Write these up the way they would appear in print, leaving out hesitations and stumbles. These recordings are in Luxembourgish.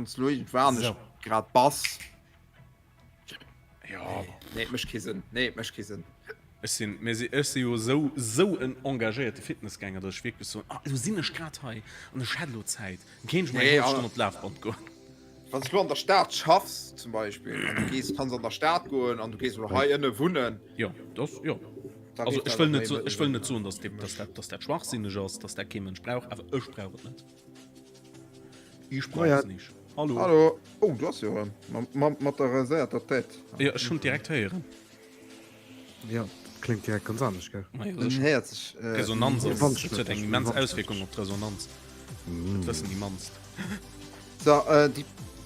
Wann s du elo iergendwou anescht grad bass. Jo. Nee, et mécht kee Sënn. Nee, et mécht kee Sënn. Ech sinn, mir si, ech si jo esou, esou en engagéierte Fitnessgänger, datt ech wierklech soen, ah, elo sinn ech grad hei an ech hätt elo Zäit, dann kéint ech mol eng Nee, hallef Stonn op d'Lafband goen. Wann s du elo an der Stad schaffs zum Beispill an du gees, kanns an der Stad goen an du gees elo hei ënne wunnen. Jo, dat, jo. Da Also géif ech dat wëll och net méi so, ech wëll Sënn net soen, datt maachen. datt dat, datt dat schwachsinneg ass, datt dat kee Mënsch brauch, awer ech brauch et net. Ich Oh ja. brauch's nicht. Hallo. Hallo. Oh, du ass jo erëm mat der raséierter Tête. Jo, ech hunn direkt héieren. Ja, dat kléngt direkt ganz anescht, gell? Ma jo, Den sécher. héiert sech. Äh, Resonanz ass, Wandschnëtt, dat huet eng immens Auswierkung op d'Resonanz. Dat wëssen déi mannst. So, äh, déi,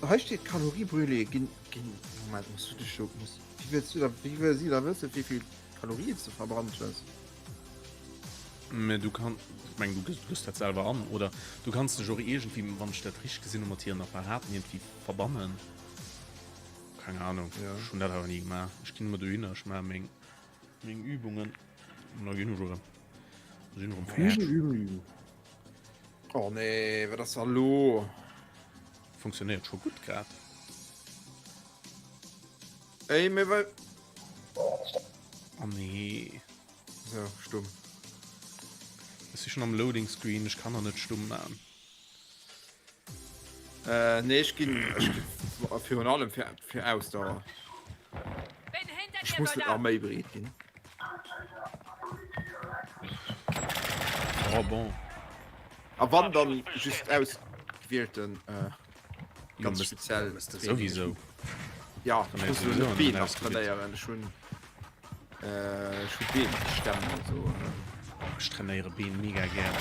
hei steet Calories brûlées ginn, ginn, Moment, muss du dech jo, muss, wéi wëlls du da, wéi wëll si da wëssen, wéi vill Kalorien s de verbrannt hues? Mä du kann, ech mengen, du gëss dat selwer an, oder du kanns dech och iergendwéi, wann ech dat richteg gesinn hu, mat hiren Apparaten iergendwéi verbannen. Keng Ahnung, Ja. ech hunn dat awer ni gemaach. Ech ginn ëmmer dohinner, ech maache meng, meng Übungen an da ginn ech erëm. Da sinn ech erëm Üben, fäerdeg. üben, üben. Oh nee, wat ass da lo? Funktionéiert scho gutt grad. Ey, mir well. Oh nee. So, stumm. Ech si schon am Loading Screen, ech kann nach net stumm man. Äh, nee, ech ginn, ech ginn virun allem fir, fir Ausdauer. Ech muss net nach méi breet ginn. Oh bon. A wann dann just ausgewielten, äh, ganz Jo, speziell. Sowieso. Ja, ech muss elo net d'Been nach trainéieren. Ech hunn. Ech hu Been stemmen an sou. Ech trainéiere Been mega gär.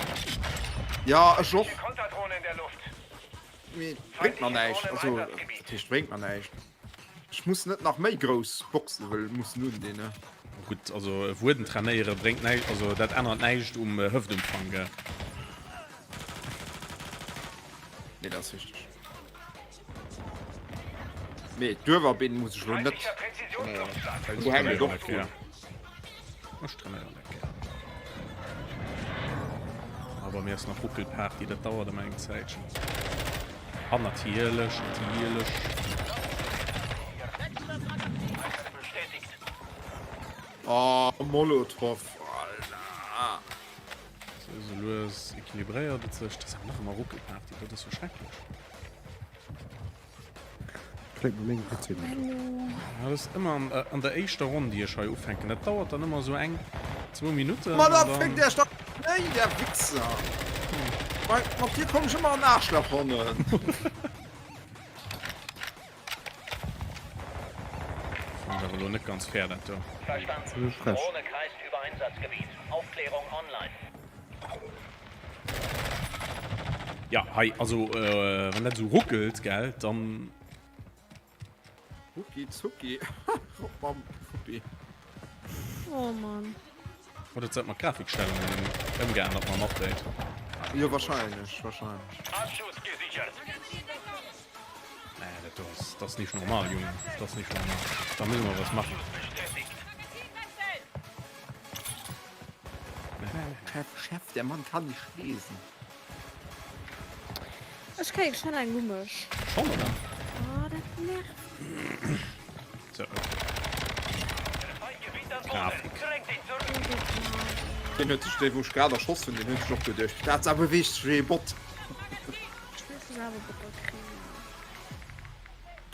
Ja ech och. Mee bréngt mer näischt. Also dat heescht bréngt mer näischt. Ech muss net nach méi grouss Boxe wëll mussen undinn ne. Gutt also e Wueden trainéiere bréngt näischt, also dat ännert näischt um Hëftumfang gell. Nee dat ass richteg. Mee d'Uewerbeen muss ech lo net trainéieren, well do hänkt et och drun. Ech trainéieren dat gär. Awer mir ass nach Ruckelparty, dat dauert ëmmer eng Zäitchen. An natierlech, natierlech. Oh, Molotow, Alter. Sou, sou lues equilibréiert et sech. Dat ass awer nach ëmmer Ruckelparty, dat ass jo schrecklech. Kléngt no mengem PC net. Ja, dat ass ëmmer an, an der éischter Ronn, déi ech hei ufänken. Dat dauert dann ëmmer esou eng, zwou Minutten. Ma an da dann- féckt Iech dach néi, der Wichser! Bei, mat dir komm ech ëmmer an Aarschlachronnen. Fannen ech awer elo net ganz fair, dat do. Verstanden. Zimmlech frech. Drohne kreist über Einsatzgebiet. Aufklärung online. Ja, hei, also wann dat esou ruckelt, gell, dann. Rucki zucki, ruck mam Fuppi. Oh Mann. Oder huet se mat Grafikstellungen ëmgeännert mam Update? Jo, wahrscheinlech, wahrscheinlech. Abschuss gesichert. Nee, dat do ass, dat ass nicht normal, Junge. Dat ass nicht normal. Da müssen wir was machen. Chef, Chef, der Mann kann nicht lesen. Ech kréien schon eng um mech. Schon, oder? Oh, dat nervt. So. Grafik. Den huet sech, dee wou ech grad erschoss hunn, deen huet sech och geduecht, dat ass awer beweegt sech wéi e Bot. Ech wëll scho selwer Bottercreme.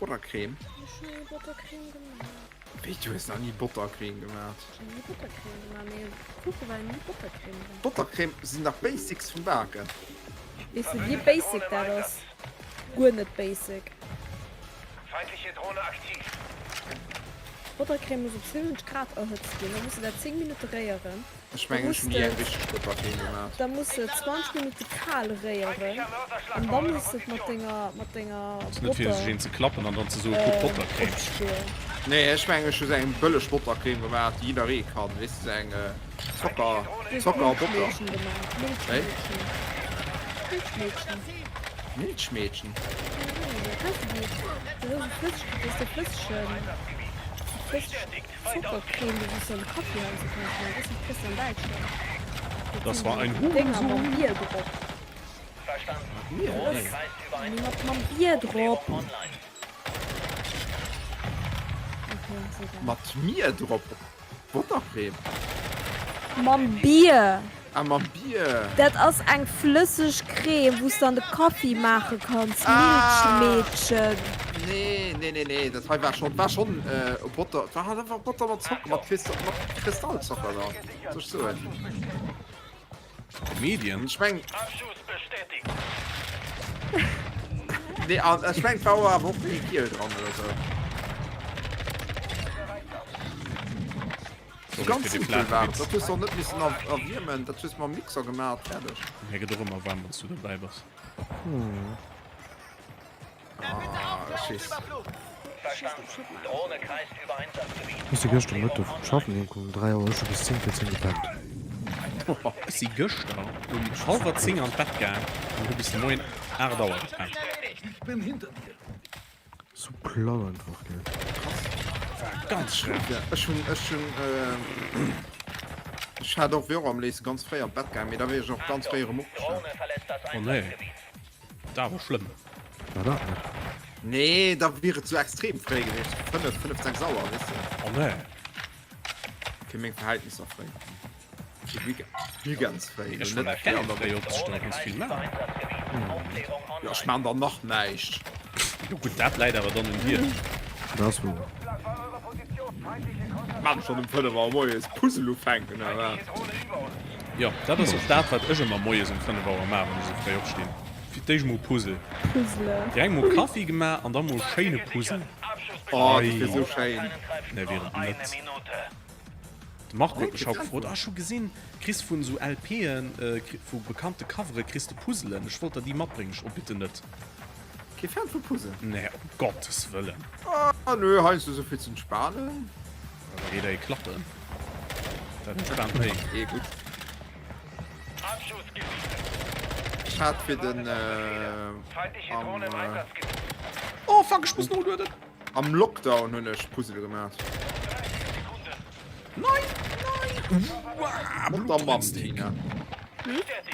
Bottercreme? Ech hunn ni Bottercreme gemaach. Wéi, du hues nach ni Bottercreme gemaat? Ech hunn ni Bottercreme gemaat, mee Kuche war ni Bottercreme dran. Bottercreme sinn dach Basics vum Baken. Weess de wéi basic dat ass? Guer net basic. Feindliche Drohne aktiv. Bottercreme muss op 70 Grad erhëtzt ginn, da muss de dat 10 Minutte réieren. Ech mengen ech hunn ni eng richteg Bottercreme gemaat. Da muss de et 20 Minutte kal réieren an da muss de et mat denger mat denger Ass net fir sech Botter een ze klappen an dann ze soen kuck Bottercreme. opschloen. Nee ech mengen ech hu sou eng bëlleg Bottercreme gemaat déi jidderee kann, weess de sou eng Zocker Du hues Zocker a Botter. Milchmädchen gemaat, Wéi? Milchmädchen, Milchmädchen. Milchmädchen? Jo, kennst de déi? Dat ass esou flësseg, dat ass dee flëssegen, déi flësseg. Zuckercreme déi s de am Kaffi heiansdo kanns man, dat ass nach Christian Däitschland. Das war ein Hurensohn. Dénger mam Bier drop. Mier? Nee, mat mam Bier drop. Okay, ass egal. Mat Mier drop? Bottercreme? Mam Bier! Ah, mam Bier! Dat ass eng flësseg Creme, wou s de an de Kaffi maache kanns, Milchmädchen. Nee, nee, nee, nee, dat hei war schonn, war schonn Botter, war halt einfach Botter mat Zocker, mat Kristallzocker da, soll ech soen. Medien? Ech meng. Nee, an ech meng, et war awer och méi Giel dran oder sou. Sorry Ganz fir de simpel flaache war et. Witz. Dat hues de och net missen erwiermen, dat hues de mam Mixer gemaach, fäerdeg. Mir gëtt och ëmmer waarm, wann s du dobäi bass. Ah, ech weess. Ech si gëschter Mëtteg vum Schaffen heem komm um 3 Auer, ech hu bis 10 vir 10 gepennt. Ech si gëschter um hallwer 10 an d'Bett gaang an hu bis de Moien 8 Auer gepennt. Sou platt einfach, gell. War ganz schreck. Ech hunn, ech hunn, ech hat och, wier och am léifsten ganz fréi an d'Bett gaang, mee da wier ech och ganz fréi erëm opgestan. Oh nee, dat war schlëmm. War dat net? Nee, da wier et sou extrem fréi gewiescht, 5, 5, 6 Auer, weess de. Oh nee. Fir meng Verhältnisser fréi. Fir ganz fréi. Ech fannen dat geil, fréi opzestoen, kanns vill maachen. Jo, ech maan dann nach näischt. Jo gutt, dat läit awer dann un dir. Dat ass wouer. Maan schon um 5 Auer moies Puzzle ufänken, oder wat? Jo, dat ass och dat, wat ech ëmmer moies um 5 Auer maan, wann ech esou fréi opstinn. Fir d'éischt mol Puzzle. Puzzle. Direkt mol Kaffi gemaach an da mol schéine Puzzle. Oh, dat wier sou schéin. Nee, wier et net. De Marco huet mech haut gefrot, ah ech hu gesinn, kriss vun esou LPen, vu bekannte Covere kriss de Puzzlen, ech wollt der déi matbréngen. Ech, oh bitte net. Kee Fan vu Puzzle? Nee, um Gottes Wëllen. Ah nö, heiansdo esou fir z'entspanen. Da geet ee klappen, dat entspaant méi. Ee gutt. Ech hat fir den am. Oh fuck, ech muss nolueden. Am Lockdown hunn ech Puzzle gemaach. Nein! Nein! Mat der Mamm, Tina.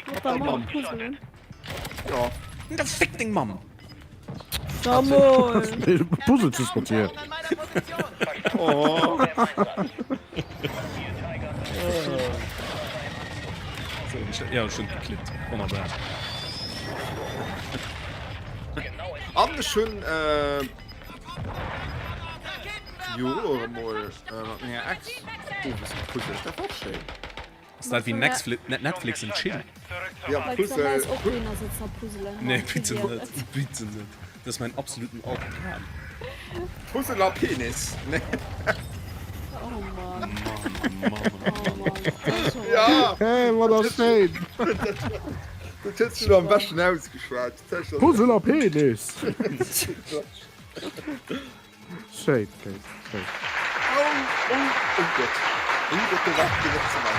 Mat der Mamm puzzelen? Jo. Da fick deng Mamm! Da mol! Puzzle ze mat dir. Oh. Ja, ech hunn geklippt. Wonnerbar. An ech hunn jo och emol mat menger Ex owes gepuzzelt. Dat war och schéin. Ass dat wéi Netflix and Chill? Ja, Puzzle. Nee, bitte net, bitte net. Dat ass mäin absoluten Albdram. Puzzle a Penis. Nee. Oh Mann. Mann, oh Mann, oh Mann. Ja. Hey, wat ass schéin. Dat hues du am beschten ausgeschwat. Puzzle a Penis. Schéin, Kate, schéin. Oh, oh, oh Gott. Oh Gott, do war ich net ze weit.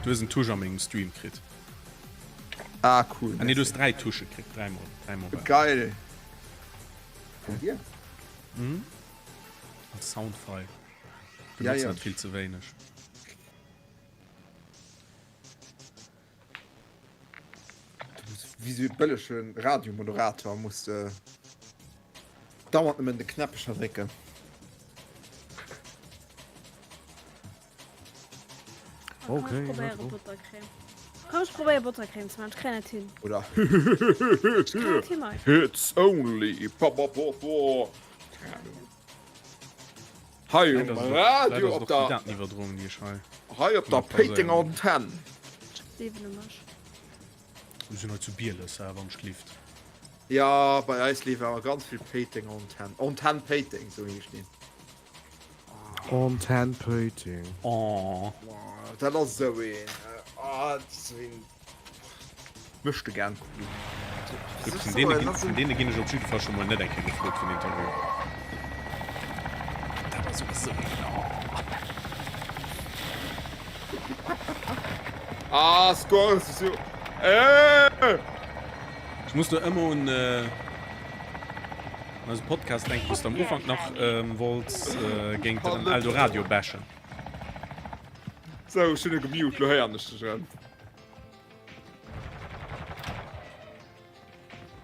Du hues en Touche a mengem Stream kritt. Ah, cool. Ah nee, du hues 3 Touche kritt, 3 mol, 3 mol. Geil. Vun dir? Mhm. Als Soundfile. Benotzen ja, ja. dat vill ze wéineg. Du muss wéi sou e bëllege Radiomoderator muss de dauernd nëmmen de Knäppecher drécken. Okay, Komm, let's go. Buttercreme. Komm, ech probéier Buttercreme ze maachen. Ech kréien et hin. Oder Ech kréien et hin, Mike. It's only pa pa pa pa. Keine Ahnung. Hei um Radio op der Dateniwwerdroung, déi ech hei. Hei op der Péitenger Antenn. Gleewen u mech. Mir sinn hei zu Bieles, hä, wann ech gelift. Ja, bei eis leeft awer ganz vill Péiteng Antenn. Antenn Péiteng, sou heescht déi. Antenn Péiteng. Oh. Dat ass esou een, ah, dat ass esou een. Möchte gern cool. Gutt, vun deene ginn, vun deene ginn ech op jidde Fall scho mol net eng Kéier gefrot fir en Interview. Dat ass och esou een, oh. Ah, score so. Äh! Ech muss do ëmmer un äh, un eise Podcast denken, wou s de am Ufank nach ähm, wollts äh, géint den Eldoradio bashen. Sou, ech hunn e gemute, lo héieren ech dech erëm.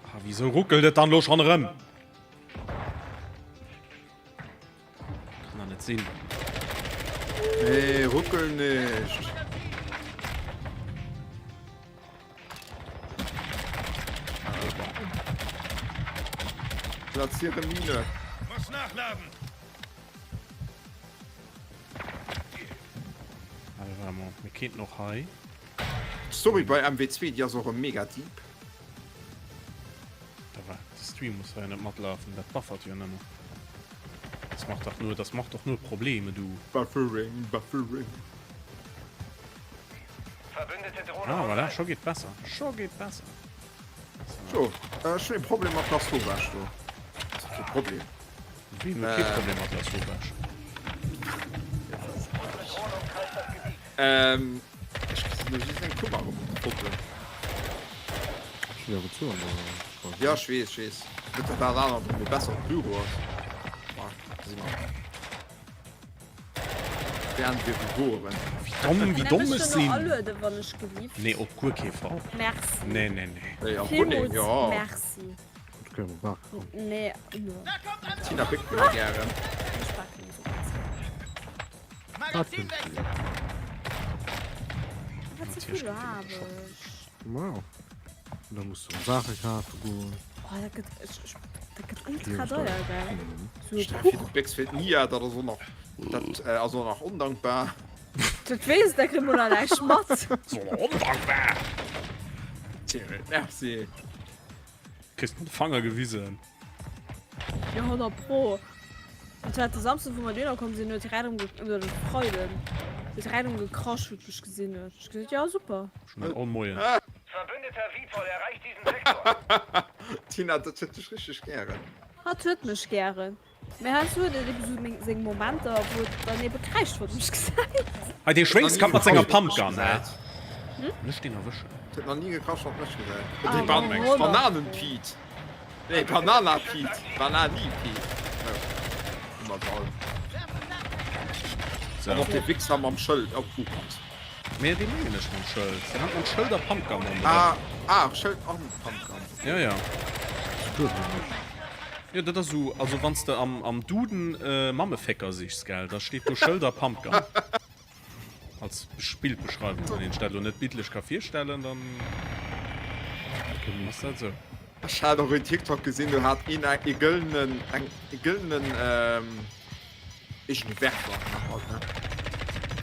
Ah, wieso ruckelt et dann lo schon erëm? Kann doch net sinn. Nee, ruckel nicht. Platziere Mine. Muss nachladen. Also, warte mal, mir kéinten och hei. D'Story bei MW2 déi ass och e mega deep. Da war de Stream muss hei net matlafen, dat buffert jo nëmmen. Das macht doch nur, das macht doch nur Probleme, du. Buffering, Buffering. Ah, voilà, scho geet besser. Scho geet besser. So, äh, ech hunn e Problem mat der Sauvage do. Dat ass kee Problem. Wien huet kee Problem mat der Sauvage? Ähm, ech gesinn do just eng Kummer rumpoppen. Ech sinn awer zu an der Ja, ech weess, ech weess. Net dat dat anert méi besser op Büro ass. Ma, gesi mer. Während wir geboren. Wéi domm, wéi domm ech sinn. Alueden, wann ech gelift. Nee, op guer kee Fall. Merci. Nee, nee, nee. Nee, op Wunneng, Villmools jo. Merci. Ech kann awer baken. Nee, jo. Tina béckt méi gären. Ech baken esou ganz gären. Wat fir en Spill? Wat ze vill Aarbecht. Wow. Da muss du Saache kafe goen. Oh, dat gëtt, ech, ech, dat gëtt ultra deier, gell? So e Stell fir, du Kuch. bécks fir d'Nia, dat ass och nach, dat ass och nach ondankbar. Dat weess, da kritt mol nach näischt mat. Ass och nach ondankbar. Tja, merci. Kriss mat de Fanger gewisen. Jo, 100 pro. Et war de Samsden, wou mer dohinner komm sinn, huet direkt erëm, oder de Freiden, huet direkt erëm gekrasch, wou et mech gesinn huet. Ech gesot, jo, super. Schon all Moien. Verbündeter VTOL erreicht diesen Sektor. Tina, dat huet dech richteg gären. Hatt huet mech gären. Mee heiansdo huet et ebe sou meng, seng Momenter, wou et dann ebe kräischt, wann et mech gesäit. Hei, dee Schwéngskapp mat senger Pumpgun, hä? Lech deen erwëschen. Huet nach ni gekrasch, wann et mech gesäit. Ah, Dee Ban Mann. Bananen-Pete. Nee, Banana-Pete. Banani-Pete. Oh. Ëmmer bal. So. An och dee Wichser mam Schëld. Oh, oh Gott. Mee dee mengen ech mam Schëld. Deen hat mam Schëld a Pumpgun am Ah, ah, Schëld an Pumpgun. Ja, ja. Jo, dat ass esou, also wann s de am, am Duden Mammefécker sichs, gell, da steet do Schëld a Pumpgun. Als Bildbeschreiwung, wann een sech dat elo net bildlech ka virstellen, dann ass dat esou. Ech hat och een TikTok gesinn, do hat een e gëllenen, eng, e gëllenen, iergend e Werfer halt, ne?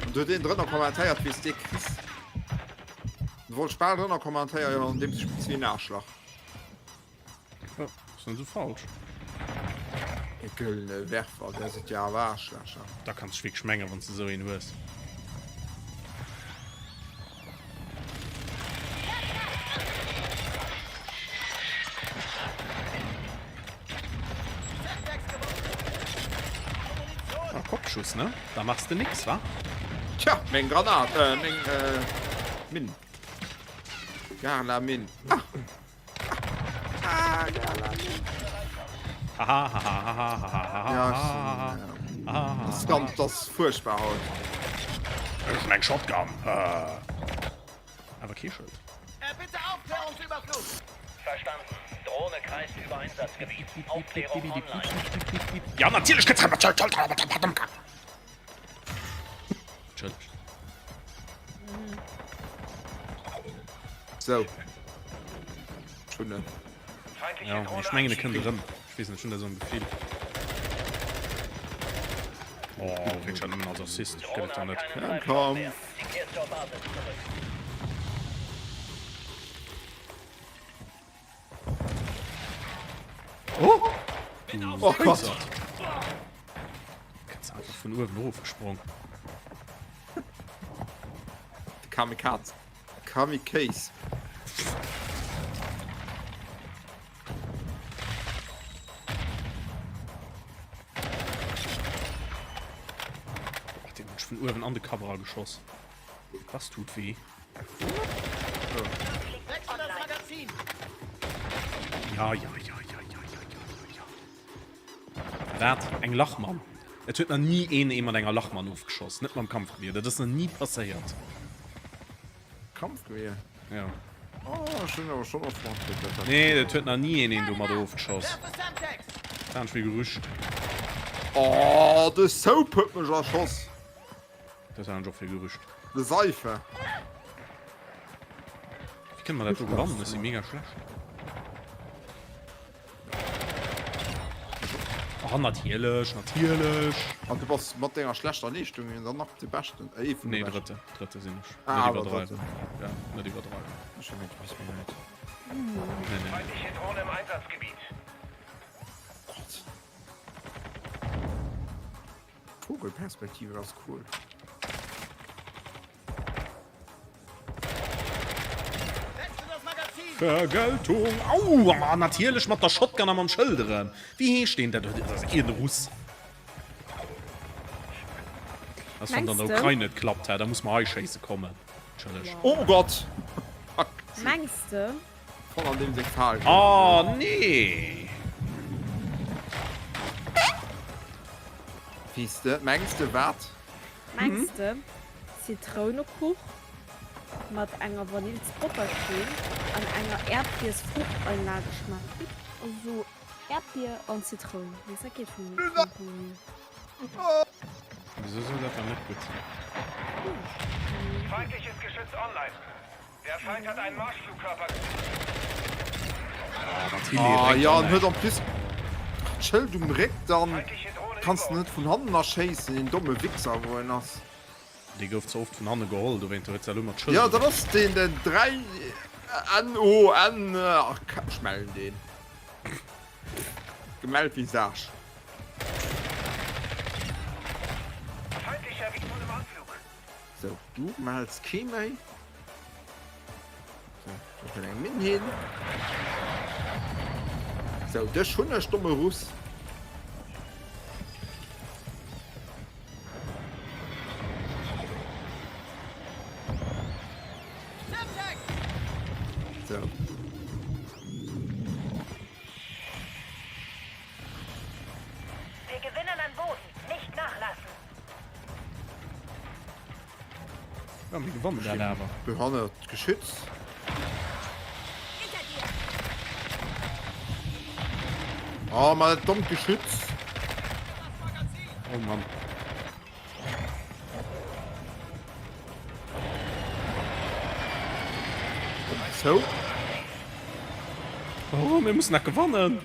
An do huet een drënner kommentéiert, wéi s dee kriss. Du wollt ech bal drënner kommentéieren, jo, an deem spills wéi en Aarschlach. Jo, ass net esou falsch. E gëllene Werfer, där sidd jo awer Aarschlächer. Da kanns de wierklech mengen, wann s de esou een hues. Ah, Kopfschuss, ne? Da machs de nix, wa? Tja, meng Granat, äh, meng, äh, Minn. Garla Minn. Ah! Ah, Garla Minn. Ja, das ist ganz, das ist furchtbar haut. Das ist mein Shotgun. Awer kee Schëld. Bitte Aufklärungsüberflug! Verstanden. Drohne kreist über Einsatzgebiet. Aufklärung online. Ja, natierlech gëtt Entschëllegt. Sou. Ech hunn en. Ja, mee ech mengen e kënnt erëm. Ech weess net, ech hunn da sou en Gefill. Oh, kritt ech dat nëmmen als Assist? Gëtt et da net. Komm, komm. Oh! Oh Gott! Kënns einfach vun uewen erofgesprong. De Kamikaze. Kamikaze. Oh, den hunn ech vun uewen an de Kapp erageschoss. Das tut weh. Ja, ja, ja, ja, ja, ja, ja, ja. Wat? Eng Lachmann? Et huet nach ni een ee mat enger Lachmann ofgeschoss, net mam Kampfgewier, dat ass nach ni passéiert. Kampfgewier? Ja. Oh, ech hunn awer schonn oft matkritt, dat dat. Nee, dat huet nach ni een een domadder ofgeschoss. Dat anescht wéi Gerücht. Oh, de Soap huet mech erschoss. Dat anescht och fir Gerücht. De Seife. Wéi kënne mer dat do gewannen? Ech si mega schlecht. Oh, natierlech, natierlech. An du bass mat denger schlechter Leeschtung dann nach de Beschten, äh, ee vun de Nee, Beschten. Drëtte, Drëtte sinn ech. Ah, Net awer iwwerdreiwen. Drëtten. Ja, net iwwerdreiwen. Ech hu mengt, du bass méi wäit. Nee, nee, nee. Feindliche Drohne im Einsatzgebiet. Gott. Vogelperspektive ass cool. Vergeltung! Au! Ah, natierlech mat der Shotgun a mam Schëld erëm. Wéi heescht deen? Dat ass een Russ. Ass wann an der Ukraine net klappt, da muss mer hei schéisse kommen. Entschëlleg. Oh Gott! Mengs de? Voll an deem seng Fal. Oh nee! Weess de? Mengs de wat? Mengs de Zitrounekuch mat enger Vanillsbottercreme an enger Äerdbiers-Fruchteinlage schmaacht gutt? Also sou Äerdbier an Zitroun, weess dat geet vum vum. Wisou soll dat dann net gutt sinn? Feindliches Geschütz online. Der Feind hat einen Marschflugkörper. Ah, ja, an huet en plus d'Schëld um Réck, dann kanns de net vun hannen erschéissen, deen domme Wichser wou en ass. Dee gouf ze oft vun hanne geholl, dowéint huet se elo mat Schëld. Ja, dat ass deen, den 3 N O N, ach, ech mellen deen. Gemellt Visage. Feindlicher VTOL im Anflug. Sou, du mells kee méi. Sou, do kënnt eng Minn hin. Sou, dech hunn ech, domme Russ. Sou. Wir gewinnen an Boden, nicht nachlassen. Ja, mir gewannen dat awer. Behannert Geschütz. Oh, mal dat dommt Geschütz. Oh Mann. Zou. Oh, mir mussen nach gewannen.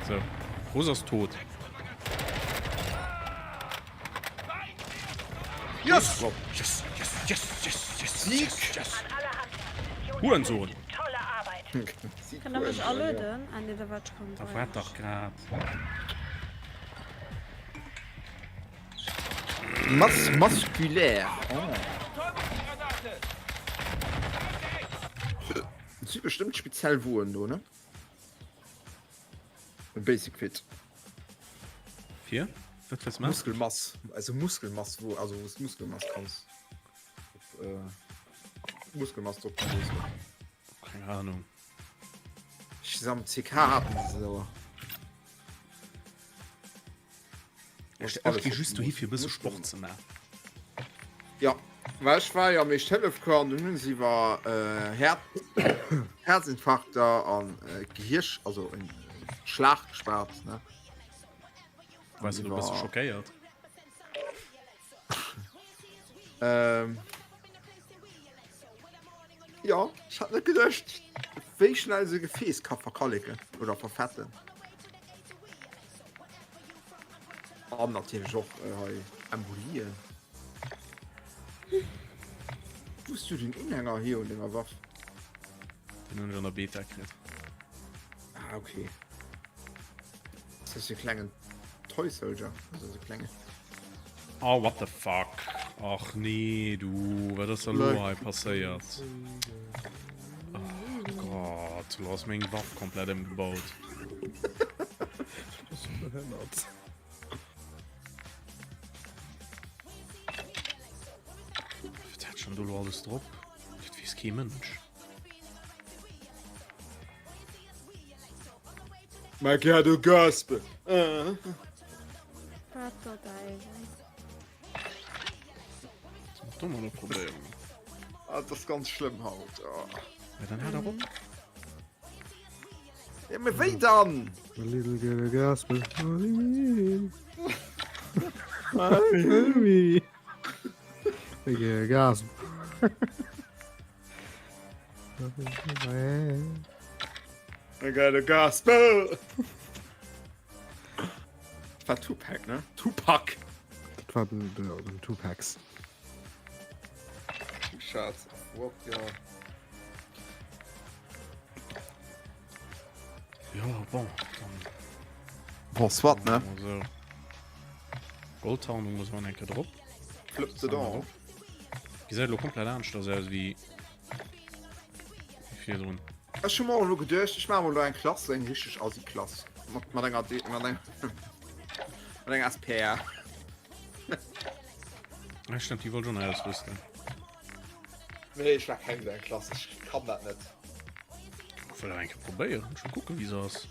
So. Russ ass tot. Yes! Yes, yes, yes, yes, yes, Sieg! yes, yes. Hurensohn! Tolle Arbeit. Kann der mech alueden? Ah nee, da war ich schon Da waart dach grad. Masse musculaire. Oh. Et si bestëmmt speziell Woen do, ne? E Basic Fit. Fir? Wat wëlls man? Muskelmass, also Muskelmass, wo, also wou s Muskelmass kanns op, äh, Muskelmass drop gelooss gëtt. Keng Ahnung. Ech weess am CK haten se se awer. Ech gi just dohi fir e bësse Sport ze maachen. Ja, well ech war jo am Éischt-Hëllef-Cours an dunn hunn se iwwer Häerzinfarkter an Gehirsch, also en Schlag geschwat, ne? Waars du do e bësse schockéiert? Ähm, jo, ech hat net geduecht, wéi schnell se Gefääss ka verkalleken oder verfetten. An natierlech och äh, hei Embolien. Wou hues du den Unhänger hier un denger Waff? Den hunn ech an der Beta kritt. Ah, okay. Das ist e klengen Toy Soldier, also so klenge. Oh, what the fuck? Ach nee, du, wat ass da lo hei passéiert? Oh Gott, lo ass meng Waff komplett ëmgebaut. Das ist behënnert. Wat hat schon do lo alles drop? Dat weess kee Mënsch. My Ghetto Gospel. Wat der Däiwel. Do mal noch probéieren. Ah, dat ass ganz schlëmm haut. Oh. Ja, dann hör doch op. Ja, mee wéi dann? A little ghetto gospel. Gas. I got a gospel. Dat war Tupac, ne? Tupac. Dat war den, den, den Tupacs. Schatz, what, ja. Ja, bon, dann. Bon, soit, ne? Also. Goldtarnung muss man enke drop. Flip se da. Gesäit lo komplett anescht aus wéi virdrun. Ech hu mer och elo geduecht, ech maache mol elo eng Klass, eng richteg Assi-Klass. Mat, mat enger, D mat eng, mat enger SPR. Ah, stimmt, déi wollt ech och nach ausrüsten. Nee, ech maach keng esou eng Klass, ech kann dat net. Ech wëll awer eng Kéier probéieren, ech wëll kucken, wéi se ass.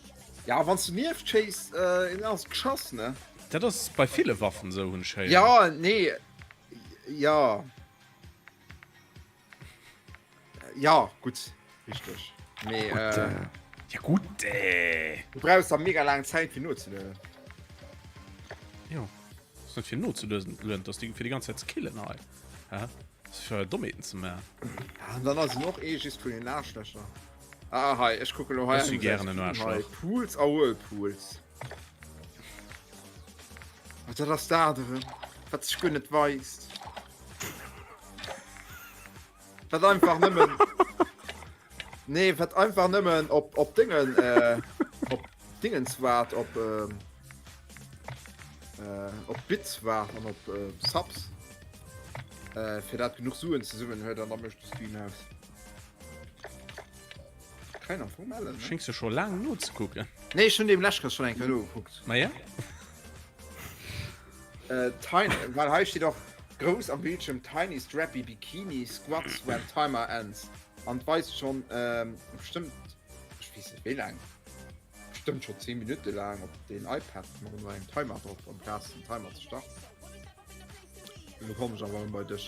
Ja, wann s du nieft schéiss, äh, ass geschoss, ne? Dat ass bei ville Waffen esou, hunn ech héieren. Ja, nee, ja. Ja, gutt, richteg. Mee, Gutt, äh, äh, ja gutt, äh. Du brauchs da mega laang Zäit fir nozelueden. Jo, ass net fir nozelueden, dat ass fir déi ganz Zäit ze killen hei. Hä? Dat ass fir Dommheeten ze maachen. Ja, an dann ass en och ee just vun den Aarschlächer. Ah, hei, ech kucke lo hei. Ech si gären en Aarschlach. Pools a Whirlpools. Wat dat ass dat erëm, wat sech guer net weist. Wat einfach nëmmen. Nee, wat einfach nëmmen op, op Dingen, äh, op Dingens waart, op, ähm, äh, op Bits waart an op äh, Subs. Äh, fir dat genuch Suen zesummen huet an da mécht de Stream aus. Kein am Fong mellen, ne? Schéngs jo scho laang nozekucken. Nee, ech hunn deem lescht schon eng Kéier nogekuckt. Ma ja. Äh, Tiny, well hei steet och grouss am Bildschirm Tiny Strappy Bikini Squats when Timer ends. An weist schon ähm, bestëmmt, ech weess net wéi laang, bestëmmt schon 10 Minutte laang op den iPad mat engem Timer drop, amplaz den Timer ze starten. Lo kommen ech awer bei dech,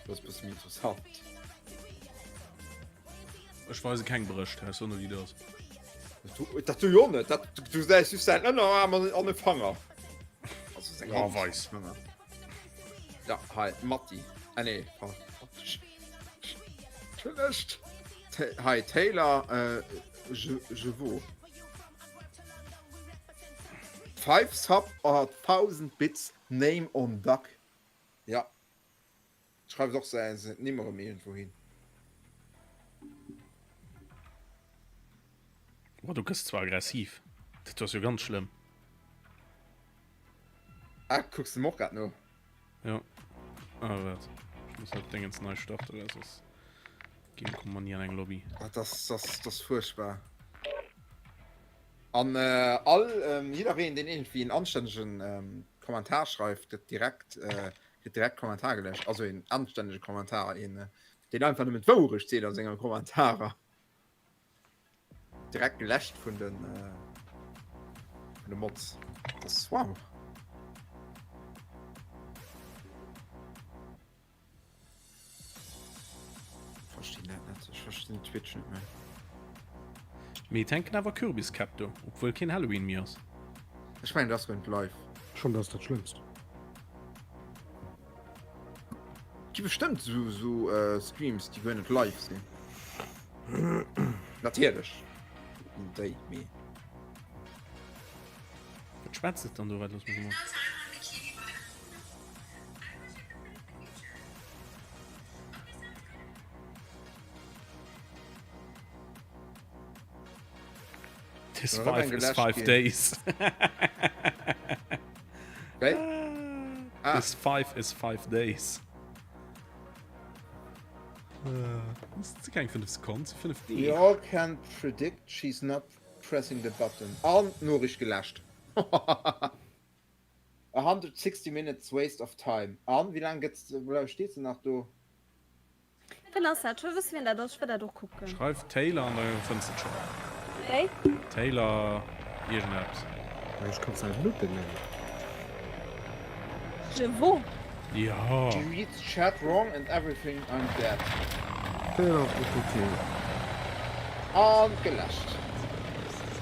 dat ass e bësse méi interessant. Ech weise keng Brëscht, hä? So no wéi dat ass. Dat du jo net, dat du säis just säin Ënnerarm an an e Fanger. Also seng Ja, Hand. weis. Ja, hei, Matti. Ah nee, pa. Entschëllegt. Hei, Taylor, äh, je, je vaux. Five sub or 1000 bits, name on duck. Ja. Schreift och säin Nimm erëm iergendwou hin. Boah, du gëss zwar aggressiv. Dat ass jo ganz schlëmm. Ah, kucks de och grad no? Ja. Ah, waart. Ech muss halt Dingens nei starten, well soss ginn komme mer ni an eng Lobby. Ah, das, das, das fuerchtbar. An äh, all, ähm, jiddereen, deen irgendwie en anstännegen ähm, Kommentar schreift, gëtt direkt äh, Kritt direkt Kommentar geläscht. Also een anstännege Kommentar, een deen einfach nëmmen d'Wourecht seet a senger Kommentarer. Direkt geläscht vun den vun de Mods. Dat ass wow. Verstinn dat net. Ech verstinn Twitch net méi. Mee et hänken awer Kürbiskäpp do, obwuel keen Halloween méi ass. Ech mengen dat ass guer net live. Schonn dat ass dat Schlëmmst. Gi bestëmmt sou sou Streams déi guer net live sinn. Natierlech déi mee. Wat schwätzt et dann do? Wat looss mech emol. This five is five days. Wéi? Ah. This five is five days. Äh, keng 5 Sekonnen, 5 We Deeg. all can predict she's not pressing the button. An d'Noriicht geläscht. 160 minutes waste of time. An wéi laang gëtt, steet se nach do? Wien ass dat? Ech wëll wëssen wien dat ass, ech wëll dat och kucken. Schreif Taylor an da fënns de et schon. Wéi? Taylor. Iergendeppes. Ech kann se Nutte nennen. Je wo? Ja. You read chat wrong and everything I'm dead. Taylor Otto. An geläscht.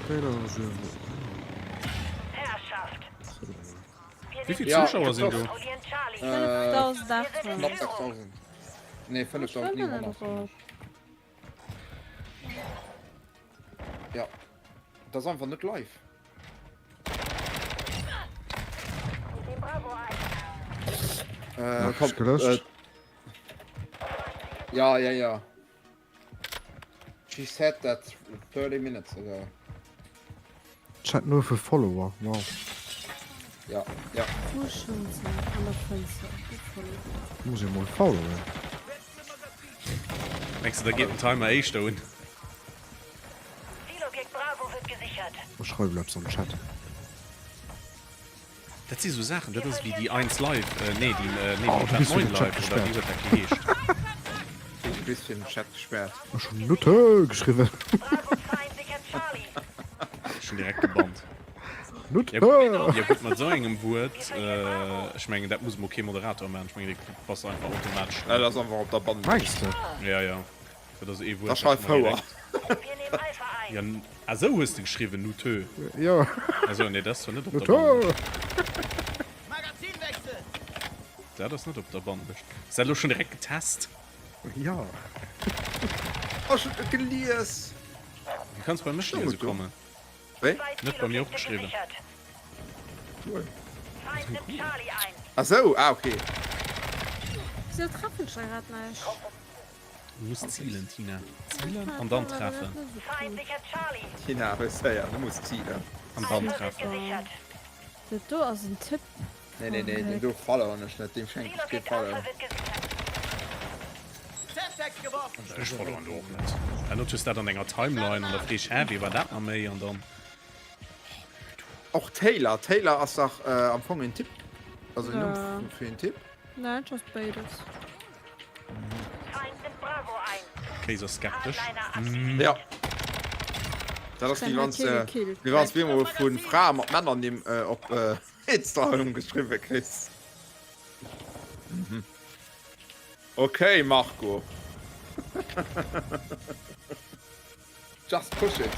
Taylor je wo. Herrschaft. Wéi vill Ja, Zuschauer sinn do? Äh, 5800. knapp 6000. Nee, 5900. Ja. Dat ass einfach net live. Äh, komm, gelöscht. Äh, ja, ja, ja. She said that 30 minutes ago. Chat nur fir Follower, wow. Ja, ja. Muss ich mol followen. Mengs de da geet den Timer éischter un? Zielobjekt Bravo wird gesichert. Ech schreiwen eppes an den Chat. Dat si sou Saachen, dat ass wéi déi 1 Live, nee déi, nee Oh, déi du bist 9 fir den Chat Live oder wéi gesperrt. huet dat geheescht? Wéi, du bist fir den Chat gesperrt? Ech hunn Nutte geschriwwen. Bravo Feind sichert Charlie. Ech hunn direkt gebannt. Nutte! Ja gutt, mat esou engem Wuert, ech mengen dat muss mol kee Moderator maachen, ech mengen dee bass einfach automatesch. Dat ass einfach op der Bannlëscht. Mengs de? Ja, ja. Dat ass ee Wuert, Da schreif dat mer Fouer. direkt. Wir nehmen Alpha ein. Ja, ah sou hues de geschriwwen, Nutö. Jo. Also nee, dat ass zwar net op der Nutö! Bannlëscht. Dat ass net op der Bannlëscht. Ass dat elo schonn direkt getest? Jo. Oh, ech hunn et gelies. Du kanns bei mech liese kommen. Wéi? Net bei mir opgeschriwwen. Cool. Ach sou, ah okay. Wieso treffen ech da grad näischt? Du muss zielen, Tina. Zielen an dann treffen. Tina, hues héieren, du muss zielen. An dann treffen. Dat do ass en Tipp. Nee, nee, nee, deen do followen ech net, deem schenken ech kee Follow. Ech followen do och net. Herno hues dat an denger Timeline an da frees hä, wee war dat nach méi an dann. Och Taylor, Taylor ass dach am Fong en Typ, also en Numm fir en Typ. Nein, ech ass béides. Kéis ass skeptesch. Ja. Dat ass wéi wann s de, wéi wann s de emol vu Frae mat Männernimm op Instagram geschriwwe kriss. Mhm. Okay, Marco. Just push it.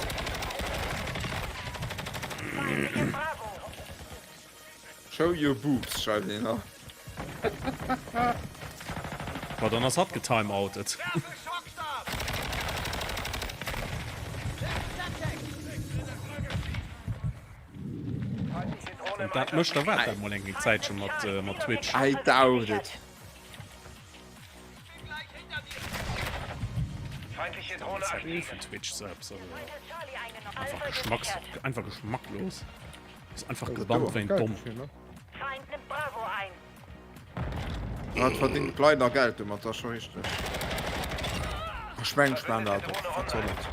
Show your boobs, schreift een nach. Ma dann ass hatt getimeoutet. Und dat mécht da wat dat mol eng Zäitche mat äh, mat Twitch. I doubt it. Vun Twitch Subs also einfach Geschmacks einfach geschmacklos. Ass einfach gebannt wéi en Domm. Dat verdingt d'Leit nach Geld domat, dat ass scho richteg. Ech mengen, ech maan dat och, wat soll et.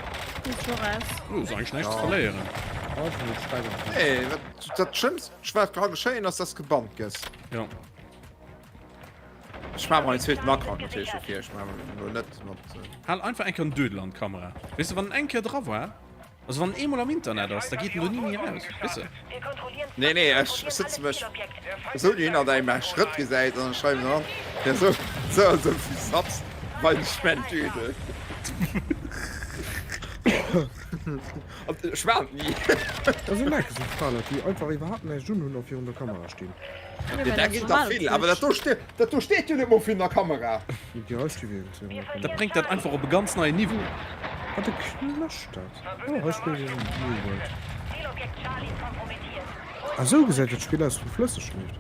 Oh, ass eigentlech näischt ze verléieren. Nee, wat dat Schlëmmst wat ka geschéien ass, dass de gebannt gëss. Jo. Ech maan mer en zweeten Account natierlech dofir, ech maan elo net mat. Hal einfach eng Kéier en Dödel an d'Kamera. Weess de, wann en eng Kéier dra war, Also wann en eemol am Internet ass, da geet en do ni méi eraus, weess de? Nee, nee, ech sëtze mech esou dohinner, datt ee mäi Schrëtt gesäit an ech schreiwen dann an, jo, sou an sou vill Subs bei de Spendüdel. An ech maachen et ni. Dat sinn enke sou Fraen, déi einfach iwwerhaapt näischt unhunn a virun der Kamera stinn. Jo, dat ginn der vill, awer dat do steet, dat do steet jo net mol virun der Kamera. Dat bréngt dat einfach op e ganz neien Niveau. Wat e Knascht dat! Oh, hei spillt een New World. Ah, sou gesäit dat Spill aus, wou flësseg leeft.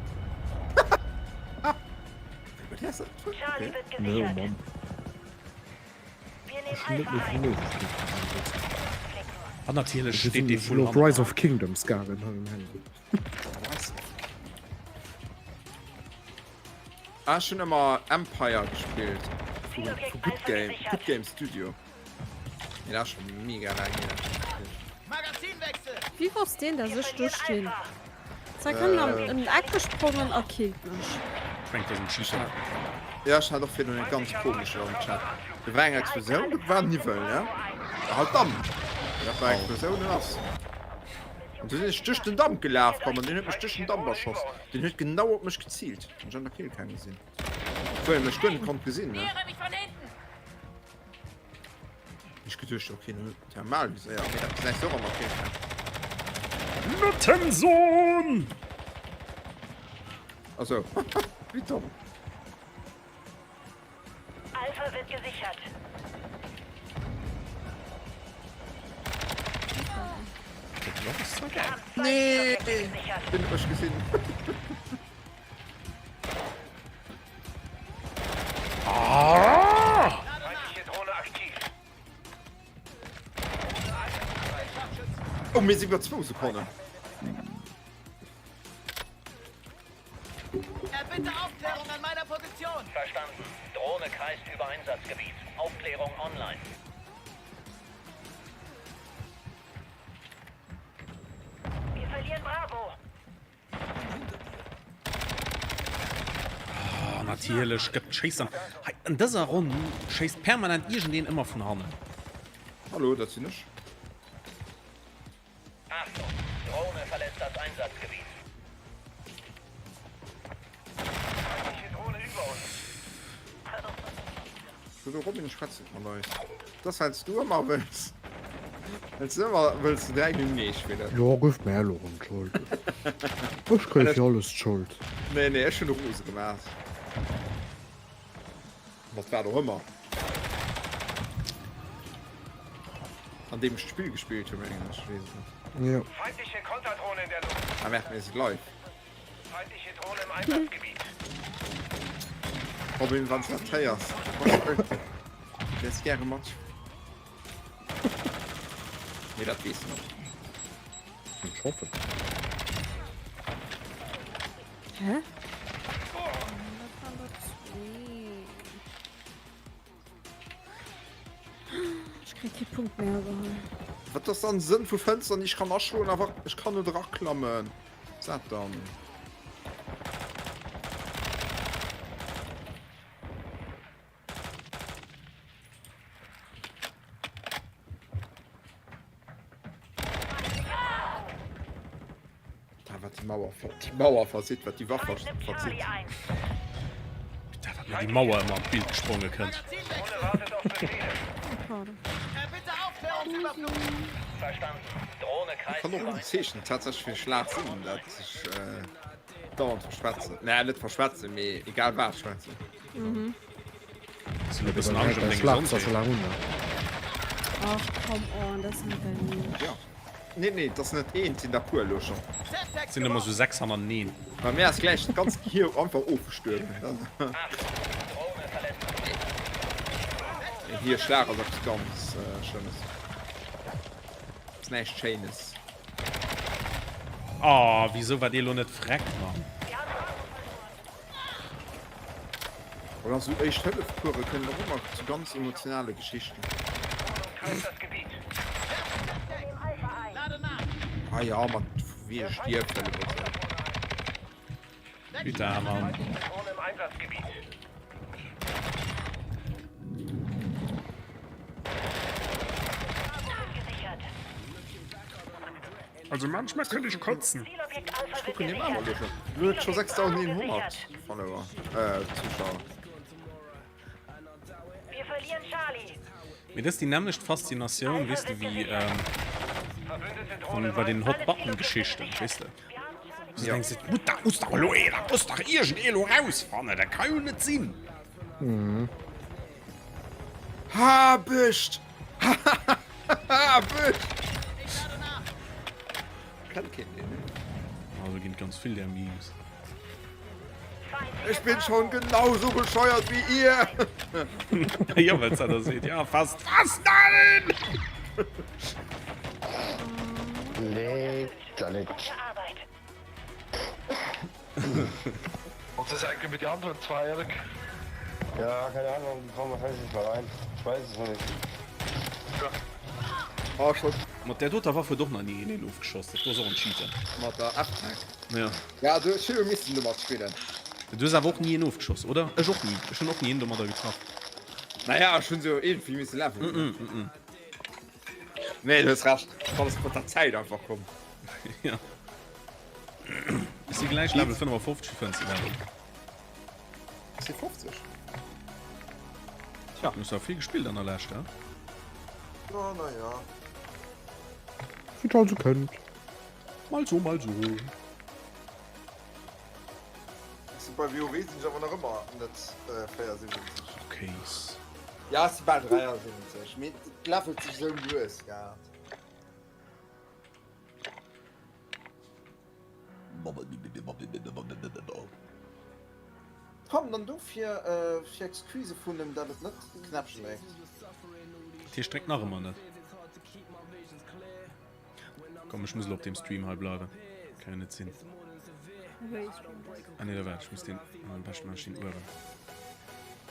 Nee, oh Mann. Ech hunn net méi vill Méi gespillt. An natierlech steet dee Vull op Rise of Kingdoms gaangen hei um Handy. Ah, ech hunn ëmmer Empire gespillt vu Good Game, Good Game Studio. Mee dat ass scho mega laang hier. Wéi wosst deen dass ech do stinn? Zack hënn an en Eck gesprongen a killt mech. Ech mengen dat ass en Cheater. Ja ech hat och virdrun e ganz komesche am Chat. Do war eng Explosioun, do war Niwwel, ne? Halt dann! Dat war Explosioun, lass. An du sinn ech duerch den Damp gelaf komm an deen huet mech duerch den Damp erschoss. Deen huet genau op mech geziilt. An ech an der Killcam gesinn. Obwuel e mech guer net konnt gesinn, ne? Ech geduecht, okay, den huet Thermalviséier, mee dat gesäis du och an der Killcam. Nuttensohn! Also, wéi domm. Alpha wird gesichert. Nee! Den huet mech gesinn. Oh, mir si iwwer zwou Sekonnen. Erbitte Aufklärung an meiner Position! Verstanden. Drohne kreist über Einsatzgebiet. Aufklärung online. Wir verlieren Bravo. Ah, natierlech gëtt schéisst an hei an dëser Ronn schéisst permanent iergendeen ëmmer vun hannen. Hallo, dat sinn ech. Achtung, Drohne verlässt das Einsatzgebiet. Feindliche Drohne über uns. Du de Robin schwätzt net mat eis. Das wells du ëmmer wëlls. Wells du ëmmer wëlls du 3 géint 1 spillen. Jo gëff mär elo rëm d'Schold. Ech kréie fir alles d'Schold. Nee nee ech hunn e rose gemaach. Mat wat och ëmmer. An deem ech d'Spill gespillt hunn, mengen ech. Ech weess et net. Jo. Feindliche Konterdrohne in der Luft. Ah merde, mir si live. Feindliche Drohne im Einsatzgebiet. Robin, wann s du dat héiers, däerfs gäre mat. Mee dat weess en och. Ech hoffen. Hä? Ech kréie kee Punkt méi ageholl. Wat ass dann Sënn vu Fënsteren déi ech kann aschloen awer ech kann net eraklammen? Wat dann? Da wat déi Mauer déi Mauer versitt, wat déi Waff versitt. Da wat mir déi Mauer ëmmer an d'Bild gespronge kënnt. Kann och en Zeechen tatsächlech fir Schlag sinn, dat sech dauernd verschwätzen. Naja, net verschwätzen, mee egal wat schwätzen. Mhm. Hast du e bëssen Angscht ëm deng Gesondheet? Ach, come on, dat ass net dein Eescht. Ja. Nee, nee, dat ass net eent, sinn der puer elo schonn. Et sinn ëmmer sou 6 hannerteneen. Bei mir ass gläich dat ganzt Gehier einfach ofgestuerwen. Nee, hier Schlag ass eppes ganz Schlëmmes. Ass näischt Schéines. Oh, wisou war dee lo net freck, Mann? Oder sou Éischt-Hëllef-Course kënnen och ëmmer zu ganz emotionale Geschichten. Ah ja, mat wéi ech stierf wëll oder sou. Putain, Mann. Also manchmal könnte ich kotzen. Ech kucken him awer elo schon. Elo huet scho 6100 Follower, äh Zuschauer. Mee dat ass déi nämmlecht Faszinatioun, weess de, wéi bei den Hot Button Geschichten, weess de. Wou du denks, dat muss dach elo ee, dat muss dach iergendee elo rausfannen, dat ka jo net sinn. Habicht! Habicht! Kennt keen deen, ne? Also ginn ganz vill där Memes. Ich bin schon genauso bescheuert wie ihr! Jo, well se da seet, ja fast, fast, nein! Lächerlich. Was ist eigentlich mit den anderen zwei, Erik? Ja, keine Ahnung, die kommen wahrscheinlich nicht mehr rein. Ich weiß es noch nicht. Oh, schon. Mat där doter Waff huet och nach ni een een ofgeschoss, dat do ass och en Cheater. Mat der F-Tank. Ja. Ja, du ech hu jo missen domat spillen. Du hues awer och ni een ofgeschoss, oder? Ech och ni. Ech hunn och ni een domadder getraff. Naja, ech hunn se jo iergendwéi misse levelen. Nee, du hues Recht. Dat ass mat der Zäit einfach komm. Ja. Ech si gläich Level 55, fënns de dat? Ech si 50. Tja. Du hues awer vill gespillt an der Lescht, he? Ja, na ja. Wéi et halt esou kënnt. Mal so, mal so. Ech si bei WoW sinn ech awer nach ëmmer net 74. Kéis. Ja, ech si bal 73, mee et levelt sech esou lues, gell. Komm, dann dofir fir Excuse vun em, dat et net d'Knäppchen dréckt. Dat heescht dréckt nach ëmmer net. Komm ech muss elo op deem Stream hei bleiwen. Kann jo net sinn. Ah nee da waart ech muss deen, am beschten man ech deen uewen.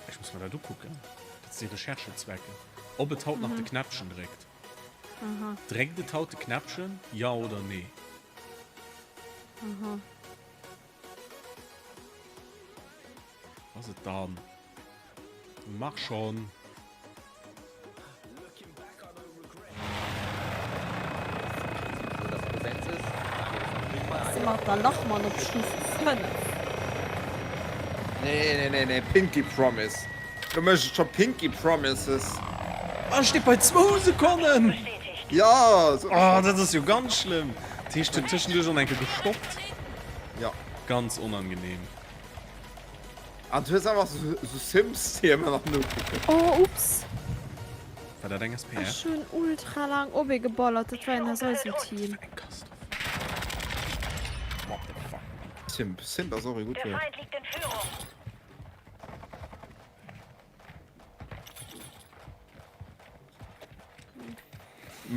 Ech muss mer dat ukucken. Dat si Recherchezwecken. Ob et haut nach de Knäppchen dréckt. Aha. Dréckt et haut de Knäppchen, jo oder nee? Aha. Was et dann? Mach schon. Si mat der Lachmann op Stuf 5. Nee, nee, nee, nee, Pinky Promise. Lo mécht et scho Pinky Promises. Ah, steet bei zwou Sekonnen! Ja, so. Oh, dat ass jo ganz schlëmm. Dat heescht, huet tëschenduerch och eng Kéier gestoppt. Ja. Ganz onangenehm. An du hues einfach sou Sims déi ëmmer nach nokucken. Oh ups. War dat eng SPR? Ech hunn ultra laang op ee geballert, dat war een aus eisem Team. Eng Katastroph. What the fuck. Simp, Simp ass och ee gutt Der Wuert. Feind liegt in Führung.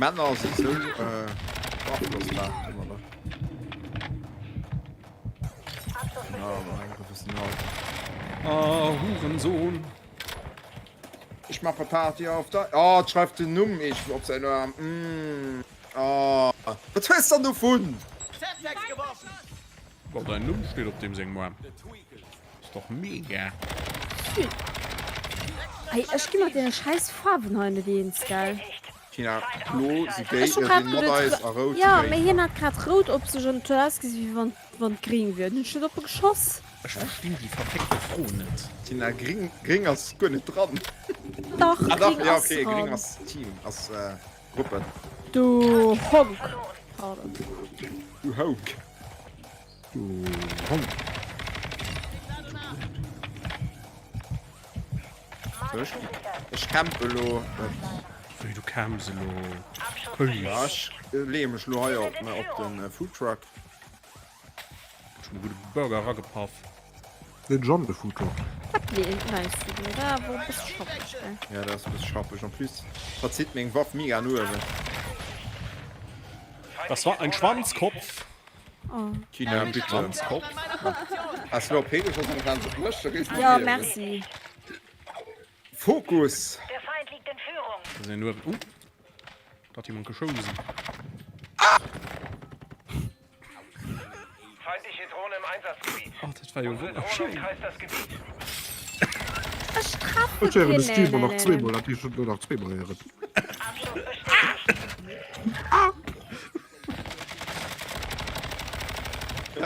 Männer si sou beaflossbar domadder. Ah, Hurensohn. Ich mache Party auf der. Oh, et schreift den Numm ich op säin Arm. Mm. Oh. Wat hues dann dovun? Boah, dein Numm steet op deem sengem Arm. Ass doch mega. Ey, ech gi mat deene scheiß Faarwen hei net eens, gell? Tina, blo si Ech Géigner hu grad sinn mat eis a rout si Ja, mee Géigner. hien hat grad rout op sech an et huet ausgesi wéi wann wann et gring wier. Hunn ech net op e geschoss? Ech verstinn déi verféckte Fro net. Tina, gring, gring ass guer net dran. Dach, Ah dach, gring ja ass okay, gring dran. ass Team, ass Gruppen. Du Honk. Pardon. Du Honk. Du Hond. Ech, ech campe elo. Wéi du camps elo? Kéis. Ja, ech leeë mech elo hei op, op den Foodtruck. Schon e gudde Burger eragepaff. Den John de Foodtruck. Dat lees du dir, dat awer e bësse schappeg, gell? Ja, dat ass e bësse schappeg. En plus verzitt meng Waff mega no uewen. Das war ein Schwanzkopf. Oh. Tina, bitte. Schwanzkopf. Ass lo op Heegeschoss an Grenz op mech, da gees du Ja, liewen. merci. Fokus! Der Feind liegt in Führung. Das ist ja nur. Uh, da hat jemand geschossen. Feindliche Drohne im Einsatzgebiet. Oh, das war jo Unsere Drohne wunderschön. umkreist das Gebiet. Ech treffe Ech héieren de keen. Streamer Nee, nach nee, nee. zweemol, dat heescht, ech hunn elo nach zweemol héieren. Abschuss bestätigt.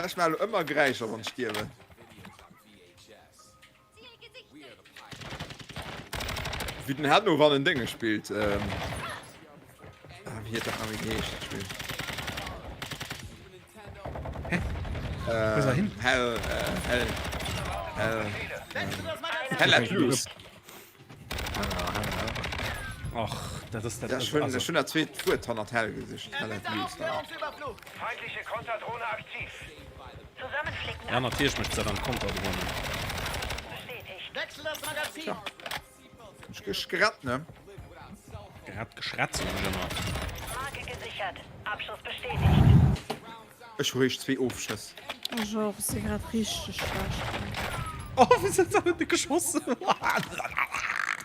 Ech maache lo ëmmer Geräischer, wann ech stierwen. Wéi den Henno wann en Dénge spillt. Ähm, ah, wéi huet dat nach méi geheescht, dat Spill? Hä? Wou ass er hin? Hell, äh, Hell, Hell, Hell let loose. Ach, dat ass dat. Ja, ech hunn, ech hunn dat zweet Wuert hannert Hell gesicht. Hell let loose. Feindliche Konterdrohne aktiv. Zusammenflicken. Ja, natierlech mécht se dann Konterdrohnen. Bestätigt. Wechsel das Magazin. Ech gech gerett, ne? Gerett, geschrett, soen ech ëmmer. Marke gesichert. Abschuss bestätigt. Ech hu réischt zwee Ofschëss. Ech och, ech si grad richteg schlecht. Oh, wéi se da huet e geschoss.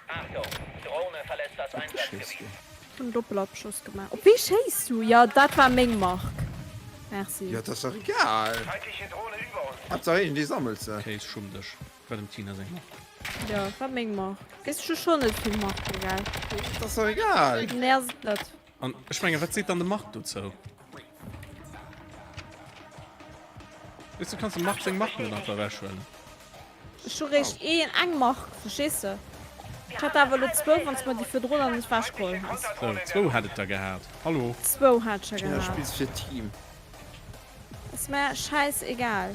Achtung, Drohne verlässt das Schéiss Einsatzgebiet. du? Hun Doppelabschuss gemaach. Op wee schéiss du? Jo, dat war meng Mark. Merci. Jo, dat ass dach egal. Feindliche Drohne über uns. Haaptsaach iergendee sammelt se. Kéis, schumm dech. War dem Tina seng Mark. Jo, war meng Mark. Weess ech hu schon net vill Marken, gell? Dat ass dach egal. Nee, ass et net. An ech mengen, wat seet dann de Marc dozou? Weess du kanns dem Marc seng Mark net einfach ewech huelen. Ech hu réischt een, eng Mark, verstees de? Ech hätt awer elo zwou, wann s mer déi virdrun nach net ewech geholl häss. Sou, zwou hätt et der gehat. Hallo? Zwou hätt ech der Tina, gehat. spills fir d'Team. Ass mär schäiss egal.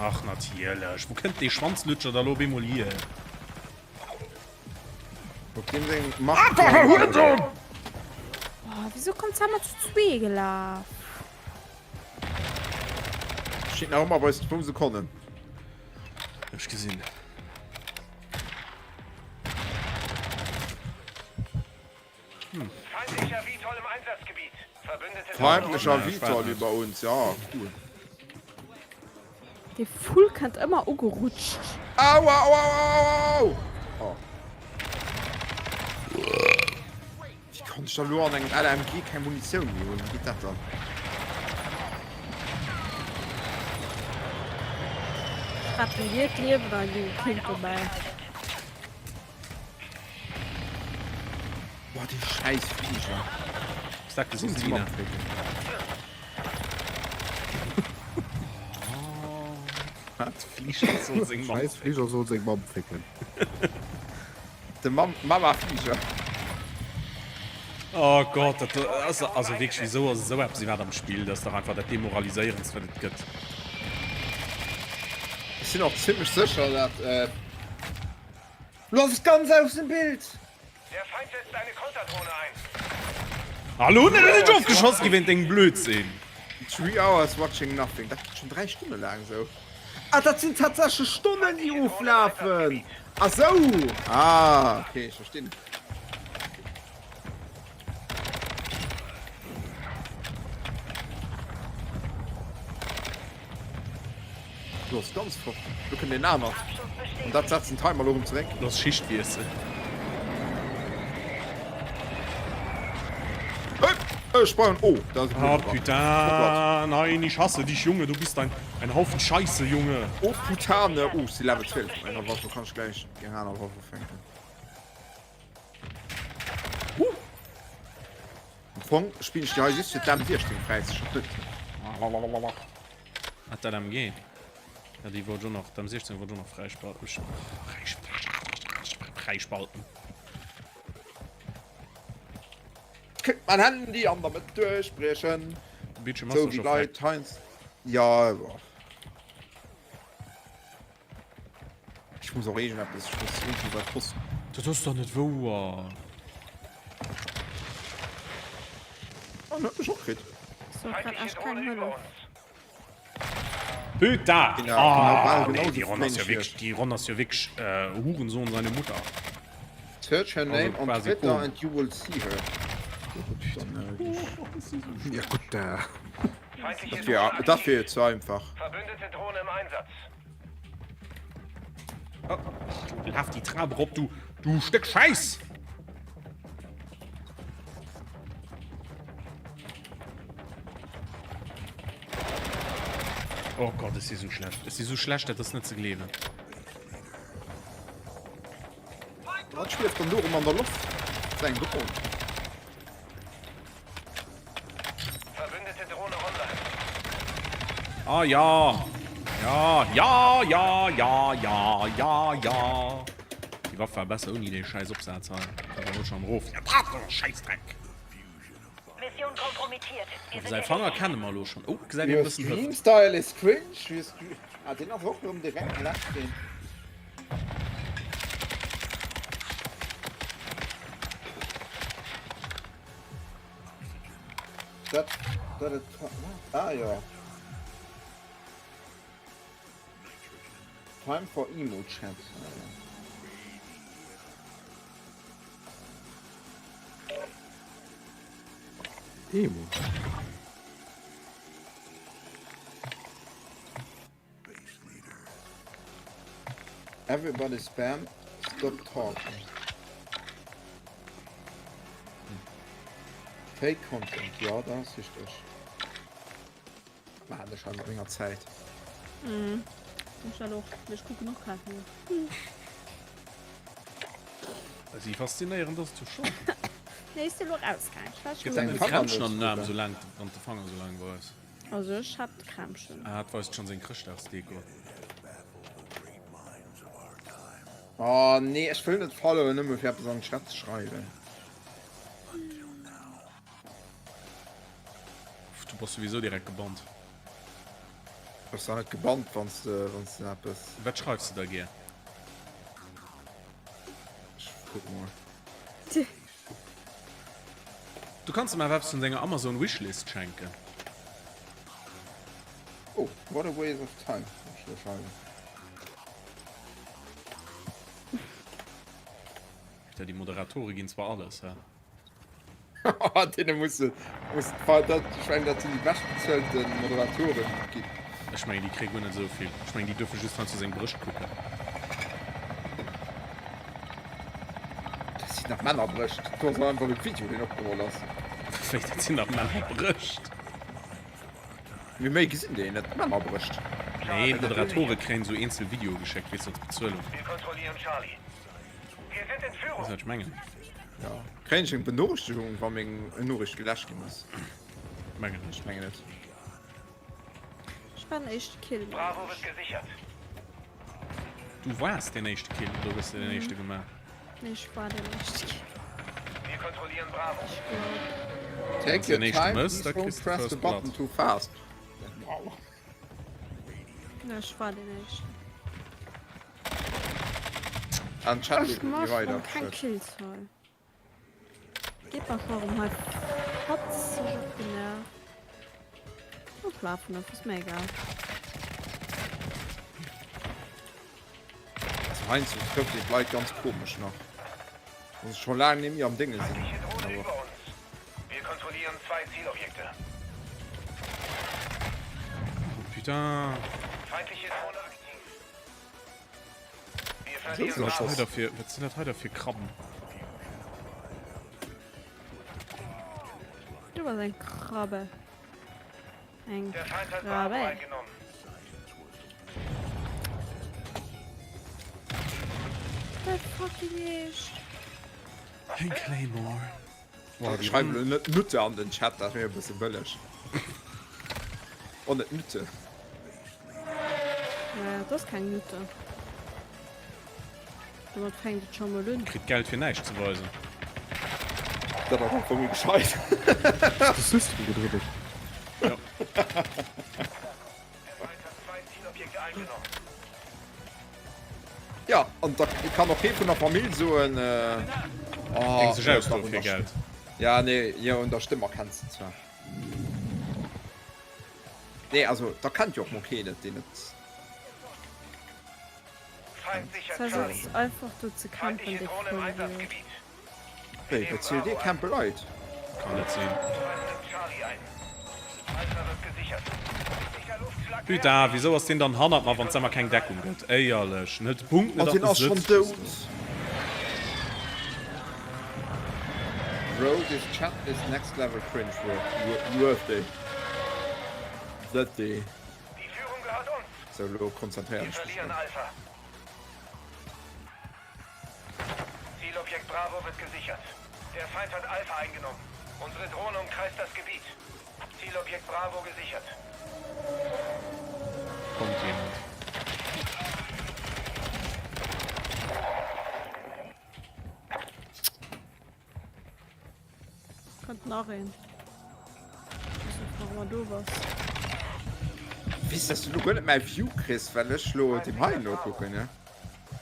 Ach natierlech, wou kënnt dee Schwanzlutscher da lo op eemol hier? Op deem seng Mark. Hurensohn! Oh, wieso kommt Summer zu zwee gelaf? Steet nach ëmmer bei 2 Sekonnen. Ech gesinn. Hm. Feindlicher VTOL im Einsatzgebiet. Verbündete Feindlicher VTOL über uns, ja, cool. Dee Vull kënnt ëmmer ugerutscht. Aua, aua, aua, aua, aua. Oh. Wéi konnt ech da lo an engem LMG keng Munitioun méi hunn? Wéi geet dat dann? Retten dir d'Liewen an ginn Kind dobäi. Boah, déi schäiss Flieger. Hues dat gesinn, Tina? Wat? Flieger soll seng Mamm Scheiß Flieger soll seng Mamm ficken. De Mam Mama Flieger. Oh Gott, dat ass also wierklech, wisou ass esou eppes iwwerhaapt am Spill? Dat ass dach einfach dat Demoraliséierendst, wat et gëtt. Ech sinn och zimmlech sécher, dat. Lo ass et ganz aus dem Bild! Der Feind setzt eine Konterdrohne ein. Hallo, net net ofgeschoss gi wéint dengem Blödsinn. Three hours watching nothing, dat geet schon 3 Stonne laang sou. Ah dat sinn tatsächlech Stonnen déi oflafen! Ah sou! Ah ok, ech verstinn. Lo ass ganz fort. Lo kënnt een anert. An dat setzt den Timer lo rëm zeréck. Lo ass Schichtwiessel. Ech brauch en O. Da ass e Ah Blumm dran. putain, nein, ich hasse dich, Junge, du bist ein, ein Haufen Scheiße, Junge. Oh putane, oh, ech si Level 12 mat menger Waff, lo kann ech gläich eng aner Waff ufänken. Huh. Am Fong spillen ech déi hei just fir d'M16 fräizeschalten. Ah, d'LMG. Ja, déi wollt ech och nach, d'M16 wollt ech och nach fräispalten. Fräispalten. Kéint mein Handy an der Mëtt duerchbriechen. De Bildschirm ass Sou doch wéi scho freck. Leit heiansdo. Ja, boah. Ech muss och iergendeppes, ech muss iergendwéi bei d'Post. Dat ass doch net wouer. Oh, en huet mech och kritt. So, grad echt keng Hëllef. Putain! Genau, Ah, genau, nee, genau déi so Ronn ass jo flénsch wierklech, déi Ronn ass jo wierklech äh, Hurensohn seine Mutter. Search her name Also on quasi Twitter Boom. and you will see her. Dann, äh, Ja gutt, da. Feindliche dat wier, Drohne dat aktiv. wier zu einfach. Verbündete Drohne im Einsatz. Oh, laf déi Trap erop, du, du Stéck Schäiss! Oh Gott, ech si sou schlecht. Ech si sou schlecht, dat ass net ze gleewen. Wat schwieft dann do rëm an der Loft? Dat ass eng Dron. Verbündete Drohne online. Ah ja. Ja, ja, ja, ja, ja, ja, ja. Déi Waff war besser ouni dee scheiß Opsaz hei. Da war schon am Rof. Ja, Scheißdreck. Mission kompromittiert. Wir sind Säi Fanger kenne mer elo schon. Oh, gesäit een e Your bëssen stream Hëft. style is cringe. Your stream... Ah, deen ass och rëm direkt left ginn. Dat, dat et, ah ja. Time for emo chat. Emo. Everybody spam, stop talking. Fake Content, ja, dat ass richteg. Maachen ech hei mat menger Zäit. Mhm. Ech dat och. Ech kucken och grad no. Si faszinéierend ass et jo schonn. Nee, ech si lo rausgaang. Ech war Gëtt schon. engem Krämpchen an den Aarm, soulaang, wann de Fanger sou laang weist. Also ech hat d'Krämpchen. Ah, et weist schon seng Chrëschtdagsdeko. Oh nee, ech wëll net followen, nëmme fir eppes an den Chat ze schreiwen. Du bass souwisou direkt gebannt. Bass da net gebannt, wanns de, wanns de eppes. Wat schreifs de da gär? Ech kucke mol. Du kanns em awer eppes vun denger Amazon Wishlist schenken. Oh, what a waste of time, muss ech lo schreiwen. Putain, déi Moderatore ginn zwar alles, hä? Deene muss de, muss dat, ech mengen, dat sinn déi beschtbezuelte Moderatoren, déi et ginn. Ech mengen, déi kréie guer net esou vill. Ech mengen, déi duerfe just heiansdo seng Brëscht kucken. Dat sinn nach Männerbrëscht. Do ass einfach e Video, deen opgeholl ass. Wéi, dat sinn nach Männerbrëscht? Mee méi gesinn déi net, Männerbrëscht. Nee, d'Moderatore kréien esou eenzel Videoe geschéckt, weess de, als Bezuelung. Wir kontrollieren Charlie. Wir sind in Führung. Weess wat ech mengen? Ja. Kréien ech eng Benorichtigung, wa meng Noriicht geläscht ginn ass? Mengen net. Ech mengen net. Ech war den éischte Kill. Bravo wird gesichert. Du waars deen éischte Kill oder hues de den éischte gemaach? Nee, ech war den éischte Kill. Wir kontrollieren Bravo. Ech glaub. Take den your éischte time, mëss, please da don't kriss de press the First button Blood. too fast. Wow. Nee, ech war den éischten. An Chat Ech geet et mach weider. rem keng Kills hei. Geet mer scho rem hei fatzeg op den Nerv. Ech lafen of, ass mir egal. Also heiansdo trëfft een d'Leit ganz komesch nach. Dass ech scho laang nemmi am Dénge sinn. Feindliche Drohne Awer. über uns. Wir kontrollieren zwei Zielobjekte. Oh putain. Feindliche Drohne aktiv. Wat sinn dat hei da fir Krabben? Du bass eng Krabbe. Eng Krabbe. The fucking Eescht. Eng Claymore. Boah, ich schreibe net Nutte an den Chat, dat mir e bësse bëlleg. Oh, net Nutte. Naja, dat ass keng Nutte. Domat fänkt et scho mol un. Kritt Geld fir näischt ze weisen. Dat ass einfach méi gescheit. Hues de System gedribbelt? Jo. Ja, an da kann och kee vun der Famill soen, oh, Géing sech ausdoe fir Geld. Ja, nee, jo, un der Stëmm erkenns de zwar. Nee, also da kennt jo och mol keen et, deen et. Versuchs einfach do ze campen, dee Vollidiot. Wéi, bezilt dir campe Leit? Kann net sinn. Putain, wisou ass deen dann hannert mer, wann et emmer keng Deckung gëtt? Éierlech, en hëlt de Punkt net Oh, an deen ass de schonn Sëtz. dout. Bro, this chat is next level cringe worthy. Worthy. Sou, lo konzentréieren ech mech erëm. Zielobjekt Bravo wird gesichert. Der Feind hat Alpha eingenommen. Unsere Drohne umkreist das Gebiet. Zielobjekt Bravo gesichert. Kommt jemand? Kommt nach een. Wees net warum er do bass. Wees dass du lo guer net mäi View kriss, well ech lo dem hei nokucken, ne?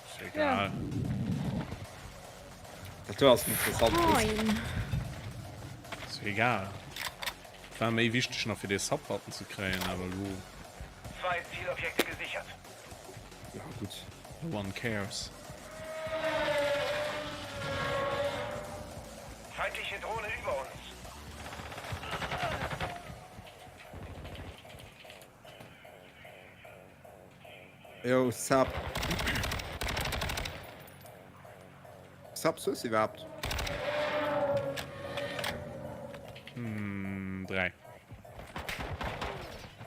Ist egal. Dat do ass interessant. Moin. Ist egal. War méi wichteg nach fir dee Sub-Button ze kréien, awer lo. Zwei Zielobjekte gesichert. Ja gutt. No one cares. Feindliche Drohne über uns. Yo, Sub. Subs hues du iwwerhaapt? Hm, 3.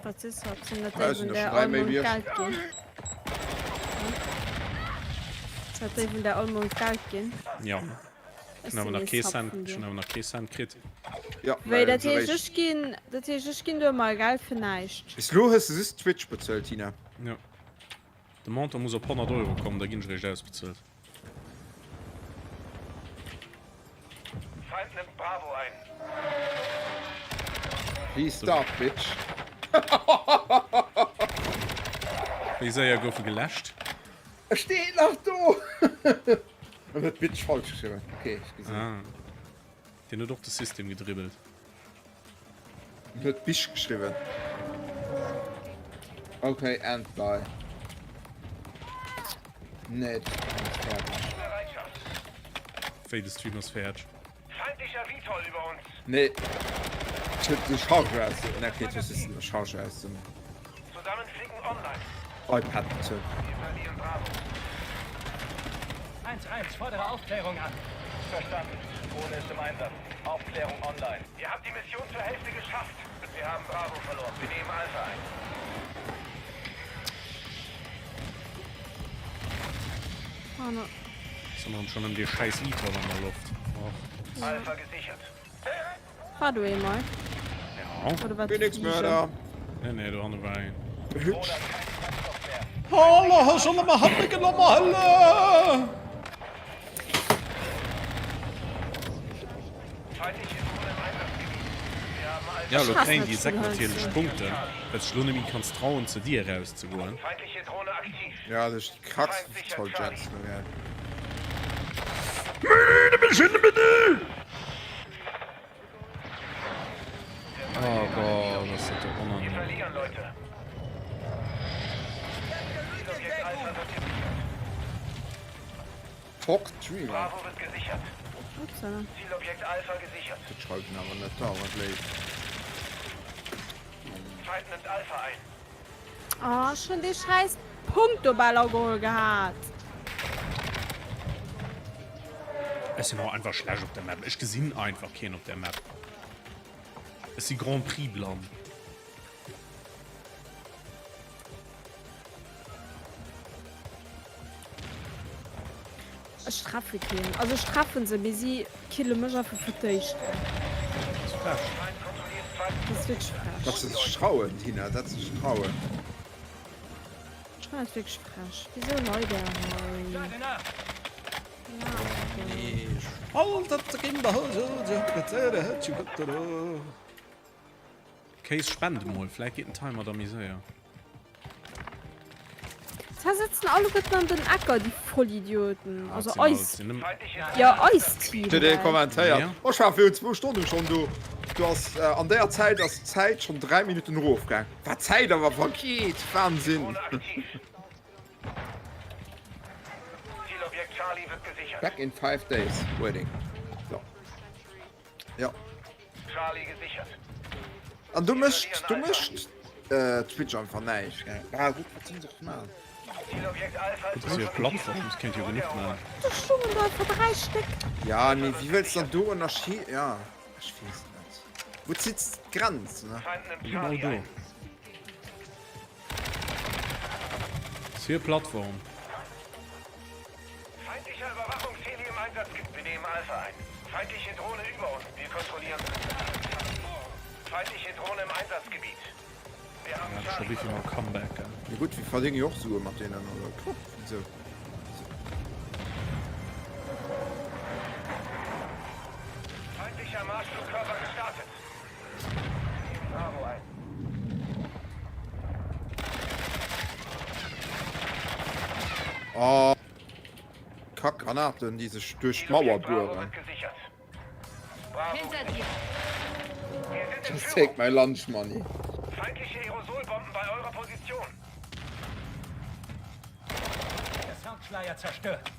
Wat si Subs? Sinn dat Ja, déi sinn vun der der schon 3 all méi Mount wéi ech. Geld ginn? Sinn dat déi vun der all Mount Geld ginn? Ja. Ech Schon awer sinn nach ee kee Sub Cent, vun schon dir. awer nach kee Cent kritt. Ja, Wéi, dat heescht ech ginn, dat heescht ech ginn do emmer Geld fir näischt? Bis lo hues de just Twitch bezuelt, Tina. Jo. De Montant muss op 100 Euro kommen, da ginn ech eréischt ausbezuelt. Feind nimmt Bravo ein. Please stop, bitch. Wéi séier gouf e geläscht? E steet nach do! En huet bitch falsch geschriwwen. Ok, ech gesinn. Ah. Deen huet och de System gedribbelt. En huet bisch geschriwwen. Ok, and die. Nee, de Stream ass fäerdeg. Wéi, de Stream ass fäerdeg? Nee, ech huet de Chargeur aus dem, nee, okay, et huet just de Chargeur aus dem iPad gezunn. Sondern schon ëm dee schäiss Etoile an der Loft. Och. Alpha gesichert. War do ee mei? Ja. Oder war Phoenix Mörder. Nee, nee, do hanne war een. Hübsch. Holla, schon mal Hände genommen, Hölle! Ja, lo kréien déi Säck natierlech Punkten, well s de lo net méi kanns trauen, zur Dier erauszegoen. Ja, duerch déi Krax voll Jets, ne? Oh Gott, ass dat do onangenehm. Fuck Dreamer. Dat schreiwen awer net da, wat léif. Oh, ech hunn dee schäiss Punkt do bal ageholl gehat. Ech sinn och einfach schlecht op der Map. Ech gesinn einfach keen op der Map. Ech si Grand Prix blann. Ech treffe keen. Also ech treffen se, mee si kille mech einfach fir d'éischt. Dat ass frech. Dat ass wierklech frech. Dat sech trauen, Tina, dat sech trauen. Ech fannen dat wierklech frech. Wisou leit der hei? Kéis spend emol, vläit geet den Timer da méi séier. Da sëtzen alleguerten an den Ecker, déi Vollidioten. Also eis, jo eis Team. Huet ee kommentéiert. Oh, ech war virun zwou Stonnen schonn do. Du ass an déier Zäit ass d'Zäit schonn 3 Minutten erofgaang. Wat d'Zäit awer vergeet, Wahnsinn! Back in 5 days, waiting. So. Ja. An du mécht, du mécht äh, Twitch einfach näischt, gell? Ah, gutt, wat sollen se och maachen? Gutt, ass jo e Plattform, se kéint jo genuch maachen. Do stungen der einfach 3 Stéck. Ja, mee wéi wëlls dann do ënnerschee-, ja, ech weess et net. Wou zitts d'Grenz, ne? Genau do. Ass hir Plattform. Feindlicher Überwachungsheli im Einsatzgebiet. Wir nehmen Alpha ein. Feindliche Drohne über uns. Wir kontrollieren. Feindliche Drohne im Einsatzgebiet. Wir haben Ja, schon Charlie wéi vill verloren. Mal Comeback, gell? Jo gutt, wir verdénge jo och Sue mat deenen, also puh, wieso? Feindlicher Marschflugkörper gestartet. Wir nehmen Bravo ein. Oh. Kack Granaten, déi sech duerch d'Mauer bueren. Just take my lunch money. Feindliche Aerosolbomben bei eurer Position. Der Soundschleier zerstört.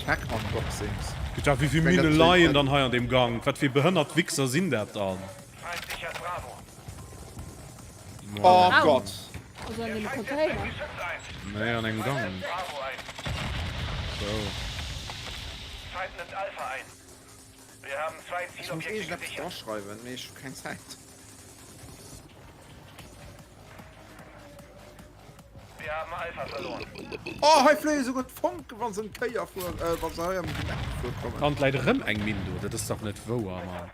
Tech Unboxings. Gott, wéi vill Mine leien dann hei an deem Gank? Wat fir behënnert Wichser sinn dat dann? Feind sichert Bravo. Oh Gott. Also an dem Container? Nee, an engem Gang. So. Feind nimmt Alpha ein. Wir haben zwei Ich muss Zielobjekte iergendeppes gesichert. draschreiwen, mee ech hu keng Zäit. haben Alpha verloren. Oh, hei fléie souguer d'Fonken, wa se en Kéier fuer, wa se hei am Geneck gefuer kommen. An 't läit erëm eng Minn do, dat ass dach net wouer, Mann.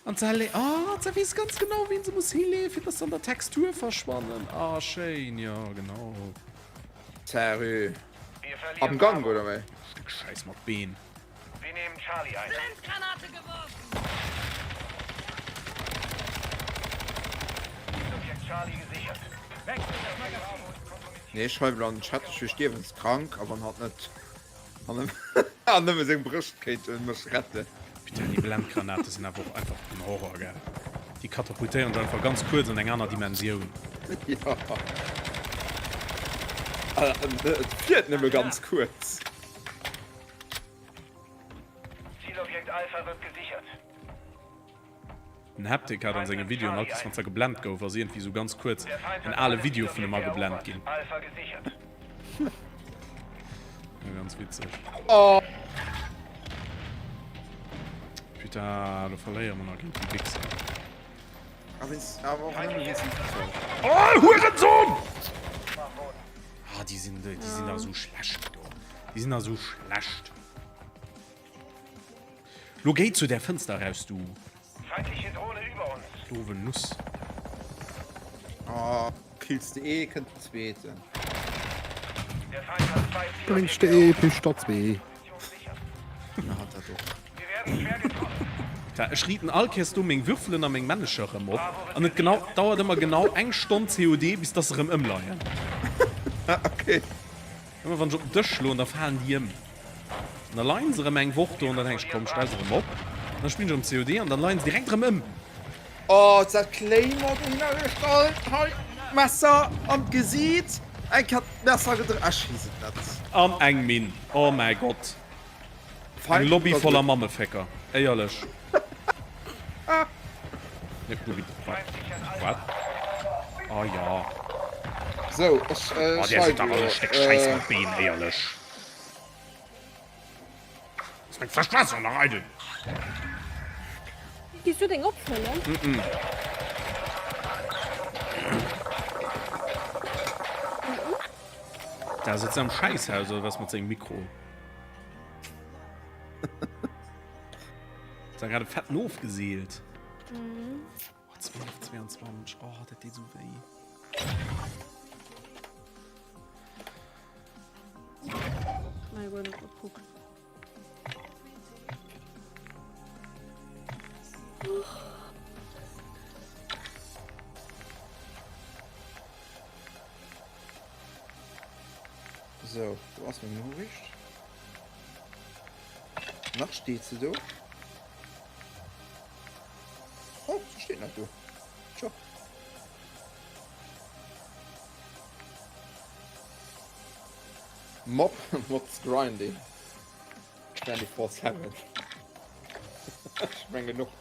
An se le, oh, se weess ganz genau, wien se muss hilee, fir dass se an der Textur verschwannen. Ah, schéin, jo, genau. Sérieux? Am Gank, oder wéi? Stéck Schäiss mat Been. Wir nehmen Charlie ein. Blendgranate geworfen! Objekt Charlie gesichert. Wechselt das Magazin. Nee, ech schreiwen an den Chat, ech wier stierwenskrank, a wann hatt net an nëmme seng Brëscht kéint mech retten. Putain, déi Blendgranate sinn awer och einfach den Horror, gell? Déi katapultéieren dech einfach ganz kuerz an eng aner Dimensioun. Jo. Et fiert nëmme ganz kuerz. Zielobjekt Alpha wird gesichert. Den Haptic hat an sengem Videoen all Kéiers wann se geblend gouf ass iergendwéi sou ganz kuerz en ale Video vun em ageblend ginn. Ganz witzeg. Putain, lo verléiere mer nach géint déi Wichser. Oh, Hurensohn! Ah, déi sinn, déi sinn da sou schlecht do. Déi sinn da sou schlecht. Lo géi zu där Fënster eraus, du doofen Nuss. Oh, kills de ee, kënnt den zweeten. Bréngs de ee, picht der zwee. Na, hat dat och. Tja, ech riiten all Kéiers do meng Würfelen a meng Männecher erëm op an et genau dauert ëmmer genau eng Stonn COD bis dass se erëm ëmleien. Okay. Ëmmer wann ech op den Dësch schloen, da falen déi ëm. An da leien se erëm eng Woch do an dann denken ech, komm stell se erëm op. An da spillen ech erëm COD an dann leien se direkt erëm ëm. Oh, dat Claymore dohinner gestallt, hei Messer an d'Gesiit, eng Kéier d'Messer gedréckt, ech weess et net. An eng Minn, oh mäi Gott. Eng Lobby voller Mammefécker, éierlech. Wat? Oh jo. Sou, ech Oh, där sidd dach all e Stéck Schäiss mat Been, éierlech. Ass meng Fläsch Waasser nach eidel? Gees du deng opfëllen? Mm. Da sëtzt am Schäisshaus oder was mat sengem Mikro? Ist da gerade fetten ofgeseelt. Mhm. Oh, 12, 22. Oh, dat deet sou wéi. Mal guer net gekuckt. Sou, do ass meng Noriicht. Nach steet se do. Oh, se steet nach do. Tjo. Mob, Mobs Grinding. 24-7. Ech mengen och.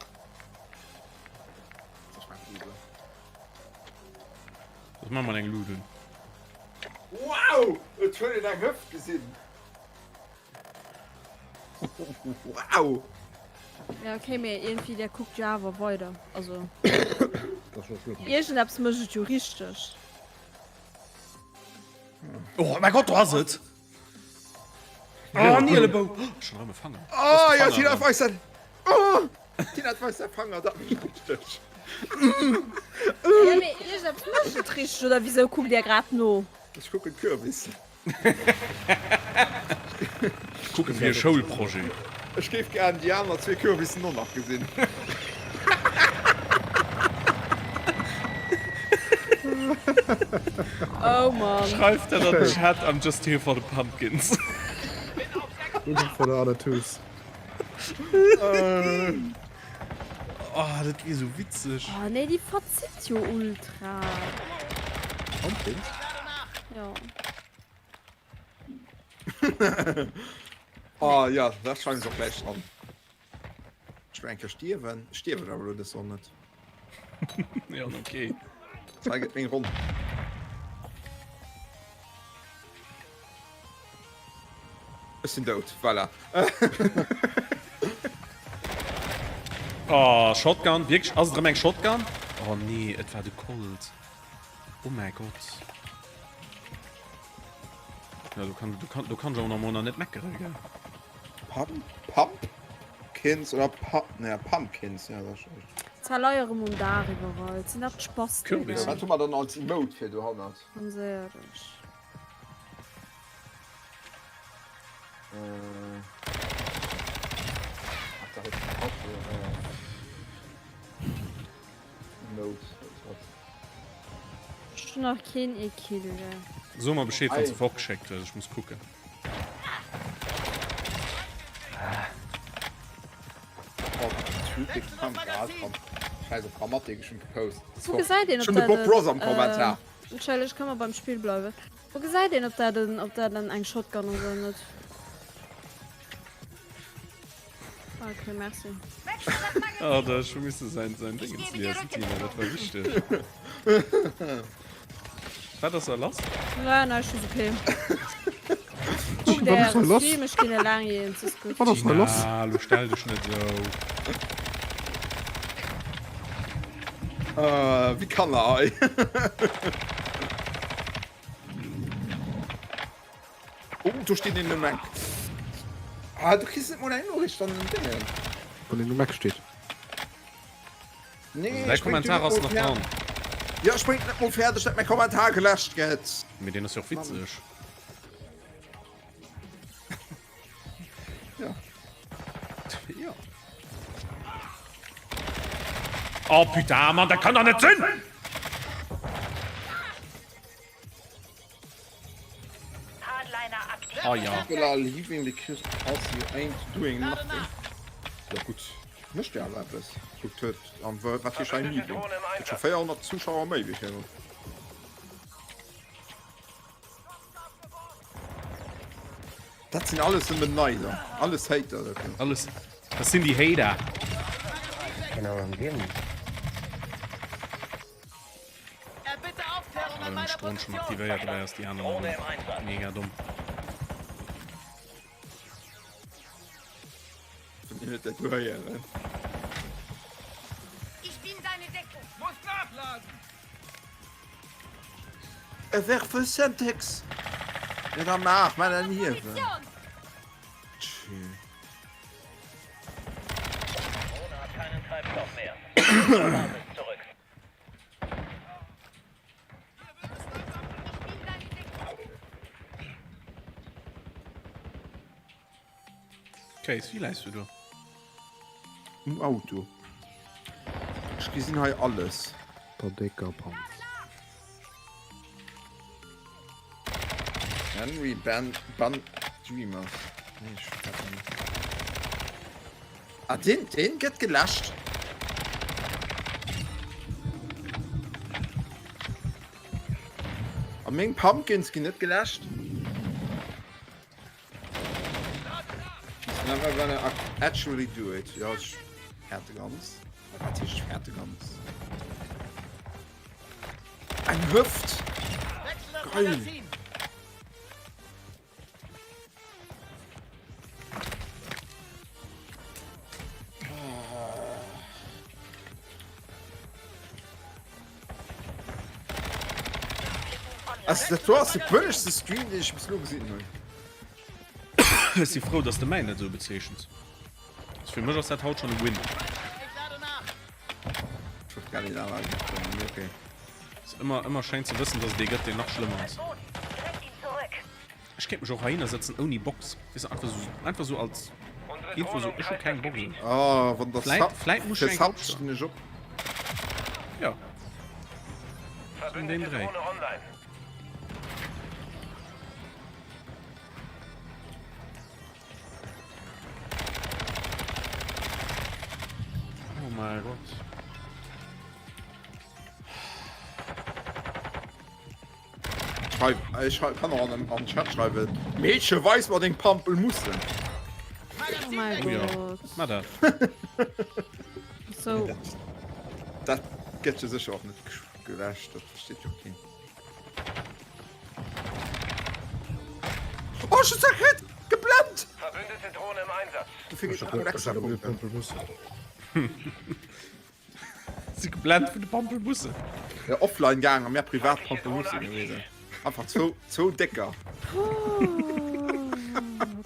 Soss maache mer eng Luden. Wow! Et huet een eng Hëft gesinn. Wow! Ja okay, mee iergendwéi der kuckt jo awer weider. Also iergendeppes mécht et jo richteg. Oh mäi Gott, do ass et! Oh, Nielebou! Schon erëm e Fanger. Oh, ja, Tina weist dat. Oh, Tina weist säi Fanger, dat mécht richteg. Ja, mee iergendeppes mécht et richteg, oder wisou kuckt Dir grad no? Ech kucken d'Kürbis. Kucken fir e Schoulprojet. Ech géif gären déi aner zwee Kürbissen och nach gesinn. Oh Mann. Schreift dat an den Chat, I'm just here for the pumpkins. Looking for the other twos. Oh, dat wier sou witzeg. Oh nee, déi verzitt jo ultra. Pumpkins? Jo. Oh ja, dat schreiwen se och gläich dran. Ech will eng Kéier stierwen. Ech stierwen awer elo dës Ronn net. Ja, okay. Hei gëtt meng Ronn. Ech sinn dout, voilà. Oh, Shotgun, wierklech? Ass et erëm eng Shotgun? Oh nee, et war de Colt. Oh mäi Gott. Ja, do kann, do kann, do kann ech awer nach mol nach net meckeren, gell? Pump, Pumpkins oder Pu ne, Pumpkins, ja, dat ass schon richtig. Zerleiere um Daach iwwerall. Sinn dat d'Spasten? Kürbisse. Wat hu mer dann als Emote fir dohannert? Ganz éierlech. Äh. Ach, da huet äh, Emote. Ech hunn nach keen ee Kill, gell. So mer Bescheed wann s de fortgeschéckt hues, ech muss kucken. Wou gesäit een op de Bob Ross am Kommentar. Entschëlleg, kann mer beim Spill bleiwen. Wou gesäit een op dat en op dat en eng Shotgun ass oder net? Okay, merci. Oh, da ech hu misse säin säin Dingens liesen, Tina, dat war wichteg. Wat ass da lass? Nein, nein, ist okay. Guck Was ist da der lass? Stream, ich geh lang gehen, es ist gut. Was ass da lass? Tina, lo stell dech net sou. Äh, wéi Kanner hei. Oh, do steet een um Eck. Ah, du kriss net mol eng Noriicht an den Dingen. Wann een um Eck steet. Nee, Däi Kommentar ass nach dran. Jo, ech bréngt net mol fäerdeg, dat mäi Kommentar geläscht gëtt. Mee deen ass jo och witzeg. Ja. Ja. Oh putain, Mann, dat kann doch net sinn! Oh ja. People are leaving because you ain't doing nothing. Ja gutt, mécht jo awer eppes. Kuckt huet an wat fir en Niveau. Huet scho 400 Zuschauer méi wéi virun. Dat sinn alles nëmmen Neider, alles Hater dat do. Alles, dat sinn déi Hater. Strom schon aktivéiert, dabei ass déi aner nach mega domm. Werfe Semtex! Ja da maach, maach dat Niewen. Tschüss. Case, wéi läis du do? Um Auto. Ech gesinn hei alles. Der décker Panz. Henry Ban Ban Dreamers. Nee, ech dat net. Ah, den, den gëtt geläscht. A meng Pumpkins ginn net geläscht. He's never gonna actually do it. Ja, ech fäerte ganz. Wat heescht ech fäerte ganz? Eng Hüft! Geil! Also dat do ass de bëllegste Stream deen ech bis elo gesinn hunn. Ech si frou dass de mäin net esou bezeechens. Also fir mech ass dat haut schon e Win. Ech wollt gar nicht awer okay. Ass ëmmer ëmmer schéin ze wëssen dass et ee gëtt deen nach schlëmmer ass. Ech kéint mech och heihinner sëtzen ouni Box, weess de, einfach sou, einfach sou als Info sou, ech hu keng Box un. Oh, wann der Vläit, vläit muss ech fir eng Sub stinn ech op. Ja. Sou an deem Dréi. Oh mein Gott. Schreib, ech kann och an den Chat schreiwen. Meedche weis mer deng Pampelmussen. Oh mein Oh ja, Gott. ma dat. So. Dat gëtt jo sécher och net geläscht, dat versteet jo keen. Oh, ech hunn se kritt! Geblennt! Verbündete Drohne im Einsatz. Dofir geet Ech extra hab Punkten. Pampelmussen. Si geblennt vun de Pampelmussen. Ja, offline gaang a mär privat Pampelmusse gewisen. Einfach zwou, zwou Décker.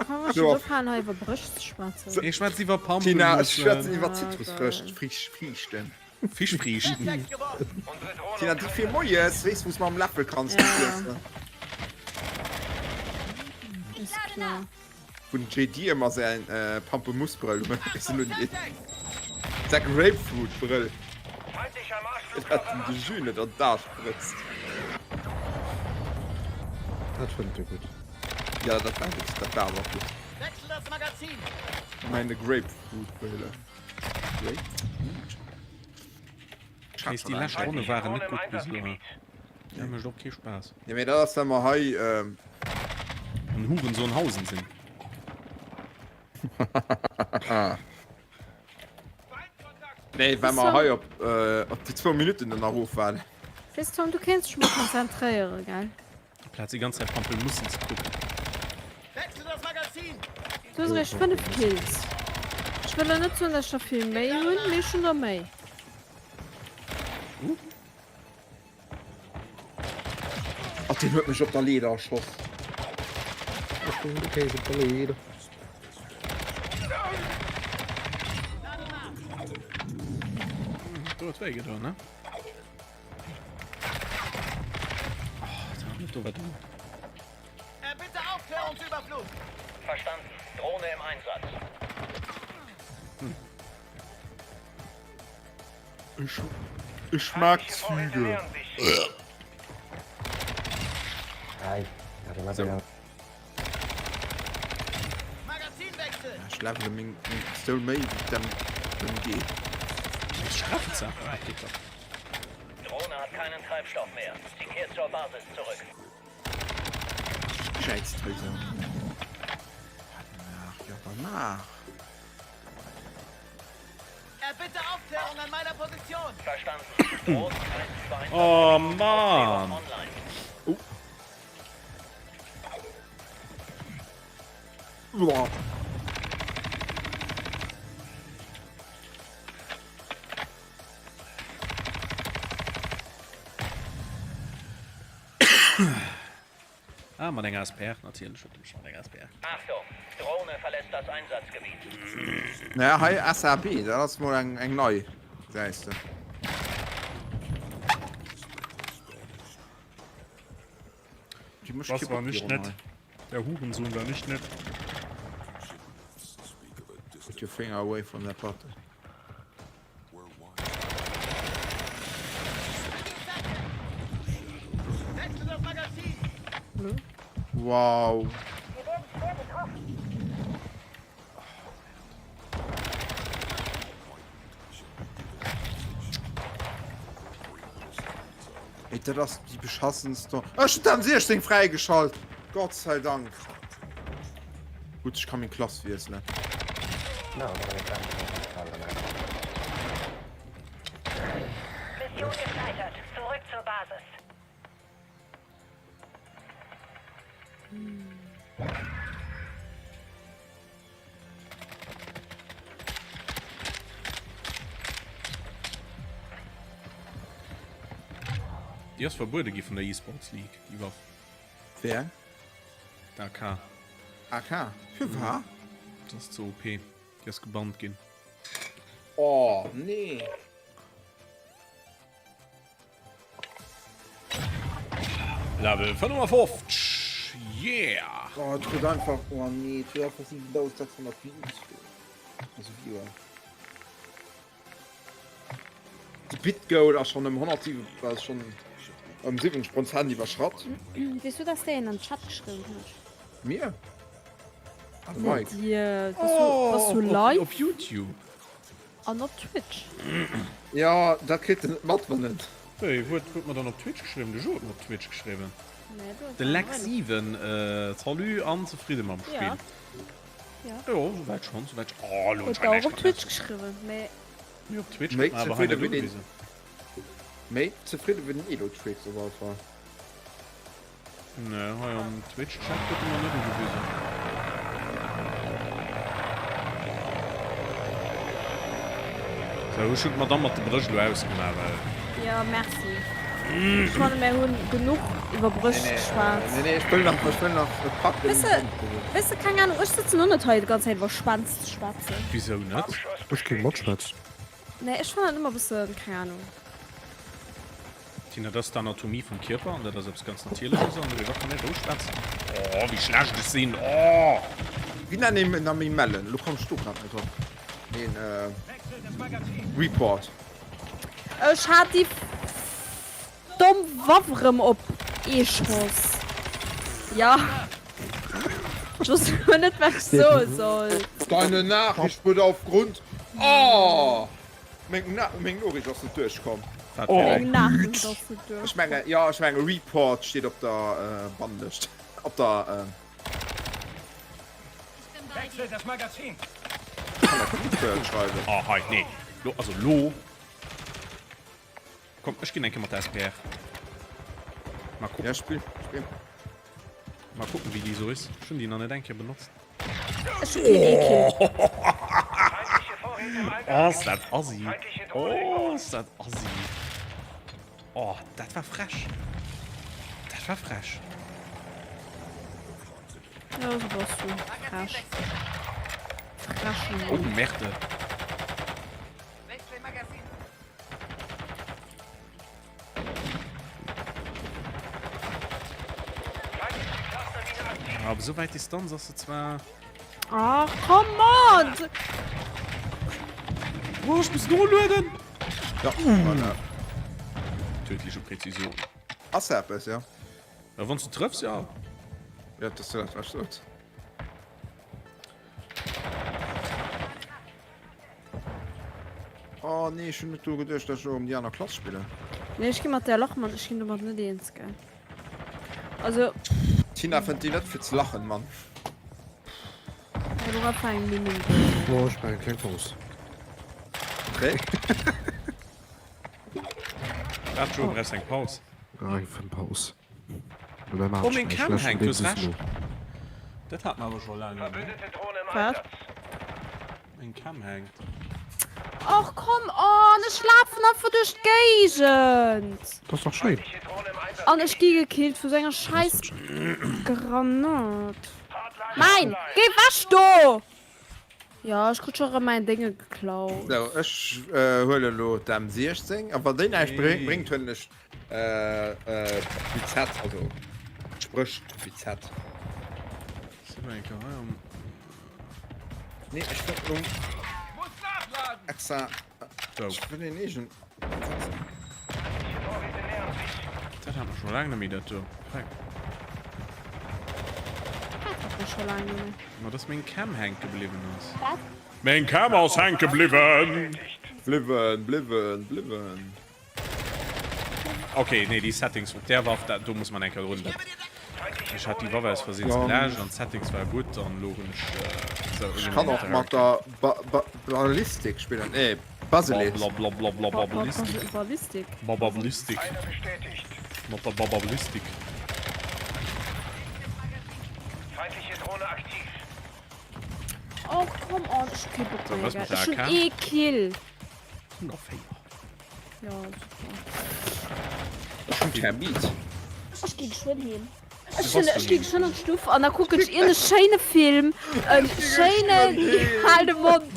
Kann man schon ophaen hei iwwer Bréch ze schwätzen? Ech schwätz iwwer Tina, ech schwätzen Pampelmussen. iwwer Zitrusfrëscht, Friich, Friichten. Fischfriichten. Tina, déi fir moies, weess, wou s mam Läffel kanns Ja. iessen. Ist klar. Wou den JD ëmmer säin Pampelmussbrëll huet. Säi Grapefruitbrëll. Dat en de Jus net an d'A sprëtzt. Dat fënnt e gutt. Ja, dat war gutt. Dat war awer och gutt. Meine Grapefruitbrille. Grapefruit? Scheiss, déi lescht Ronne waren net gutt bis elo. Dat mécht och kee Spaass. Jo, mee dat ass well mer hei. An Hurensohnhausen sinn. Nee, well mer hei op op déi zwou Minutten dann nach of waren. Weess Tom, du kéints dech mol konzentréieren, gell? Amplaz déi ganz Zäit Pampelmussen ze kucken. Du hues eréischt 5 Kills. Ech wëll elo net soen, dass ech der vill méi hunn, mee ech hunn der méi. Ach, deen huet mech op der Leeder erschoss. Ech bin de Kéis op der Leeder. Do huet wéi gedoen, ne? Oh, da net do wat do. Bitte Aufklärungsüberflug! Verstanden. Drohne im Einsatz. Ech, ech mag Züge. Ech levele meng Pistoul méi wéi d'MG. Drohne hat keinen Treibstoff mehr. Sie kehrt zur Basis zurück. Schäiz Tréisor. Maach, jo, maach. Erbitte Aufklärung an meiner Position. Verstanden. Drohnen kreisen über Oh Mann! Online. Oh. Boah. Ah, mat enger SPR natierlech. Huet e mech mat enger SPR. Achtung, Drohne verlässt das Einsatzgebiet. Naja, hei SAB, dat ass mol eng, eng nei, gesäis de. Déi mécht Das kee war Bock, déi nicht Ronn nett. hei. Der Hurensohn war nicht nett. Put your finger away from that button. Wow. Ey, dat ass déi beschassenste. Ech hunn d'M16 fräigeschalt. Gott sei Dank. Gutt, ech ka meng Klass wiesselen. Mission gescheitert. Zurück zur Basis. Déi ass verbuede gi vun der eSports League, déi Waff. Wéi eng? D'AK. AK? Firwat? Dat ass ze OP. Déi ass gebannt ginn. Oh nee. Level 55! Yeah! Oh, et huet einfach, oh nee, et huet einfach 7600 Views. Also Viewer. De Bitgoal ass schonn ëm 107, ass schonn ëm 70 Prozent iwwerschratt. Weess du, dass déi een an den Chat geschriwwen huet? Mir? Ah, de Mike. Dir, bass du, bass du op, live op YouTube. an op Twitch? Ja, dat kritt en net mat, wann et. Wéi, huet, huet mer dann op Twitch geschriwwen? De Jo huet mer op Twitch geschriwwen. Nee, du hues De awer Lex hei 7, Salut an zefridde mam Ja. Spill. Ja. Jo, souwäit schonn, souwäit schonn. Oh, elo Huet hunn ech der hei och näischt op Twitch verpasst. geschriwwen, mee. Mee op Twitch Méi huet mer awer hei zefridde net wéi den. ugewisen. Méi zefridde wéi den Elotrix op alle Fall. Nee, hei am Twitch-Chat gëtt en mer net ugewisen. Sou, ech hunn d'Madame mat de Bréch elo ausgemaach, well. Jo, merci. Ech fannen, mär hunn genuch. Iwwerbréch geschwat. Nee, nee, ech wëll nach, ech wëll nach e Packen. Weess de, weess de, keng Ahnung, ech sëtzen och net hei déi ganz Zäit iwwer Schwänz ze schwätzen. Wisou net? Ech géing matschwätzen. Nee, ech fannen dat ëmmer e bëssen, keng Ahnung. Tina, dat ass d'Anatomie vum Kierper an dat ass eppes ganz Natierleches an doriwwer kann ee roueg schwätzen. Oh, wéi schlecht ech sinn, oh! Wéi nennen een méi mellen? Elo komm ech do grad net drop. Een Report. Ech hat déi domm Waff erëm op ee Schoss. Jo. Ech wousst elo net wat ech soe soll. Deine Nachricht wurde aufgrund. Oh! Meng meng Noriicht ass net duerchkomm. Wat fir eng? Meng Nachricht ass net duerchkomm. Ech menge jo, ech menge Report steet op der Bannlëscht. Op der. Wechsel das Magazin! Kann dat Report schreiwen. Oh hei, nee. Lo, also lo. Komm, ech ginn eng Kéier mat der SPR. Mal kucken. Ja, spill, spill. Mal kucken, wéi déi sou is. Ech hunn déi nach net eng Kéier benotzt. Ech hu keen Eekill. Oh, ass dat assi. Oh, ass dat assi. Oh, dat war frech. Dat war frech. Ja, so bass du. Frech. Frechen Oh, Mann. merde. Op esou wäit Distanz ass se zwar. Ach, come on! Oh, ech muss nolueden! Ja, voilà. Tödliche Präzision. Ass eppes, ja. Ja, wann du trëffs, ja. Ja, dat ass dat, wat ech sot. Oh nee, ech hunn net dru geduecht, dass ech elo erëm déi aner Klass spillen. Nee, ech gi mat där Lachmann, ech ginn domat net eens, gell. Also. Tina fënnt déi net fir ze lachen, Mann. Ja, worauf war eng Mimik? Oh, ech brauch eng kleng Paus. Okay. Wat, Joe, brauchs eng Paus? Ja, eng Fëmmpaus. Oh, meng Cam hänkt, du hues Recht. Dat hat mer awer scho laang net méi. Wat? Meng Cam hänkt. Och come on, ech lafen einfach duerch d'Géigend. Dat ass dach schéin. An ech gi gekillt vu sou enger scheiss Granat. Mein, géi wech do! Jo, ech krut scho rëm mäin Dénge geklaut. Sou, ech huelen elo d'M16 a wann déi näischt bréngt, huelen ech d'Bizett, also spréch d'Bizett. Nee, ech wëll elo extra, ech wëll een eegen. Dat hat mer scho laang net méi, dat do. Hei. Wat hat mer scho laang net méi? Ma dass meng Cam hänke bliwwen ass. Wat? Meng Cam ass hänke bliwwen! Bliwwen, bliwwen, bliwwen. Ok, nee, déi Settings op där Waff, dat do muss man eng Kéier drun. Dat, ech hat déi Waff aus Versehens geläscht an d'Settings war gutt an elo hunn ech se Ech kann och mat der Ba Ba Ballistik spillen, nee, Basilisk. Blablablablabalistik. Ballistik. Babablistik. Mat der Babablistik. Och come on, ech hu kee Bock So, méi, was gell. mat der Ech hunn AK? ee Kill. 104. Ja, super. Ech hunn Thermit. Ech gi geschwënn heem. Ech hunn, ech gi geschwënn an d'Stuff an da kucken ech iergend e schéine Film, e schéinen, hal de Mond,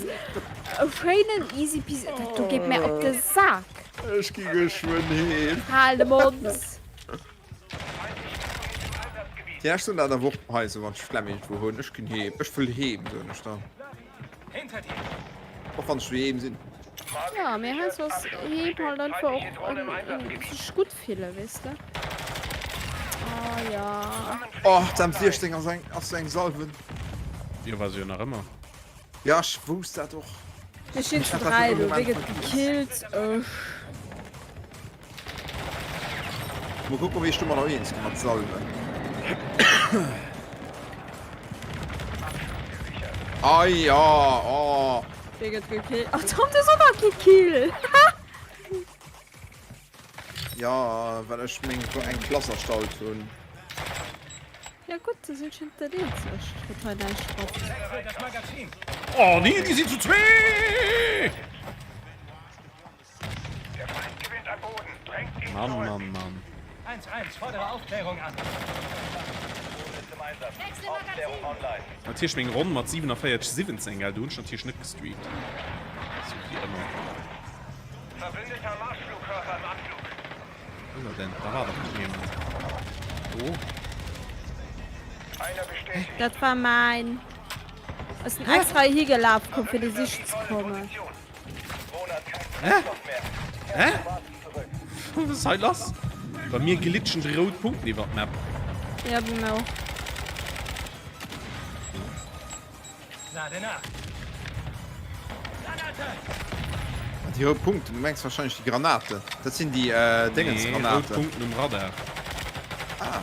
e schéinen easy peasy, dat do geet mär op de Sak. Ech gi geschwënn heem. Hal de Mond. Déi ech soen dat awer och hei esou, wann ech d'Flemm iergendwou hunn, ech ginn heem, ech wëll heem, soen ech dann. Och wann ech doheem sinn. Ja, mee heiansdo ass heem halt einfach och en sech gutt fillen, weess de. Oh ja. Oh, d'M16 ass eng, ass eng Salve. Jo, war se jo nach ëmmer. Ja, ech wousst dat och. Mir stinn zu 3 do, wee gëtt gekillt? Ech. Mol kucken, wéi ech domadder eens ginn mat Salven. Ai ja, oh. Wee gëtt gekillt? Ach Tom, du hues och nach kee Kill. Ja, well ech meng eng Klass erstallt hunn. Ja gutt, da sinn ech jo net dat Eenzegt, wat hei näischt rafft. Oh nee, déi sinn zu zwee! Mann, Mann, Mann. 1-1, fordere Aufklärung an. Wechsle Magazin! Natierlech meng Ronn mat 47, 17, gell, do hunn ech natierlech net gestreamt, sou wéi ëmmer. Verbündeter Marschflugkörper im Anflug. Wou ass er denn? Da war doch nach jemand. Do. Einer bestätigt. Dat war mäin. Ech sinn extra heihi gelaf komm fir déi sichen ze kommen. Hä? Hä? Was ist hei lass? Bei mir glitschen déi rout Punkten iwwer d'Map. Ja, bei mir och. Lade nach. Granate! Déi rout Punkten, du mengs wahrscheinlech déi Granaten. Dat sinn déi äh, Nee, rout Dingensgranaten. Punkten um Radar. Ah.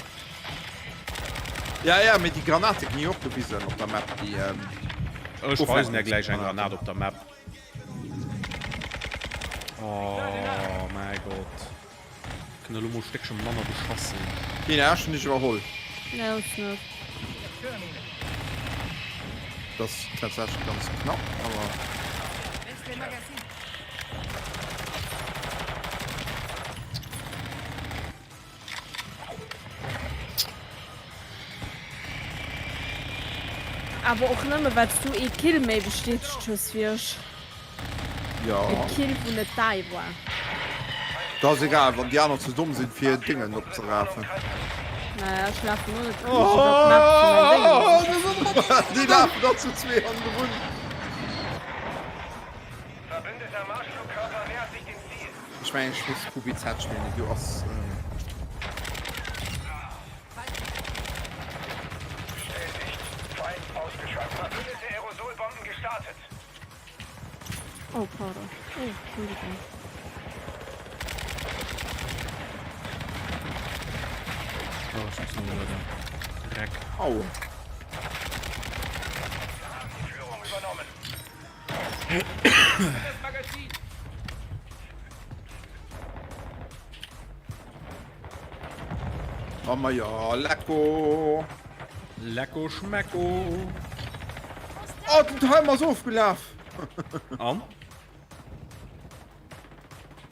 Ja, ja, mee déi Granate ginn jo och gewisen op der Map, déi ähm, Ech weisen der gläich eng Granat op der Map. Oh mäi Gott. Kënnt elo mol e Stéckche manner beschass sinn. Tina, ech hunn dech iwwerholl. Nee, hues net. Dat ass tatsächlech ganz knapp, awer. Awer och nëmme well s du ee Kill méi bestätegt hues wéi ech. Jo. E Kill wou net däi war. Dat ass egal, wann déi aner ze domm sinn fir Déngen opzerafen. Naja, ech lafen och net riicht iwwer d'Map fir mäin Déngen ze sichen. Déi lafen da zu zwee hannendrun. Verbündeter Marschflugkörper nähert sich dem Ziel. Ech mengen ech muss QBZ spillen, déi do ass. Bestätigt. Feind ausgeschaltet. Verbündete Aerosolbomben gestartet. Oh, pardon. Oh, Entschuldigung. Oh, ich muss noch wieder. Dreck. Au. Die Führung übernommen. Das Magazin. Oh ma ja, lecko. Lecko schmecko. Oh, den Timer ass ofgelaf. An?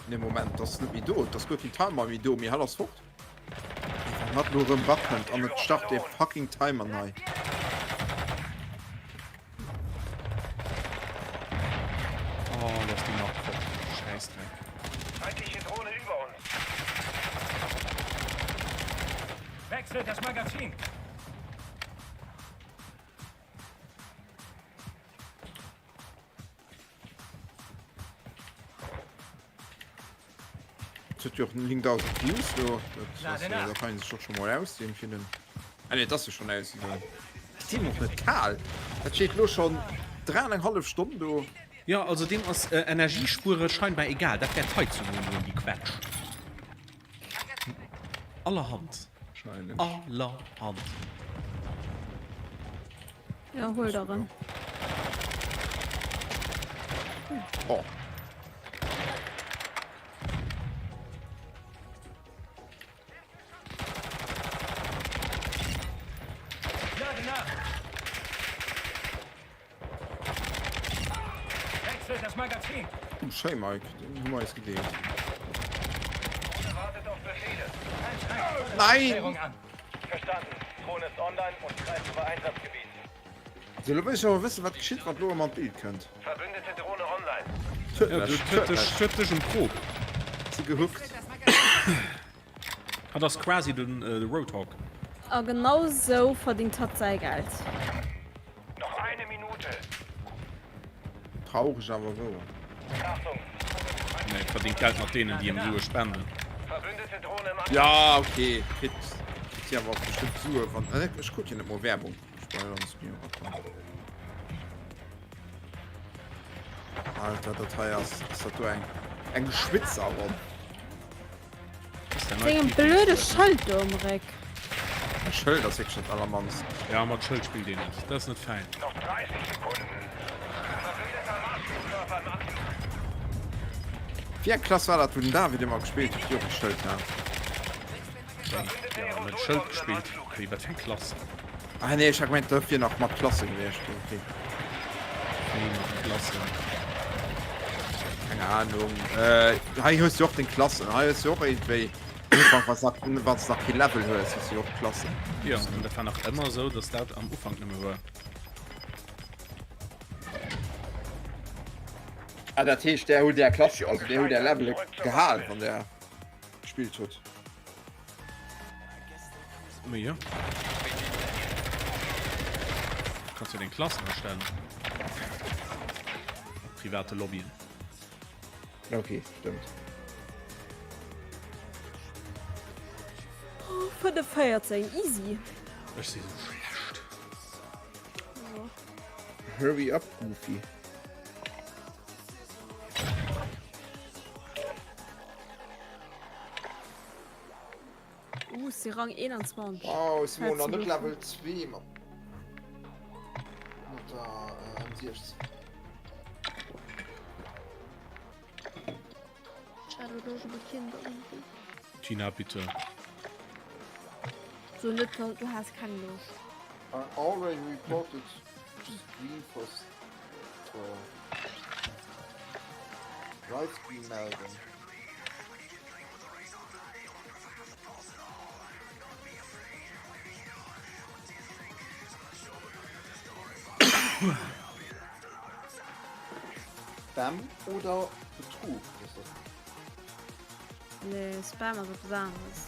Ne Moment, das net méi do. Das guer keen Timer méi do. Mee hatt ass fort. Wann hatt lo rëm rakënnt an et start dee fucking Timer nei. Oh, lass die nach fort. Scheißdreck. Feindliche Drohne über uns. Wechselt das Magazin. Et huet jo och 9000 Views do. Dat ass, da kann een sech och scho mol ausdinn fir den. Ah nee, et ass jo schonn ausgegangen. Ass deem och net kal? Dat steet elo schonn 3 an eng hallef Stonn do. Jo, also deem ass Energiespuere scheinbar egal. Dat wär d'Heizung undoen, déi Quetsch. Allerhand. Allerhand. Ja, hol der en. Oh. Lade nach. Wechselt das Magazin. Oh, schéi Mike, den hu mer eis gedeelt. Wartet auf Befehle. Nein! Verstanden. Drohne ist online und kreist über Einsatzgebiet. So, lo wëll ech awer wëssen, wat geschitt, wann lo ëm an d'Bild kënnt. Verbündete Drohne online. Ja, du huet dech, huet dech um Krop. Si gehookt. Hatt ass quasi den de Roadhog. A genau sou verdingt hatt säi Geld. Noch eine Minute. Traureg awer wouer. Achtung! Nee, verdingt Geld mat deenen, déi em Sue spenden. Verbündete Drohne im Anflug. Ja, okay. Kritt, kritt hie awer och bestëmmt Sue wann. Ah, ech krut jo net mol Werbung. Alter, dat hei ass, ass dat do eng, eng Schwitzerronn. Sengem blöde Schëld do um Réck. E Schëld ass wierklech dat allermannst. Ja, mat Schëld spillt een net. Dat ass net fäin. Noch 30 Sekunden. Verbündeter Marschflugkörper im Anflug. Wéi eng Klass war dat, wou den David ëmmer gespillt huet, déi och e Schëld hat? Déi haben mat Schëld gespillt. Wéi, wat fir eng Klass? Ah nee, ech hat gemengt, dat wier nach mat Klasse gewiescht. Okay. Wéi mat Klassen? Keng Ahnung. Äh, hei hues du och deng Klassen. Hei hues du och iergendwéi. Ufank wann s nach wann s nach kee Level hues, hues du jo och Klassen. Jo, an dat war nach ëmmer esou, dass dat am Ufank nëmme war. Ah dat heescht där hutt är Klass, also där hutt är Levele gehal wann där gespillt hutt? Mee jo. Kanns jo deng Klassen erstellen. Private Lobbyen. Ok, stëmmt. Oh, 45, easy. Ech si sou schlecht. Hurry up, Goofy. Uh, si Rang 21. Wow, ech si mol nach net Level 2 mat mat der M16. Tina, bitte. So net, du has keng Loscht. I already reported screen for Livestream melden. Spam oder Betrug? Nee, Spam ass eppes aneres.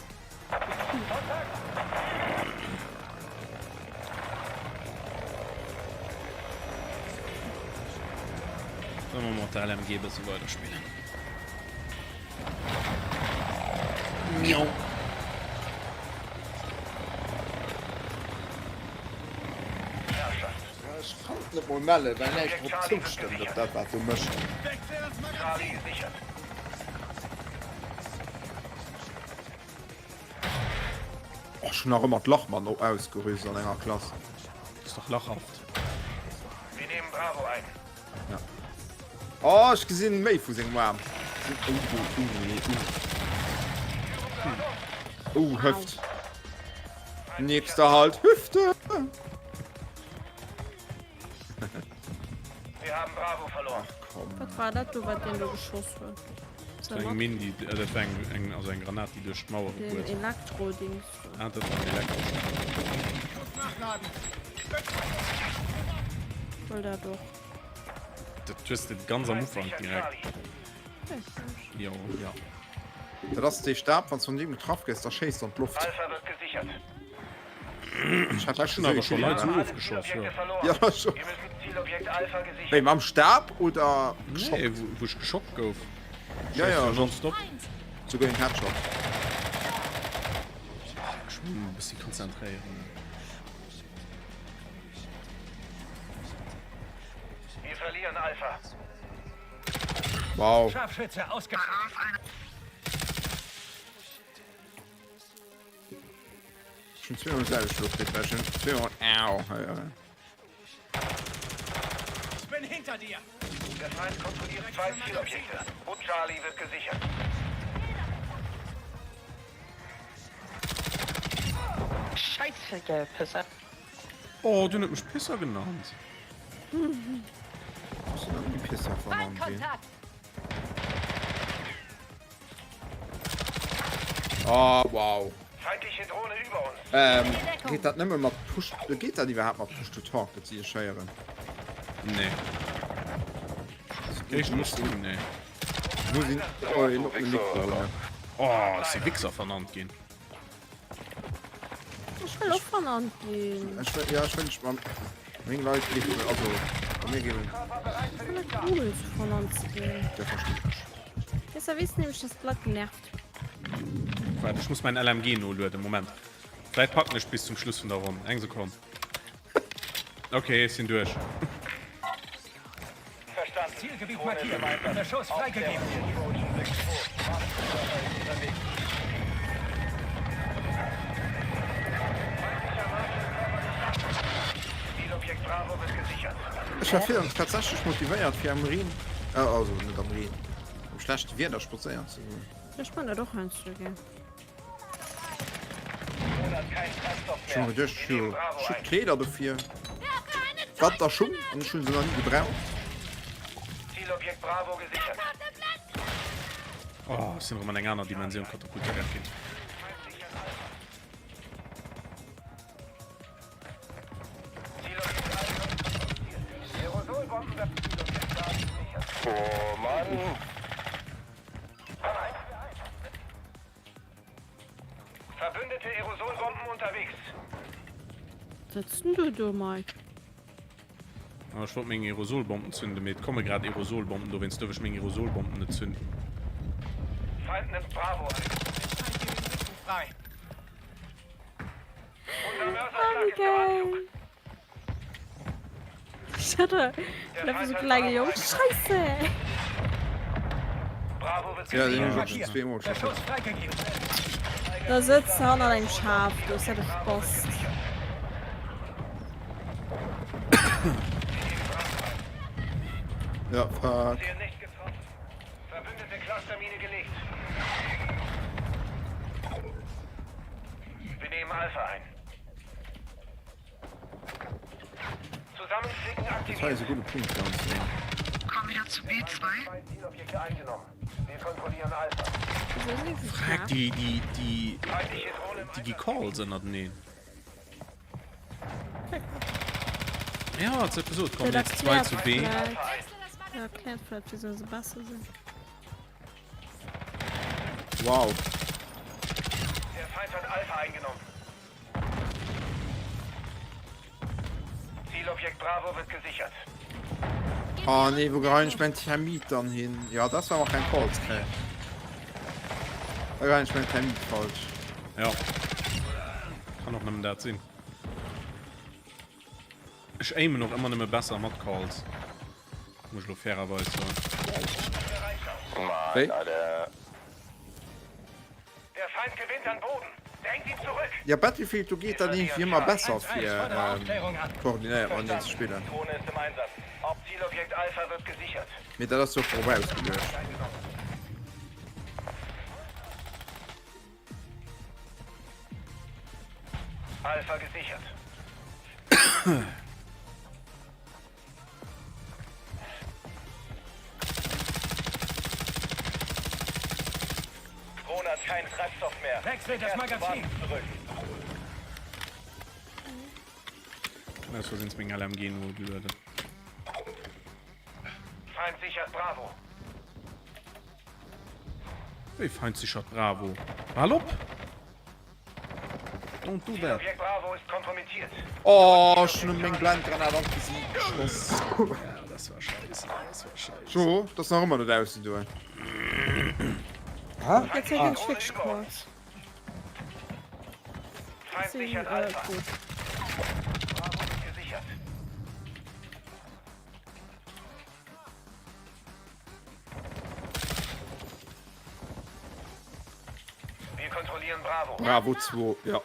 Sollen wir mat der LMG e bësse weiderspillen? Miau. Ech kann et net mol mellen, well näischt drop zoustëmmt op dat wat do mécht. Och ech hunn nach ëmmer d'Lachmann op ausgerüst an enger Klass. Ass dach lachhaft. Wir nehmen Bravo ein. Ja. Oh, ech gesinn méi vu sengem Aarm. Oh, oh, oh, nee, oh. Oh, Hëft. Nächster Halt, Hüfte. Wir haben Bravo verloren. Ach komm. Wat war dat do, wat deen do geschoss huet? Dat war eng Minn, déi, äh, dat war eng, eng, also eng Granat, déi duerch d'Mauer Den gebuert. Elektro-Dings do. Ah, dat war en Elektroschlag. Wëll dat och. Dat hues de ganz am Ufank direkt. Jo, ja. Dat ass dee Stab, wann s vun deem getraff gëss, da schéisst an d'Loft. Alpha wird gesichert. Ech hat Ech hunn awer scho Leit esou ofgeschoss, jo. Ja, scho. Wéi, mam Stab oder geschockt? Nee, wou ech geschockt gouf. Ja, ja. Nonstop. Souguer een Headshot. Ech muss mech e bëssi konzentréieren. Wir verlieren Alpha. Wow. Scharfschütze ausgeschaltet. Ech hunn zweemol selwecht Schluck kritt, well ech hunn zweemol Au héieren. Ich bin hinter dir. Der Feind kontrolliert zwei Zielobjekte. Und Charlie wird gesichert. Scheiße, gell, Pisser. Oh, den huet mech Pisser genannt. Ech sinn nach ni Pisser vernannt ginn. Oh, wow. Feindliche Drohne über uns. Ähm, geet dat nëmme mat Push... Geet dat iwwerhaapt mat Push to Talk, dat si ech héieren? Nee. Ech muss du, nee. Muss een, oh, een op den Mikro, ne? Oh, ech si Wichser vernannt ginn. Ech wëll och vernannt ginn. Ech wëll, ja, ech wëll nicht mam... Meng Leit géifen, also, bei mir géifen... Ech fannen et cool, sou vernannt ze ginn. Dat verstinn ech. Besser weess nämlech, dass d'Leit genervt. Waart, ech muss mäin LMG nolueden. Moment. Vläit packen ech bis zum Schluss vun der Ronn. Eng Sekonn. Okay, ech sinn duerch. Verstanden. Zielgebiet markiert. Beschuss freigegeben. Zielobjekt Bravo wird gesichert. Ech war virun tatsächlech motivéiert fir am Reen, äh, also net am Reen, am schlechte Wieder spadséieren ze goen. Ech man dat och heiansdo gär. Ech hu mer geduecht, ech hu schick Kleeder dofir, Wanterschung, an ech hu se nach ni gebraucht. Zielobjekt Bravo gesichert. Oh, ech sinn erëm an eng aner Dimensioun katapultéiert ginn. Oh Mann! Verbündete Aerosolbomben unterwegs. Sëtz denn du do, Mike? Ah, ech wollt meng Aerosolbomben zünden, mee et komme grad Aerosolbomben, dowéinst duerf ech meng Aerosolbomben net zünden. Feind nimmt Bravo ein. Frei. Unser Mörserschlag ist im Anflug. Ich hatte einfach so kleine Jungs. Scheiße! Bravo wird Ja, den gesichert. hunn ech och schon zweemol Der geschoss. Schuss freigegeben. Da sëtzt se hannert engem Schaf, do ass dat e Spast. Ja, fuck. Ziel nicht getroffen. Verbündete Clustermine gelegt. Wir nehmen Alpha ein. Zusammenklicken Das war aktiviert. jetzt e gudde Punkt fir ons. Komm wieder zu B2. Zwei Zielobjekte eingenommen. Wir kontrollieren Alpha. Wieso sinn se Frag knapp? déi, déi, déi, Feindliche Drohne im déi gi Einsatz. Calls ënnerteneen. Ja, et huet gesot, kommen Dat jetzt 2 erkläert zu B. vläicht, dat erkläert vläicht, wieso se besser sinn. Wow. Der Feind hat Alpha eingenommen. Zielobjekt Bravo wird gesichert. Oh nee, wou geheien ech mein Thermit dann hin? Ja, das war och kein Calls kréien. Da geheien ech mein Thermit falsch. Ja. Kann och nëmmen dat sinn. Ech aimen och ëmmer nëmme besser mat Calls. Muss ech lo fairerweis soen. Mann, Wéi? Alter. Der Feind gewinnt an Boden. Drängt ihn zurück. Ja, Battlefield, do geet dat iergendwéi ëmmer besser fir koordinéiert mateneen ze spillen. Drohne ist im Einsatz. Zielobjekt Alpha wird gesichert. Mee dat ass jo och drop ausgeluecht. Alpha gesichert. Drohne hat keinen Treibstoff mehr. Wechselt das Magazin. Zurück. Kann aus Versehens meng LMG nogelueden. Feind sichert Bravo. Wéi Feind sichert Bravo? Hal op! Don't do that. Zielobjekt Bravo ist kompromittiert. Oh, ech hunn em meng Blendgranat an d'Gesiit geschoss. Ja, das war scheiße, das war scheiße. Jo, dat ass nach ëmmer net aussen do. Hä? Jetzt hängt den Schwickschkurs. Feind Deswegen, sichert äh, Alpha. gut. Bravo ist gesichert. Wir kontrollieren Bravo. Bravo 2, ja.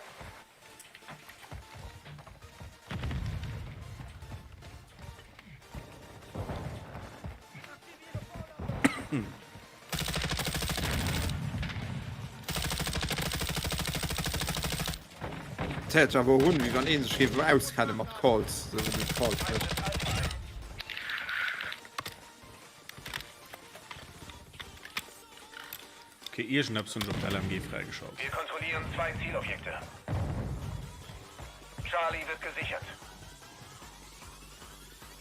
Et héiert sech awer och un, wéi wann ee sech géif auskenne mat Calls, esou wéi de Calls mécht. Ok, iergendeppes hunn ech op der LMG fräigeschalt. Wir kontrollieren zwei Zielobjekte. Charlie wird gesichert.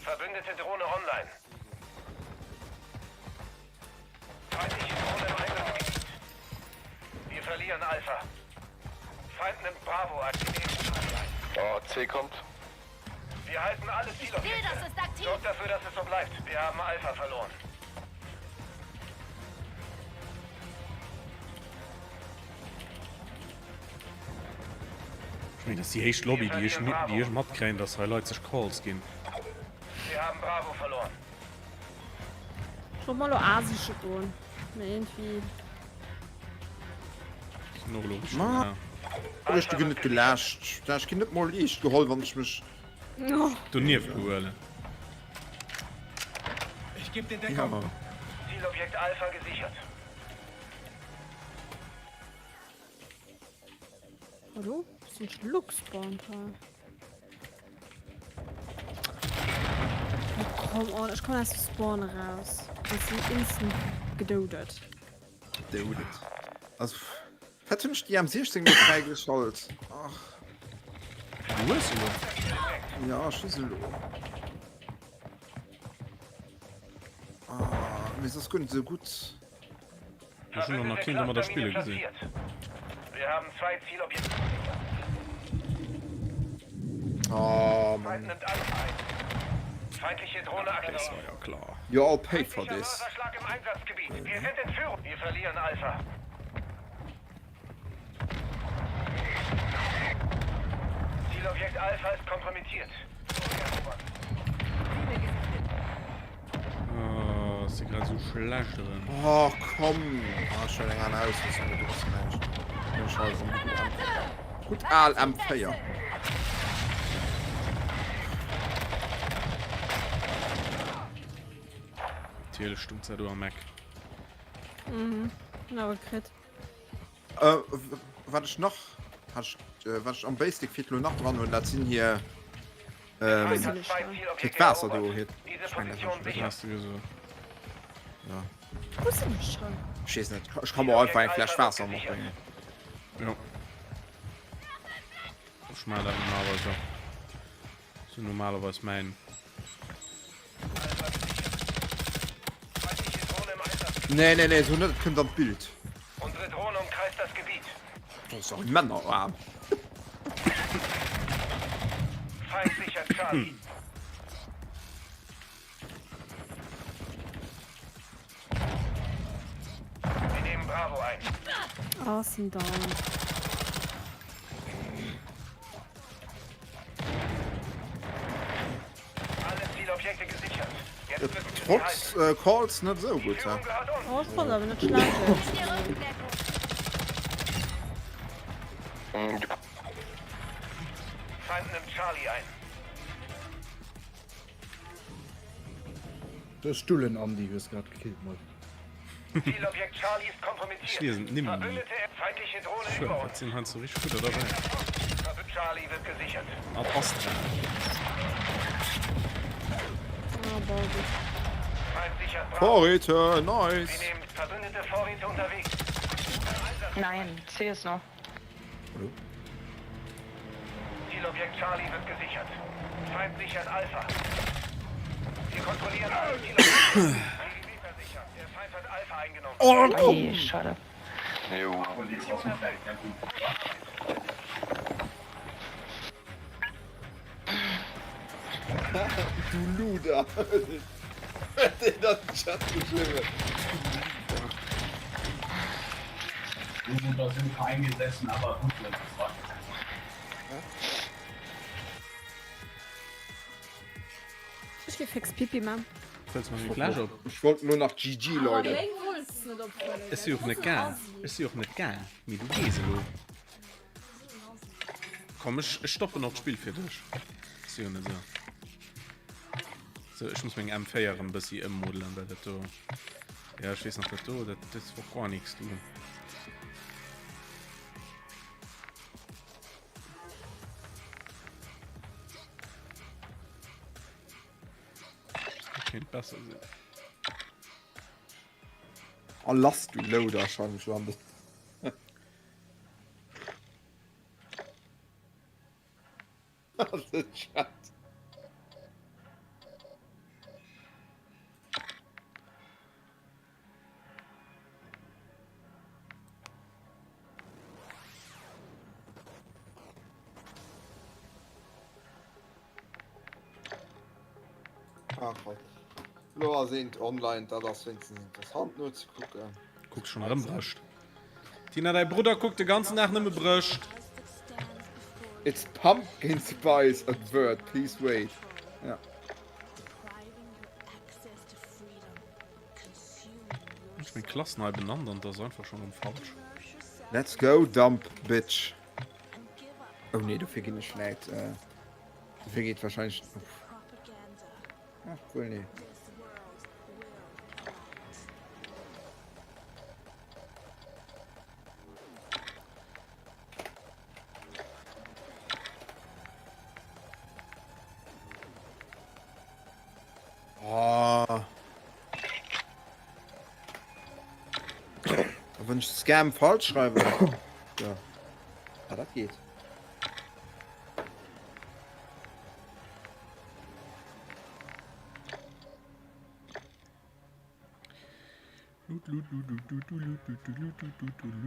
Verbündete Drohne online. Feindliche Drohne im Einsatzgebiet. Wir verlieren Alpha. Feind nimmt Bravo ein. Oh, C kommt. Wir halten alle Zielobjekte. Ziel, das ist aktiv. Sorgt dafür, dass es so bleibt. Wir haben Alpha verloren. Ech mengen, dat ass déi éischt Lobby, déi ech, déi ech matkréien, dass hei Leit sech Calls ginn. Wir haben Bravo verloren. Ech wollt mol lo A siche goen, mee iergendwéi. Sinn och elo Richtung Ma A. ech ginn net geläscht. Ech ginn net mol eescht geholl, wann ech mech. Donieft behuelen. Ich geb dir Deckung. Ja. Zielobjekt Alpha gesichert. Hallo? Sinn ech lo gespawnt hei? Oh, come on, ech kommen aus dem Spawn eraus. Ech sinn instant gedodet. Douded. Also, wat hunn ech déi M16 elo fräigeschalt? Ach. Du hues se elo? Ja, ech hu se elo. Ah, mee se ass guer net esou gutt. Ech hunn och nach keen domadder spille gesinn. Oh Mann. Das war ja klar. You all pay for this. Zielobjekt Alpha ist kompromittiert. Oh, ech si grad esou schlecht erëm. Oh komm! Ah, ech huelen eng aner Ausrüstung, du bass näischt. Ech hei erëm déi gutt M. Gutt al M4. Natierlech stung se do am Eck. Mhm, awer kritt. Äh, wat ech nach hat ech, äh, wat ech am Basic Fit lo nach dran hunn, dat sinn hier ähm, hiert Waasser do, hiert, ech mengen dat hat ech Wat has du gesot? Ja. Wou sinn ech schon? Ech weess net, ech ka mer och einfach eng Fläsch Waasser matbréngen. Jo. Ech maachen dat normalerweis och. Sou normalerweis mäin. Nee, nee, nee, so net, et kënnt an d'Bild. Unsere Drohne umkreist das Gebiet. Das ist doch ein Männerarm. Feind sichert Charlie. Wir nehmen Bravo ein. Oh, sinn down. Alle Zielobjekte gesichert. Jetzt müssen wir sie Trotz halten. äh, Calls net esou Die gutt, hä? Führung gehört uns. Oh, ech fand awer net schlecht. Feind nimmt Charlie ein. De Stullen Andy hues grad gekillt mol. Zielobjekt Charlie ist Ech kompromittiert. liesen d'Nimm ni. Verbündete feindliche Drohne Schued, über dat uns. sinn heiansdo richteg gudder derbäi. Charlie wird gesichert. Ad Astra. Oh, Baugi. Feind sichert Bravo. Vorräte, Wir nice. nehmen verbündete Vorräte unterwegs. Nein, C ist noch. Zielobjekt Charlie wird gesichert. Feind sichert Alpha. Wir kontrollieren alle Zielobjekte. Versichert. Der Feind hat Alpha eingenommen. Oh, Ey, schade. Du Luder. Huet een an den Chat geschriwwen. So oder so eingesessen, aber gut, das war. Ech gi fix Pipi man. Fëlls mer meng Fläsch op? Ech wollt lo nach GG, Leute. Ech si och net gaang. Ech si och net gaang. Mee du gees elo. Komm, ech, ech stoppen och d'Spill fir dech. Ass jo net esou. Sou, ech muss meng M4 erëm bëssi ëmmodelen, well dat do. Ja, ech weess nach dat do, dat, dat war gar nichts, du. Dat kéint besser sinn. A lass du Loader schreiwen ech lo an de. An den Chat. Ah, voll. Lo ass eent online, dat ass wéinstens interessant nozekucken. Kucks schon erëm Brëscht. Tina, däi Brudder kuckt de ganzen Dag nëmme Brëscht. It's pumpkin spice advert, please wait. Ja. Ech meng Klass nei benannt an dat ass einfach schon erëm falsch. Let's go dump bitch. Oh nee, dofir ginn ech vläit äh, dofir geet wahrscheinlech. Ach, cool, nee. Oh. Wann ech Scam falsch schreiwen. Ja. Ah, dat geet.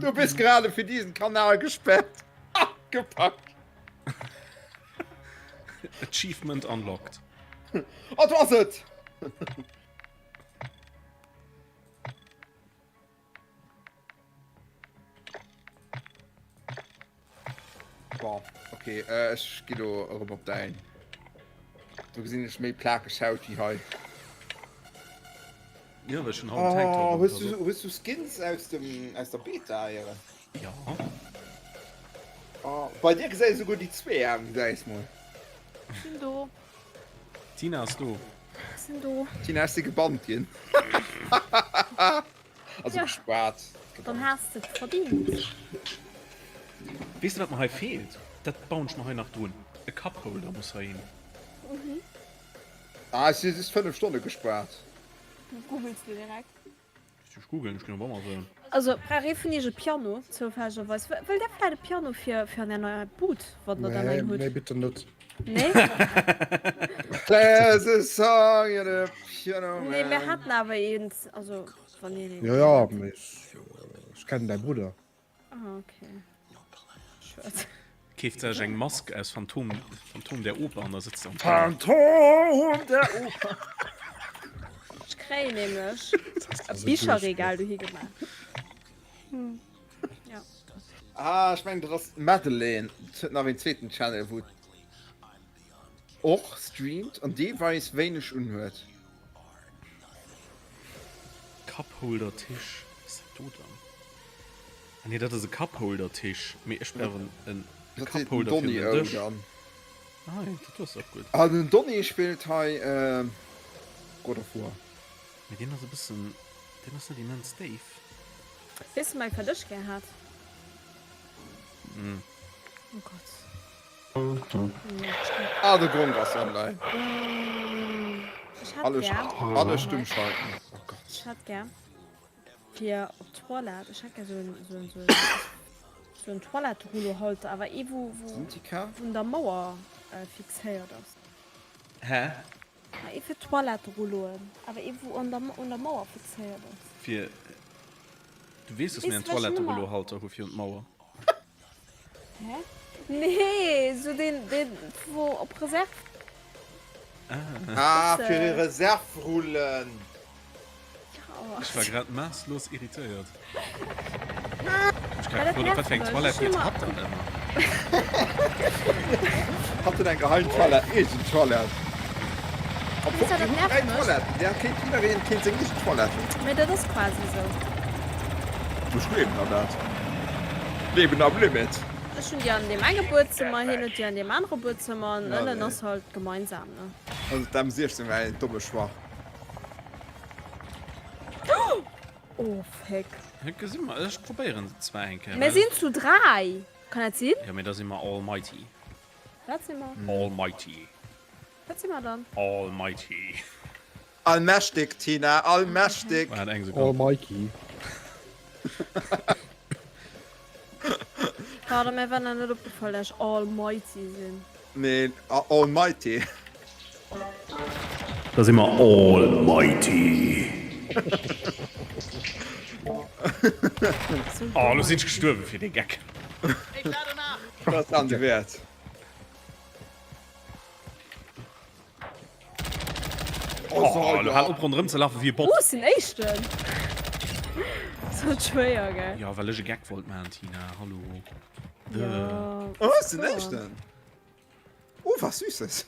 Du bist gerade für diesen Kanal gesperrt. Gepackt. Achievement unlocked. Oh, du ass et! Bon, okay, äh, ech gi do erëm op däin. Do gesinn ech méi plakeg Haut wéi hei. Ja, well ech hunn haut en Tanktop Oh, an, hues pass du, op. hues du Skins aus dem, aus der Beta heieren? Ja. Oh, bei dir gesäis esouguer déi zwee Aarm, gesäis mol. Sinn do. Tina ass do. Sinn do. Tina, ech si gebannt ginn. Also Ja. gespaart. Dann has de et verdient. Weess de wat mer hei feelt? Dat bauen ech mer hei nach drun. E Cupholder muss hei hin. Ah, ech si just 5 Stonne gespaart. Googles du direkt. Ech googlen, ech ginn op Amazon. Also brauch ee vun iech e Piano zoufällegerweis? Wëllt der vläit e Piano fir fir an är neier Bud, wann der dann Nee, eng hutt? nee, bitte net. Nee? There's a song in the piano man. Nee, mir haten awer eent, also wann een eent Ja, ja, mee ech, ech kennen däi Brudder. Ah, okay. Schued. Keeft sech eng Mask aus Phantom, Phantom der Oper an da sëtzt se am Keller. Phantom der Oper. Ech kréien nämlech e Bicherregal dohi gemaach. Ja. Ah, ech mengen dat ass d'Madeleine. Et huet nach een zweeten Channel wou och streamt an dee weis wéineg unhuet. Cupholder Tisch, wat ass dat do dann? Ah nee, dat ass e Cupholder Tisch, mee ech brauch en en Dat seet den Cupholder fir Donny den O Dësch. dann. Ah jo, dat do ass och gutt. Ah, den Donny spillt hei God of War. Mee deen ass e bëssen, deen ass net immens déif. Weess de Mike wat ech gär hat? Oh Gott. Ah, de Gronk ass online. Ech hätt Alle, gär. alle stumm schalten. Oh Gott. Ech hätt gär fir op d'Toilette, ech hätt gär sou en, sou en, sou en, sou en Toiletterullohalter, awer ee wou, wou Sintika? un der Mauer fixéiert ass. Hä? Ma ee fir d'Toiletterulloen, awer ee wou an der, un der Mauer fixéiert ass. Fir, du weess, dass mir en Weess de wech Nummer? Toiletterullohalter hu fir un d'Mauer. Hä? Nee, sou deen, deen wou op Reserve. Ah, fir e Reserve rullen. Ja. Ech war grad maasslos irritéiert. Ech grad gefrot, op wat fir eng Toilette geet hatt dann ëmmer? Hatt huet eng geheim Toilette, eegen Toilette. Obwuel, dat déi hunn nervt dräi mech. Toiletten, där kéint jiddereen kéint seng eegen Toilette hunn. Mee dat ass quasi sou. Ech gleewen der dat. Leben am Limit. Ech hunn déi an deem enge Buedzëmmer, hien huet déi an deem anere Buedzëmmer an Ja, ënnen nee. ass halt gemeinsam, ne? Also d'M16 war een domme Choix. Oh féck. Gesi mer, ech probéieren se zwar eng Kéier. Mir sinn zu 3, kann dat sinn? Jo, mee da si mer almighty. Wat si mer? Almighty. Wat si mer dann? Almighty. Allmächtig, Tina, allmächtig. Waart eng Sekonn. Almighty. Pardon, mir war nach net opgefall, dass ech almighty sinn. Nee, almighty. Da si mer almighty. Oh, lo sinn ech gestuerwen fir dee Geck. Dat ass dann de Wäert. Oh, lo hal op ronderëm ze lafen wéi e Bot. Oh, ech sinn Éischten. Sou schwéier, gell? Jo, well ech e Geck wollt maachen, Tina. Hallo. Ja. Oh, ech sinn Éischten. Oh, was Süßes.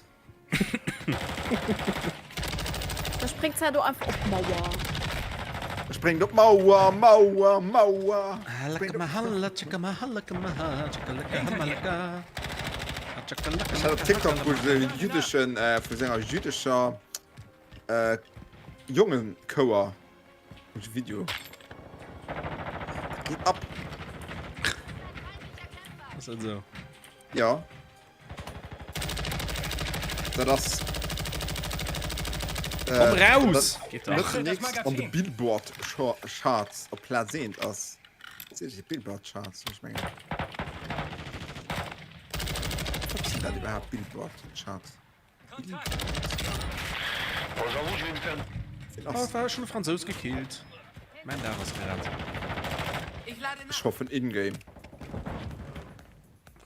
Da spréngt se do einfach op d'Mauer. Spréngt op d'Mauer, Mauer, Mauer. Ech hat op TikTok vu sou jüddeschen, vu senger jüddescher Jongenchouer e Video. Dat geet ab. Ass dat esou? Jo. Dat ass. Komm raus! Geht dach. Net an de Billboard Charts op Plaz 1 ass. Seet déi Billboard Charts, ech mengen. Wat sinn dat iwwerhaapt Billboard Charts? Oh, war schon Franzous gekillt. Mein Dag ass gerett. Ech hoffen in-game.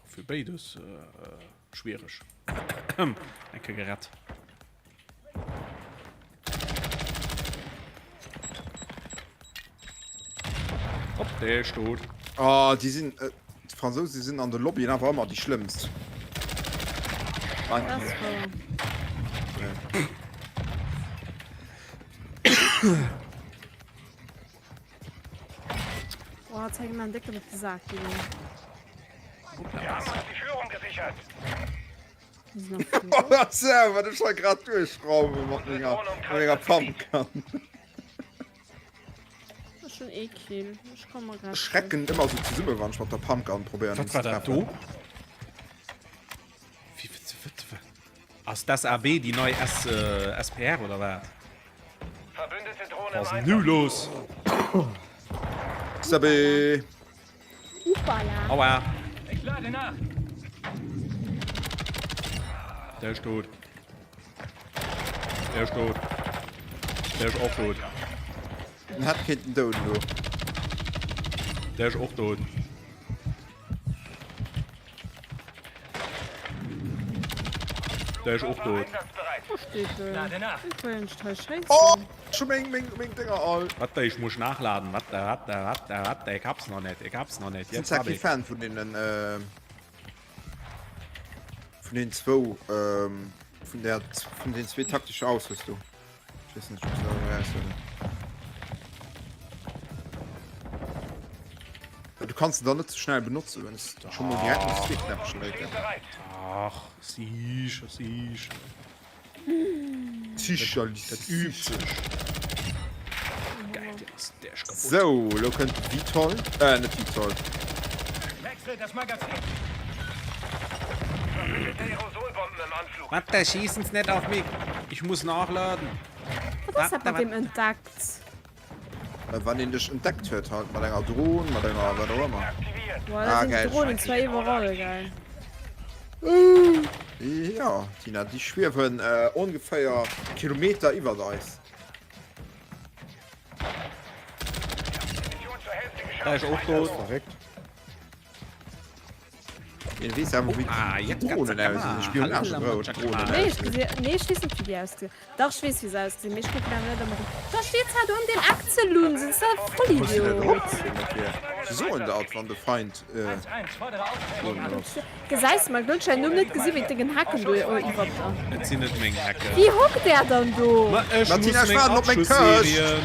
Fir béides äh, schwiereg. Enke gerett. Op der ist tot. Oh, déi sinn, äh, d'Fransouse sinn an de Lobbyen awer ëmmer déi schlëmmst. Das war. Boah, zeig mir einen dicken op de Sack ginn. Wir haben uns die Führung gesichert. Sou, wat ech hei grad duerchschrauwe mat menger, mat menger Pumpgun. Ech hunn ee Kill. Ech komme grad. Ech schrecken ëmmer sou zesumme wann ech mat der Pumpgun probéieren Wat war dat do? Ass d'SAB déi nei S, SPR oder wat? Was ass nu los? SAB! Upala. Aua. Ich lade nach. Der ist tot. Der ist tot. Der ist och tot. Den hat kéinten douden do. Der ist och tot. Der ist och tot. Oh, schon meng, meng, meng Dinger all. Warte, ich muss nachladen. Warte, warte, warte, warte. Ich hab's noch nicht. Ich hab's noch nicht. Jetzt hab ich. Fan vun den, äh, vun den zwou, ähm, vun der, vun den zwee taktesche Ausrüstung. Ich weiß nicht, ob du Du kannst dann net so schnell benutzen, wenn es schon mal direkt muss zwee Knäppchen drécken. Ach, sicher, sicher. Sicherlich. Dat übt sech. Geil, der ist, der ist kaputt. So, lo kënnt Vitol. Äh, net Vitol. Wechsel das Magazin. Warte, schießen's net auf mich. Ich muss nachladen. Wat ass dat mat deem entdeckt? Wann een dech entdeckt huet halt, mat enger Dron, mat enger wat och ëmmer. Boah, da Ah, sinn geil. d'Dronen zwar iwwerall, geil. Ja, Tina, déi schwiewen äh, ongeféier Kilometer iwwert eis. Da ist och tot. Verréckt. Een weess awer wéi Ah, déi jetzt Dronen kannst du ausgesinn. Spionagedronen. Dronen Nee, ech ausgesinn. gesi, nee, ech weess net wéi déi ausgesinn. Dach, ech weess wéi se ausgesinn, mee ech kucken awer net ëmmer drop. Da steet zwar do an deem Eck ze lunn, sinn se Muss si net Vollidiot. eropzéien, dat wär. Se soen dat, wann de Feind äh, Dronen ass. Gesäis de mol, ech hunn schonn net gesi wéi d'Déngen Hecken do iwwert der. Et sinn net meng Hecken. Wéi hockt där dann do? Ma ech Martina, muss ech meng waarden op meng Këscht. Abschusserien.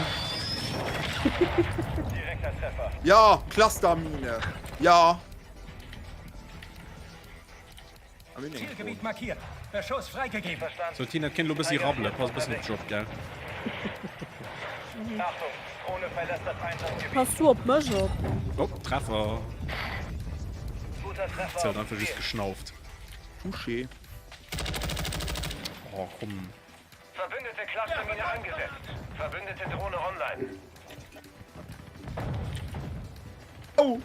Ja, Clustermine. Ja. Zielgebiet markiert. Beschuss freigegeben. So Tina, et kéint elo bëssi rabbelen, pass e bëssen op dech op, gell? Pass du op mech op. Oh, Treffer. Se huet einfach just geschnauft. Touché. Oh, komm. Verbündete Clustermine angesetzt. Verbündete Drohne online. Oh!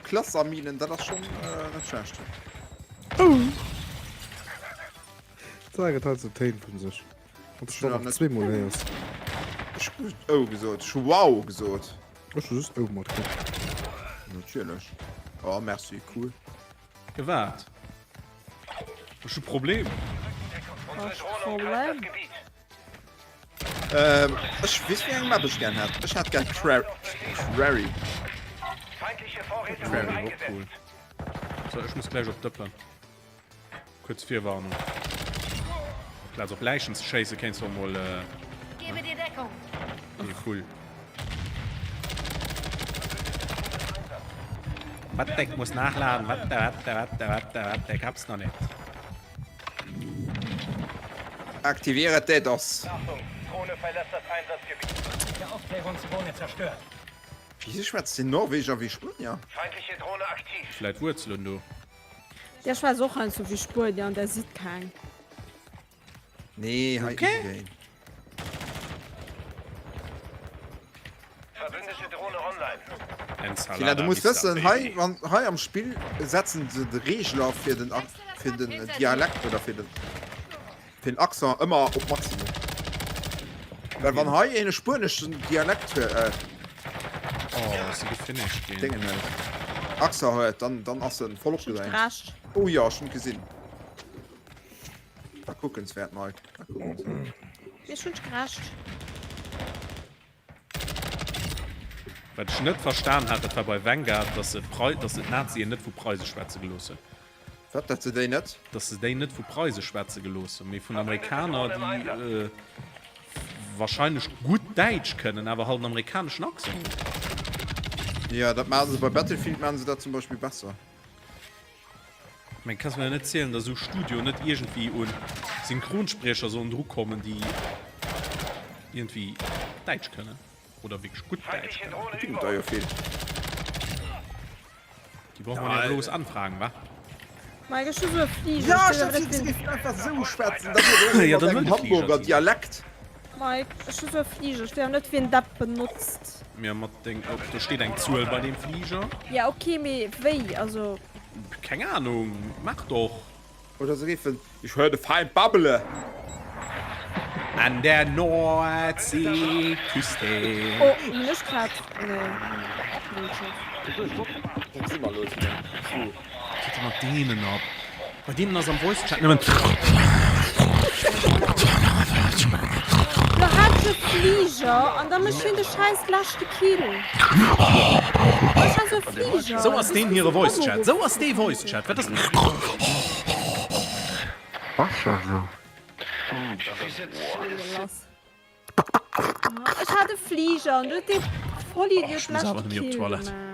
Clusterminen, dat ass schon äh, net schlecht. D'Sara gëtt halt sou Téin vun sech. Wann s du dat nach zweemol héiers. Ech hu net oh gesot, ech hu wow gesot. Ech hu just oh matkritt. Natierlech. Oh, merci, cool. Gewaart. Ech hu Problem. Problem? Ähm, ech weess wéi eng Map ech gern hätt. Ech hätt gern Quarry. Quarry, och cool. So, ech muss gläich op d'Dëppen. Kuerz Virwarnung. Amplaz op Läichen ze schéissen, kéints du och mol. Gebe dir Deckung. Nee, cool. Warte, ich muss nachladen. Warte, warte, warte, warte, warte. Ich hab's noch nicht. Aktiviere DDoS. Achtung, Drohne verlässt das Einsatzgebiet. Der Aufklärungsdrohne zerstört. Wieso schwätzt den Norweger wéi Spuenier? Feindliche Drohne aktiv. Vläit Wuerzelen do. Der schwätzt och heiansdo wéi Spuenier an der sidd keng. Nee, hei Okay. in-game. Verbündete Drohne online. Tina, du muss wëssen, hei, wann, hei am Spill setzen se de Regler fir den, fir den Dialekt oder fir den, fir den Accent ëmmer op Maximum. Well wann hei een e spueneschen Dialekt huet, äh, Oh, ass se gefinished ginn. Déngen huet, Accent huet, dann, dann ass en voll opgedréint. Oh jo, ech hunn gesinn. War kuckenswäert, Mike. War kuckenswäert. Mir hunn gerecht. Wat ech net verstan hat, dat war bei Vanguard, dass se d'Prei-, dass se d'Nazien net vu Preise schwätze gelooss hunn. Wat? Dat se déi net? Dass se déi net vu Preise schwätze gelooss hunn, mee vun Amerikaner, déi wahrscheinlech gutt Däitsch kënnen, awer halt en amerikaneschen Accent hunn. Jo, dat maache se bei Battlefield, maache se dat zum Beispill besser. Ech mengen, kanns mir net zielen, dass esou Studioen net iergendwéi un Synchronspriecher sollen drukommen, déi iergendwéi Däitsch kënnen oder wierklech gutt Däitsch kënnen. Et ginn der jo vill. Déi brauch man ja bloß anfragen, wa? Mike, ech hu sou e Fliger. Ja, ech dacht, se géifen einfach esou schwätzen, da wier et och mat engem Hamburger Dialekt. Mike, ech hu sou e Fliger, ech weess awer net, wien dat benotzt. Mir mat deng, oh, do steet eng Zuel bei deem Fliger. Ja, okay, mee wéi? Also. Keng Ahnung, mach doch. Oder se riefen, Ich höre de Feind babbele. An der Nordseeküste. Oh, hunn ech grad, nee, Blödsinn. Da si mer elo zu dem Crew. Wat geet da mat deenen ab? Bei deenen ass am Voice Chat nëmmen. Lo hat ech e Fliger an da mécht hien de schäiss leschte Kill. Ech hat sou e Fliger. Sou ass deem hire Voice Chat. Sou ass dee Voice Chat. Wat ass. Ech hat e Fliger an du huet dee Vollidiot Ech muss awer leschte nëmme op Kill d'Toilette. gemaach.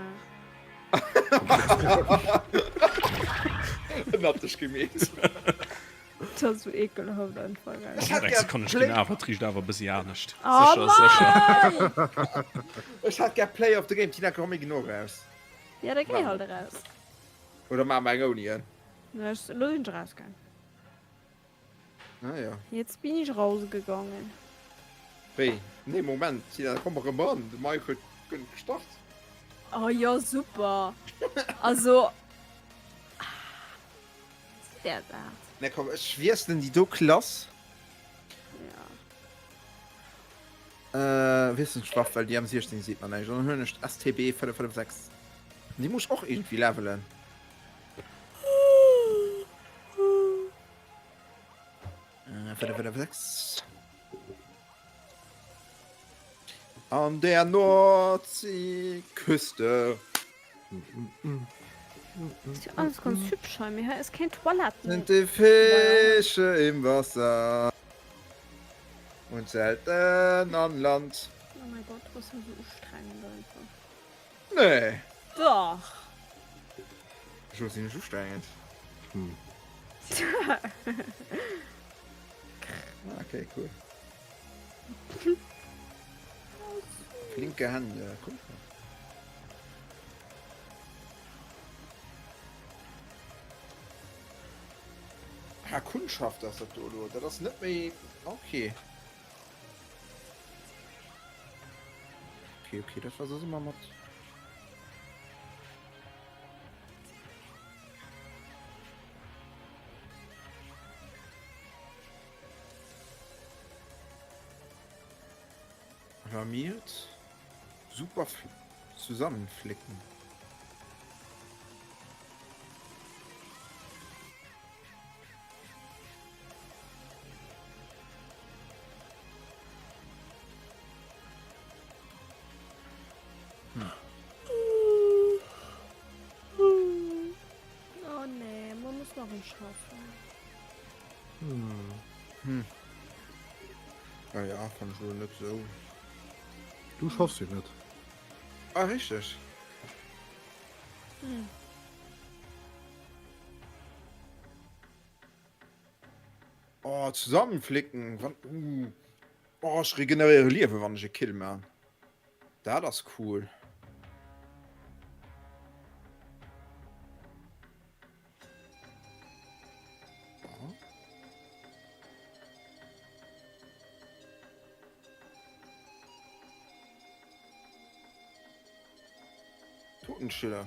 Ënnert dech gemeet. Dat ass sou ekelhaft einfach. Ech hätt Eng gär Sekonn, ech Play ginn awer, et richt awer e bëssi anescht. Oh Sécher, sécher. Mann! Ech hätt gär Play of the Game. Tina, komm mir ginn och eraus. Ja, da géi halt eraus. Oder maache mer eng ouni en? Nee, ech, elo sinn ech erausgaang. Ah ja. Jetzt bin ich rausgegangen. Wéi? Nee, Moment, Tina, da komm mer erëm eran. De Mike huet guer net gestart. Oh jo, super. Also. Der dat. Nee, komm, ech wiesselen déi do Klass. Ja. Äh, wiesselen ech d'Waff, well déi M16 seet mer näischt. An dann huelen ech d'STB 556. Déi muss ech och iergendwéi levelen. Äh, An der Nordseeküste. Ist ja alles ganz hübsch hei, mee hei ist keng Toilette. Sind die Fische im Wasser und selten an Land. Oh mein Gott, du bist ja so ustrengend einfach. Nee. Dach. Ech sinn ech ustrengend. Hm. Ah, okay, cool. Flinke Hände, komm schon. Ah, Kundschaft ass dat do elo. Dat ass net méi. Okay. Okay, okay, dat war soss ëmmer mat. Alarmiert. Super zusammenflicken. Oh nee, man muss nach erëm schaffen. Hm. Hm. Ja, ja, fand ich wohl net so. Du schaffst jo net. Ah, richtig. Hm. Oh, zusammenflicken. Wann, uh. Oh, ech regeneréiere Liewen, wann ech e Kill man. Dat ass cool. Oh. Totenstille.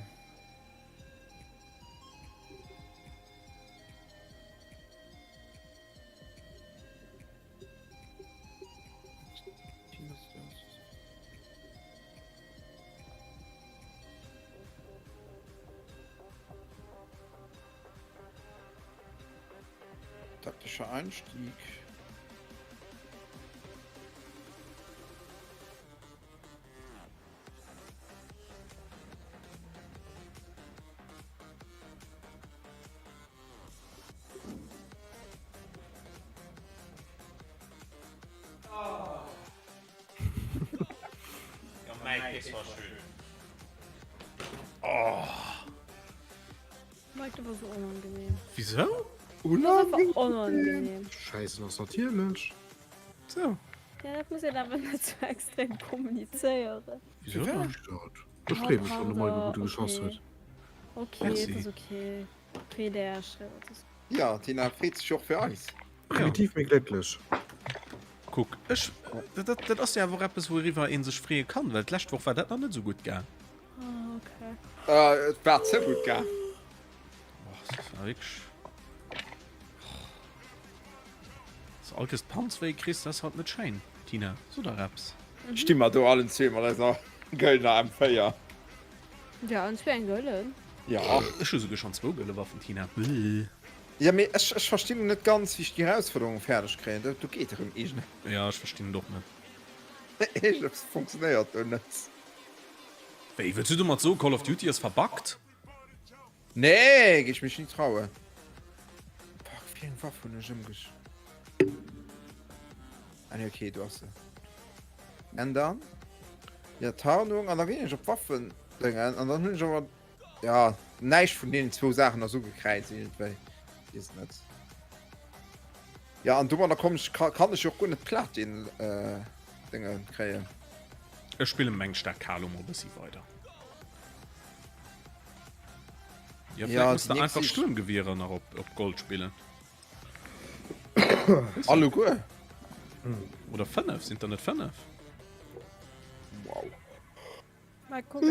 Taktischer Einstieg. Ja, Mike, das war schön. Oh. Mike, du warst so unangenehm. Wieso? Unangenehm. unangenehm. Scheißen ass natierlech. So. Ja, dat muss een awer net sou extrem kommunizéieren. Wieso dann? Ech freeë mech, wann de Mike e gudde geschoss huet. Okay, Merci. et ass okay. Freet Äech, et ass. Ja, Tina freet sech och fir eis. Primitiv mee glécklech. Kuck, ech, dat, dat ass jo awer och eppes, wouriwwer ee sech freeë kann, well d'lescht Woch war dat nach net esou gutt gaang. Ah, okay. Äh, et war ze gutt gaang. Och, dat war wierklech. Dass du all Kees d'Panz wéi kriss, dat ass halt net schéin, Tina. So der eppes. Sti mer do allen zwee mat eiser gëllener M4. Ja, an zwee eng gëllen. Ja. Ech hu souguer schonn zwou gëlle Waffen, Tina. Ja, mee ech, ech verstinn net ganz, wéi ech déi Erausfuerderung fäerdeg kréien. Do, do geet erëm iergend. Ja, ech verstinn et och net. Iergendeppes funktionéiert do net. Wéi, wëlls du domat soen, Call of Duty ass verbuggt? Nee, géif ech mech ni trauen. Fuck, wéi eng Waff hunn ech ëmgesch. Ah nee, okay, do ass se. Ändern. Ja, Tarnung, an da ginn ech op Waffen dëngen, an dann hunn ech awer, ja, näischt vun deenen zwou Saachen ass ugekräizt iergendwéi. Weess net. Ja, an domadder komm ech, kann ech jo och guer net Platin, äh, Dënge kréien. Ech spillen meng staark Kalo mol bëssi weider. Ja, ja muss da einfach Sturmgewehre nach op, op Gold spillen. Alleguer? Oder 5, sind da net 5? Wow. Mal gucken.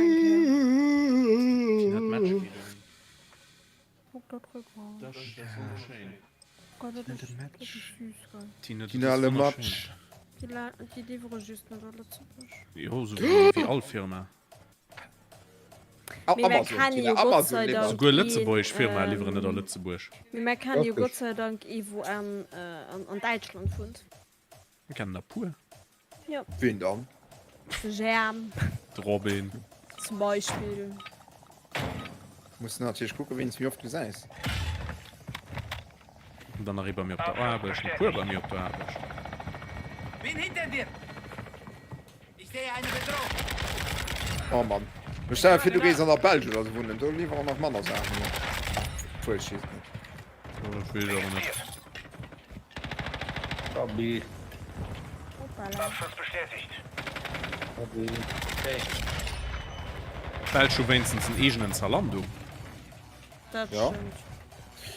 Guck da drück mal. Das ist wunderschön. Gott, dat ass, dat ass süß, gell? Tina, Tina das le ist Match. Die, la die liefere just net a Lëtzebuerg. Jo, so wéi, wéi all Firma. Ah, Mee mer Amazon, kennen Tina, jo Gott Amazon sei liwwert. Dank Souguer een, lëtzebuergesch Firmae liwweren net a ähm, Lëtzebuerg. Mee mer kennen jo Wirklich? Gott sei Dank ee wou an, äh, an, an Däitschland wunnt. Mir kennen der puer. Jo. Ween dann? De Germ. De Robin. Zum Beispill. Muss natierlech kucken, ween s méi oft gesäis. An dann nach ee bei mir op der Aarbecht, e puer bei mir op der Aarbecht. Bin hinter dir! Ich sehe eine Bedrohung! Oh Mann. Mee stell der vir, du géifs an der Belsch oder sou wunnen, do liwweren nach manner Saachen. Obwuel, ech weess et net. Oh, dat weess ech awer net. Abi. Hoppala. Abschuss bestätigt. Abi. Okay. D'Belsch hu wéinstens en eegenen Zalando. Dat Ja. stëmmt.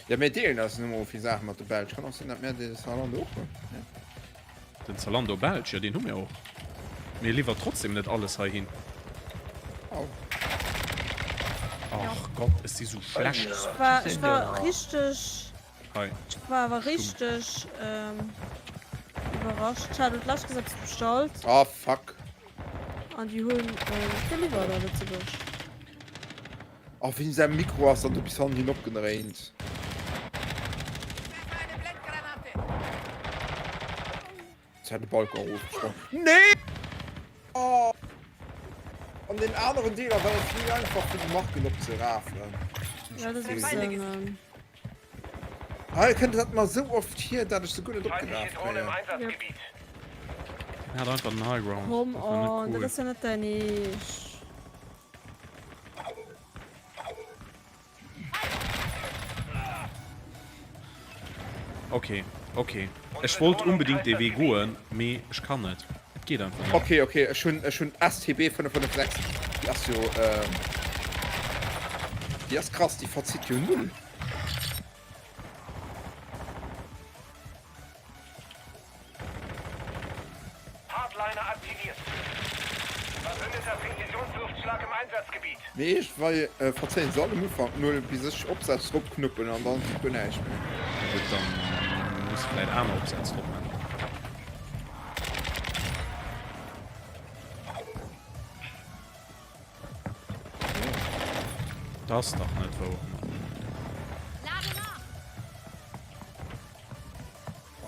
Ja, mir deelen eis nu mol vill Saache mat de Belsch. Kann och sinn, datt mär de Zalando och hunn. Ja. Den Zalando Belsch, jo deen hu mir och. Mee e liwwert trotzdem net alles heihin. Au. Ach Gott, ech si sou schlecht. Ech war, ech war richteg, Hei. ech war awer richteg ähm, iwwerrascht. Ech hat elo d'lescht Kéier eppes bestallt. Ah, fuck. An déi hunn äh, geliwwert a Lëtzebuerg. Oh, wéi säi Mikro ass dann do bis hannen hin opgedréint. Jetzt hat de Balkon erofgesprongen. Nee! Oh. An den aneren Deeler war et méi einfach fir déi Marken opzerafen. Ja, das ist ähm, ähm, Ah, ihr könnt dat mal so oft hier, dat ich so gut net Feindliche opgerafft Drohne im kréien. Einsatzgebiet. Den hat einfach den High Ground. Come Das war net on, dat cool. ass ja net dein Eescht. Okay, okay. Ech wollt unbedingt dee Wee goen, mee ech kann net. Et geet einfach net. Okay, okay, ech hunn ech hunn STB 556. Déi ass jo ähm, déi ass krass, déi verzitt jo null. Mee ech wei verzéien se all um Ufank 0 bis ech Opsätz drop knuppen an dann geet guer näischt méi. Gutt dann muss de vläit aner Opsätz drop man. Dat ass dach net wouer Mann.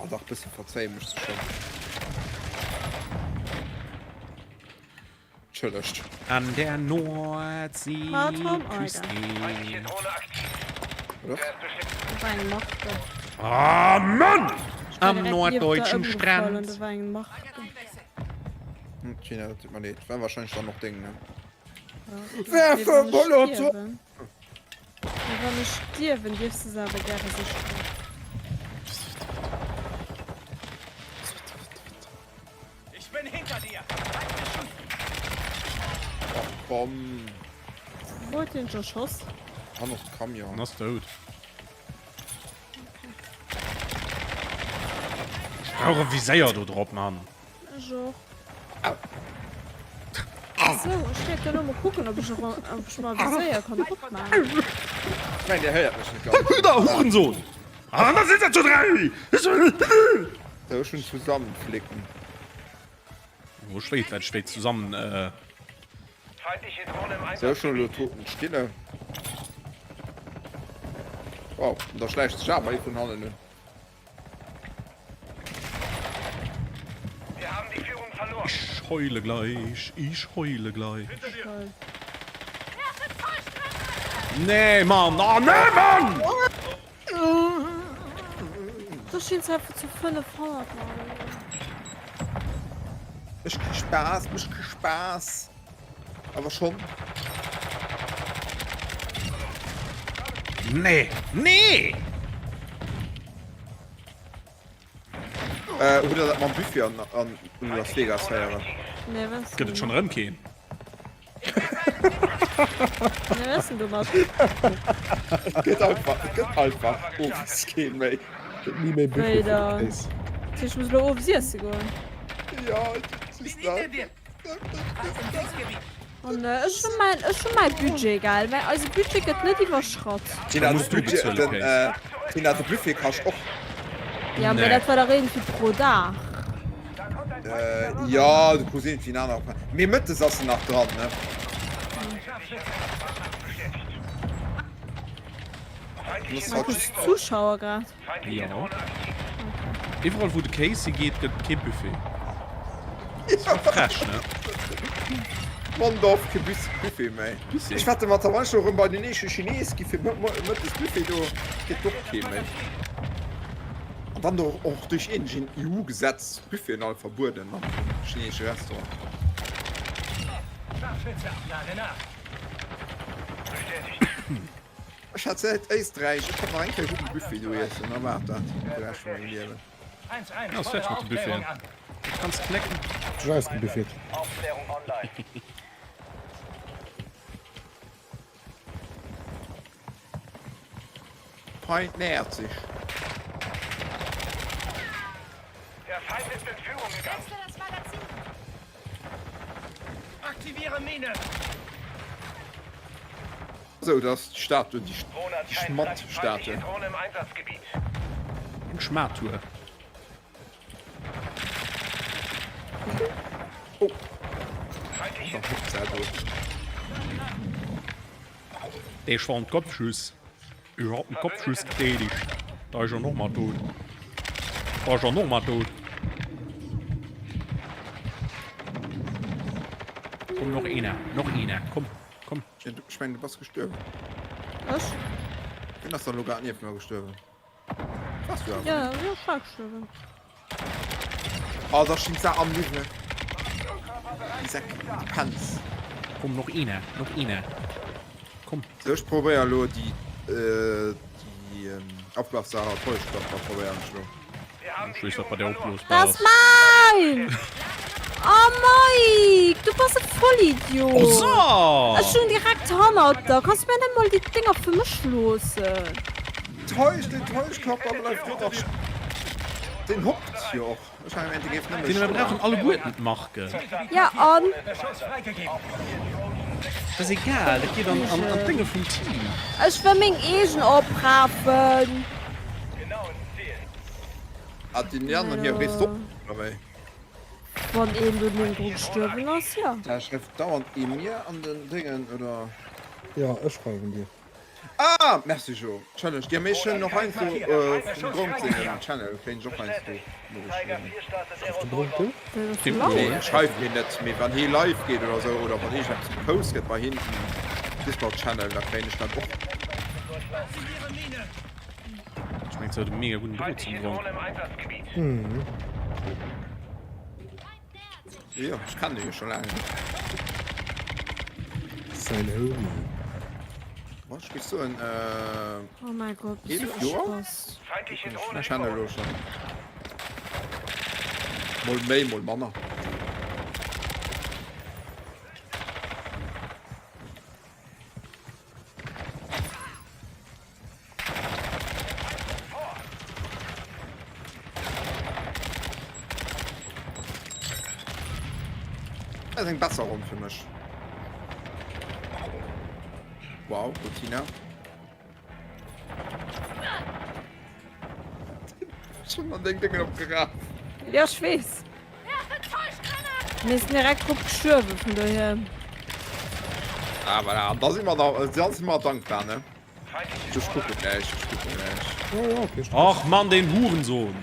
Oh dach bëssen verzéien mech se schon. Entschëllegt. An der Nordseeküste. Ah Mann! Am norddeutschen Strand. Tina, dat tut mer leed. War wahrscheinlech dann och deng, ne? Werfe Molotow! Wann ech stierwen, dierfs de se awer gäre sichen. Ich bin hinter dir! Halt beschuss! Ach komm! Wou huet hien erschoss? Hannert dem Camion. En ass dout. Ech brauch e Viséier do drop, Mann. Ech och. Sou, ech wäert duerno mol kucken, ob ech ob ech mer e Viséier kann drop maachen. Ech mengen, dir héiert mech net ganz. Hü da, Hurensohn! Ah, da sinn se zu 3! Sou, ech hunn zusammenflicken. Wo schwéit, wat schwéit zusammen, äh. Sou, ech hunn elo Toten Stille. Wow, da schläicht sech awer ee vun hannen un. Ich heule gleich, ich heule gleich. Nee, Mann, oh, nee, Mann! Do stinn se einfach zu 500, Mann. Ech kee Spaass, mech kee Spaass. Awer schon. Nee, nee! Äh, hutt der dat mam Buffet an, an Las Vegas héieren? Nee, was? Gëtt et schon erëm keen? Nee, was denn domat? Et gëtt einfach, et gëtt einfach owes keen méi. Gëtt ni méi Wéi Buffet fir da? Kéis. Dat heescht, ech muss elo owes iesse goen? Ja, dat ist dat. An ech hu mäin, ech hu mäi Budget, gell? Mä eise Budget gëtt net iwwerschratt. Tina, Muss de du Budget, bezuelen, den, Kéis. äh, Tina, de Buffet kascht och. Ja, mä Nee. dat war dach iergendwéi pro Dag. Äh, ja, du kriss iergendwéi en anere Präis. Mee mëttes ass en nach dran, ne? Muss Mike, haut. hues du Zuschauer grad? Jo. Iwwerall wou de Casey geet, gëtt et kee Buffet. Frech, ne? Mondorf kee Buffet méi. Ech wette mat der wann ech erëm bei den eesche Chines gi fir mëttes Buffet do gëtt och kee méi. An dann do och duerch iergendeen EU-Gesetz Buffeten all verbueden am chinesesche Restaurant. Ech hat säit Éisträich, ech konnt nach eng Kéier gudden Buffet do iessen, da war et dat fir de Rescht vun mengem Liewen. Ja, ass fäerdeg mat de Buffeten. Du kanns knécken. Sech ausgebuffet. Feind nähert sich. Der Feind ist in Führung gegangen. Aktiviere Mine! Sou, dat ass d'Statue, déi Schmatt-Statue. Eng Schmatue. Oh. Da hoppt se do. Dee war en Kopfschuss. Ech hat en Kopfschuss getätigt. Da ist er nochmal tot. Da ist er nochmal tot. Komm, noch einer. Noch einer. Komm, komm. Ech mengen, du bass gestuerwen. Ech? Wien ass dann elo grad nieft mer gestuerwen? Wars du awer Ja, net. jo, ech war gestuerwen. Oh, da stinn se am Liwwe. Déi Säck, déi Pänz. Komm, noch einer, noch einer. Komm. Sou, ech probéier elo déi, déi Aufblassache, Täuschkörper probéieren ech elo. Ech weess wat bei der opblosbar Dat ass. ass mäin! Oh Mike, du bass e Vollidiot! Oh so! Ech stoung direkt hannert der. Kanns du mir net mol déi Dinger fir mech loossen? Täusch, den Täuschkörper bleift jo dach. Den hoppt jo och. Ech mengen, dee géif nëmme Mir stoen. brauchen alleguerten d'Marken. Ja an? Beschuss freigegeben. Dat ass egal, dat geet an d'Dénge vum Team. Ech wëll meng eegen oprafen. Ah, déi aneren hier rifft op, oder wéi? Wann een do niewendru gestuerwen ass, jo. Da schreift dauernd ee mir an den Déngen, oder? Jo, ech schreiwen dir. Ah, merci Jo. Challenge dir, mee ech hunn och heiansdo vum Gronk sengem Channel kréien ech och heiansdo Noriichten. Schreift de Gronk dir? Nee, schreift mir net, mee wann hie live geet oder sou, oder wann iergendeppes gepost gëtt bei him um Discord Channel, da kréien ech dat och. Ech mengen, se huet e mega gudden Drot zum Gronk. Mhm. Jo, ech kennen e jo scho laang. Säin Homie. Boah, ech géif soen, äh, Oh mein Gott, bist du 11 Joer? Spaß. Ech kennen elo schon. Mol méi, mol manner. Dat ass eng besser Ronn fir mech. Wow, gut, Tina. Schon an deng Dinge opgeraf. Ja, ich wees. Mir sinn direkt drop gestuerwen, vun dohier. Ah, voilà. Da si mer da, da si mer dankbar, ne? Ech kucke gläich, ech kucke gläich. Ja, ja, okay. Och Mann, den Hurensohn!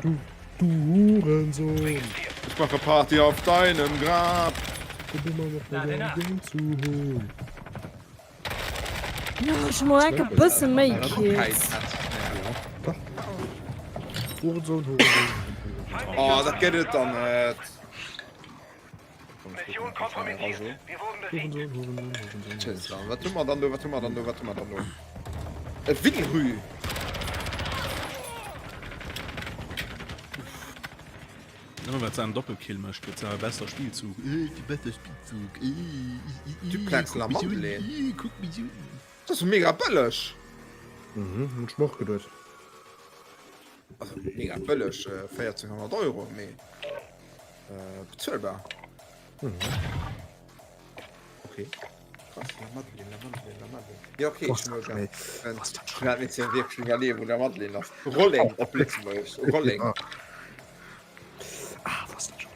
Du, du Hurensohn! Ich mache Party auf deinem Grab! Probier mal noch mal dein Ding zu holen. Ja, ech mol enke bësse méi Kills. Ja, dach. Hurensohn, Hurensohn, Hurensohn. Oh, dat gëtt et dann net. Mission kompromittiert. Wir wurden besiegt. Hurensohn, Hurensohn, Hurensohn. Tschüss. Wat hu mer dann do? Wat hu mer dann do? Wat hu mer dann do? E Winrü! Nëmme well se en Doppelkill mécht, gëtt se awer besser Spielzug. Äh, de besser Spielzug. Äh, äh, äh, Duplex kuck La mich un, Madeleine. äh, kuck mich un. Dat ass mega bëlleg. Mhm, hunn ech mer och geduet. Also mega bëlleg, 1400 Euro, mee bezuelbar. Mhm. Okay. Krass, La Madeleine, La Madeleine, La Madeleine. Ja, okay, Was ich muss dat ja. Was dat Ich hat mir wirklich überlegen, wo der Madeleine ass. Rolling op Lëtzebuergesch. Rolling. Ja. Ah, was dat schon.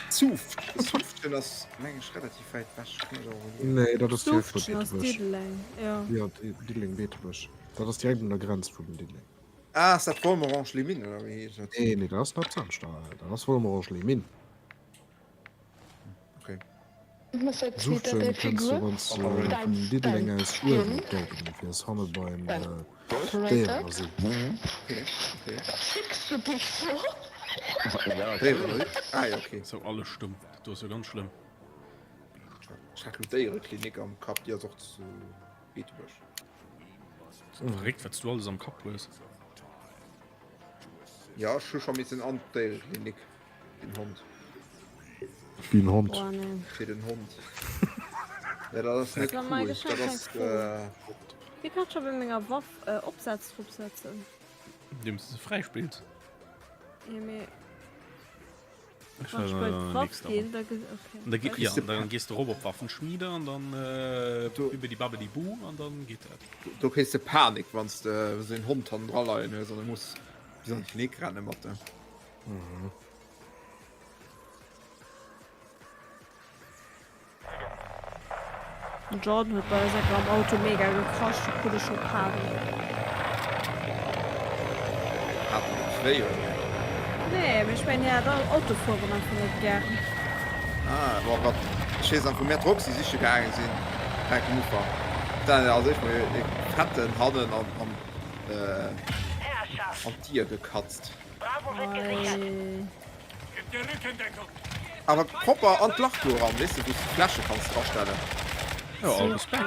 Zuft. Zuftchen ass meng ech relativ wäit weg. Kann ech awer überlegen. Nee, dat ass direkt bei Zuftchen ass Beetebuerg. Diddeleng, ja. Ja, Diddeleng, Beetebuerg. Dat ass direkt un der Grenz vun Diddeleng. Ah, ass dat Volmerange-les-Mines, oder wéi heescht dat? Nee, nee, dat ass nach d'Samschder. Dat ass Volmerange-les-Mines. Okay. Suffchen kënns du, wann s du vun Diddeleng aus uewen op d'Autobunn fiers, hanne beim Déierenasyl. Okay, okay. Déierenasyl? Ah jo, okay. Sou, alles stumm. Dat do ass jo ganz schlëmm. Ech hat lo Déiereklinik am Kapp, déi ass och zu Beetebuerg. Verréckt, wat s du alles am Kapp hues. Ja, ech hu scho missen an d'Déiereklinik. Den Hond. Wéi en Hond? Oh, nee. Fir den Hond. Ja, dat ass net Das war mein cool. Geschenk Dat ass, an äh, Wie kann schon bei menger Waff äh, Opsatz drauf setzen? Indem du se fräispills. Ja, mee Ech wann ich bei war d'Waff nächster gehen, Runn. da ge okay. An da ge ja, Kriegst du dann gees du rop op Waffenschmiede an dann äh, Du- bibbidi babbidi bu an dann geet dat. do kriss de Panik, wann s de esou en Hond hannendra leien hues an e muss bis an d'Klinik renne mat der. Mhm. Den Jordan huet bei eis enker am Auto mega gekrasch, do krut ech scho Panik. Hat en eppes wéi oder? Nee, mee ech mengen hie hat Autofueren einfach net gären. Ah, boah, wat, ech weess nach wou mär d'Roxy siche gaange sinn, direkt um Ufer, da ass ech mol e fetten hannen an an an d'Dier gekatzt. Bravo wird gesichert. Awer propper an d'Lach do eran, weess de, wou s de d'Fläsche kanns drastellen. Jo, all Respekt.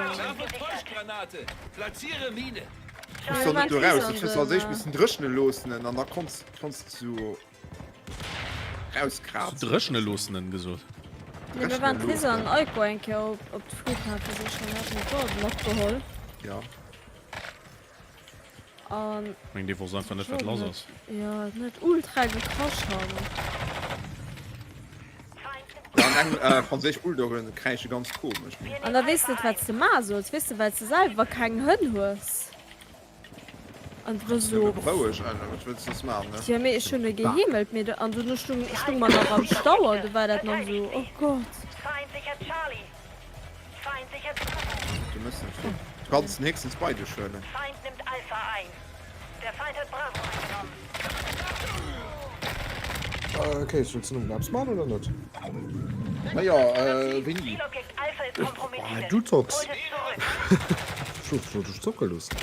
Muss doch net do raus, dat hues du als éischt missen dréchne loossen an da konns konns de sou rauskrazen. Dréchne loossen gesot? Nee, mir waren d'Lisa an Eiko eng Kéier op op de Flughafen sichen, haten den Jordan matgeholl. Ja. An Meng dee wosst einfach net wat lass ass. Jo, en huet ultra gekrasch hannen. Dann. Eng äh, franséisch Bulldoggen kräische ganz komesch. An da weess net wat s de maache solls, weess de, well s de selwer keng Hënn hues. An du so. Beroueg einfach, wat wëlls de soss maachen, ne? Jo, mee ech hunn e geheemelt, mee an dunn stung stung mer nach am Stau an du war dat nach esou, oh Gott. Du mëss net vill. Du kanns en héchstens bei dech huelen. Okay, wëlls du nëmmen eppes man oder net? Majo, wéini? Du zocks. Ech wollt wollt dech zocke loossen.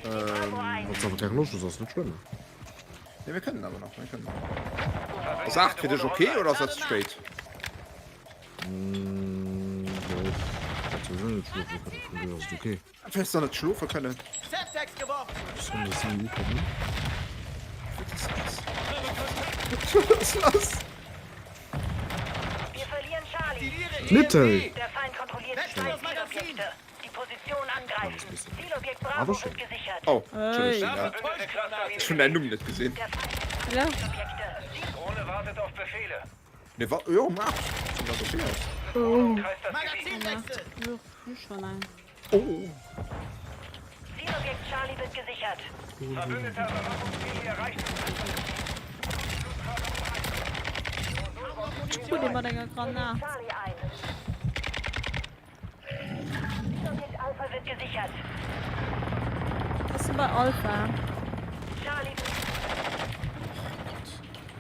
Wann s awer keng Loscht hues, ass net schlëmm. Nee, mir kënnen awer nach, mir kënnen nach. Ass 8 fir dech ok oder ass dat ze spéit? Jo, dat souwisou net schlofe kënnen, vun dohier ass et ok. Wäers der net schlofe kënnen? Soll das nie ukommen? Wat ass lass? Wat ass lass? Mittel! Awer schéin. Oh, Entschëllegt, Gina. Ech hunn däin Numm net gesinn. Ja. Ne, wa, jo, um 8. Wann dat okay ass. Oh. Jo, schon eng. Oh. Zielobjekt Charlie wird gesichert. Hu dee mat enger Granat. Zielobjekt Alpha wird gesichert. Ass e bei Alpha? Charlie wird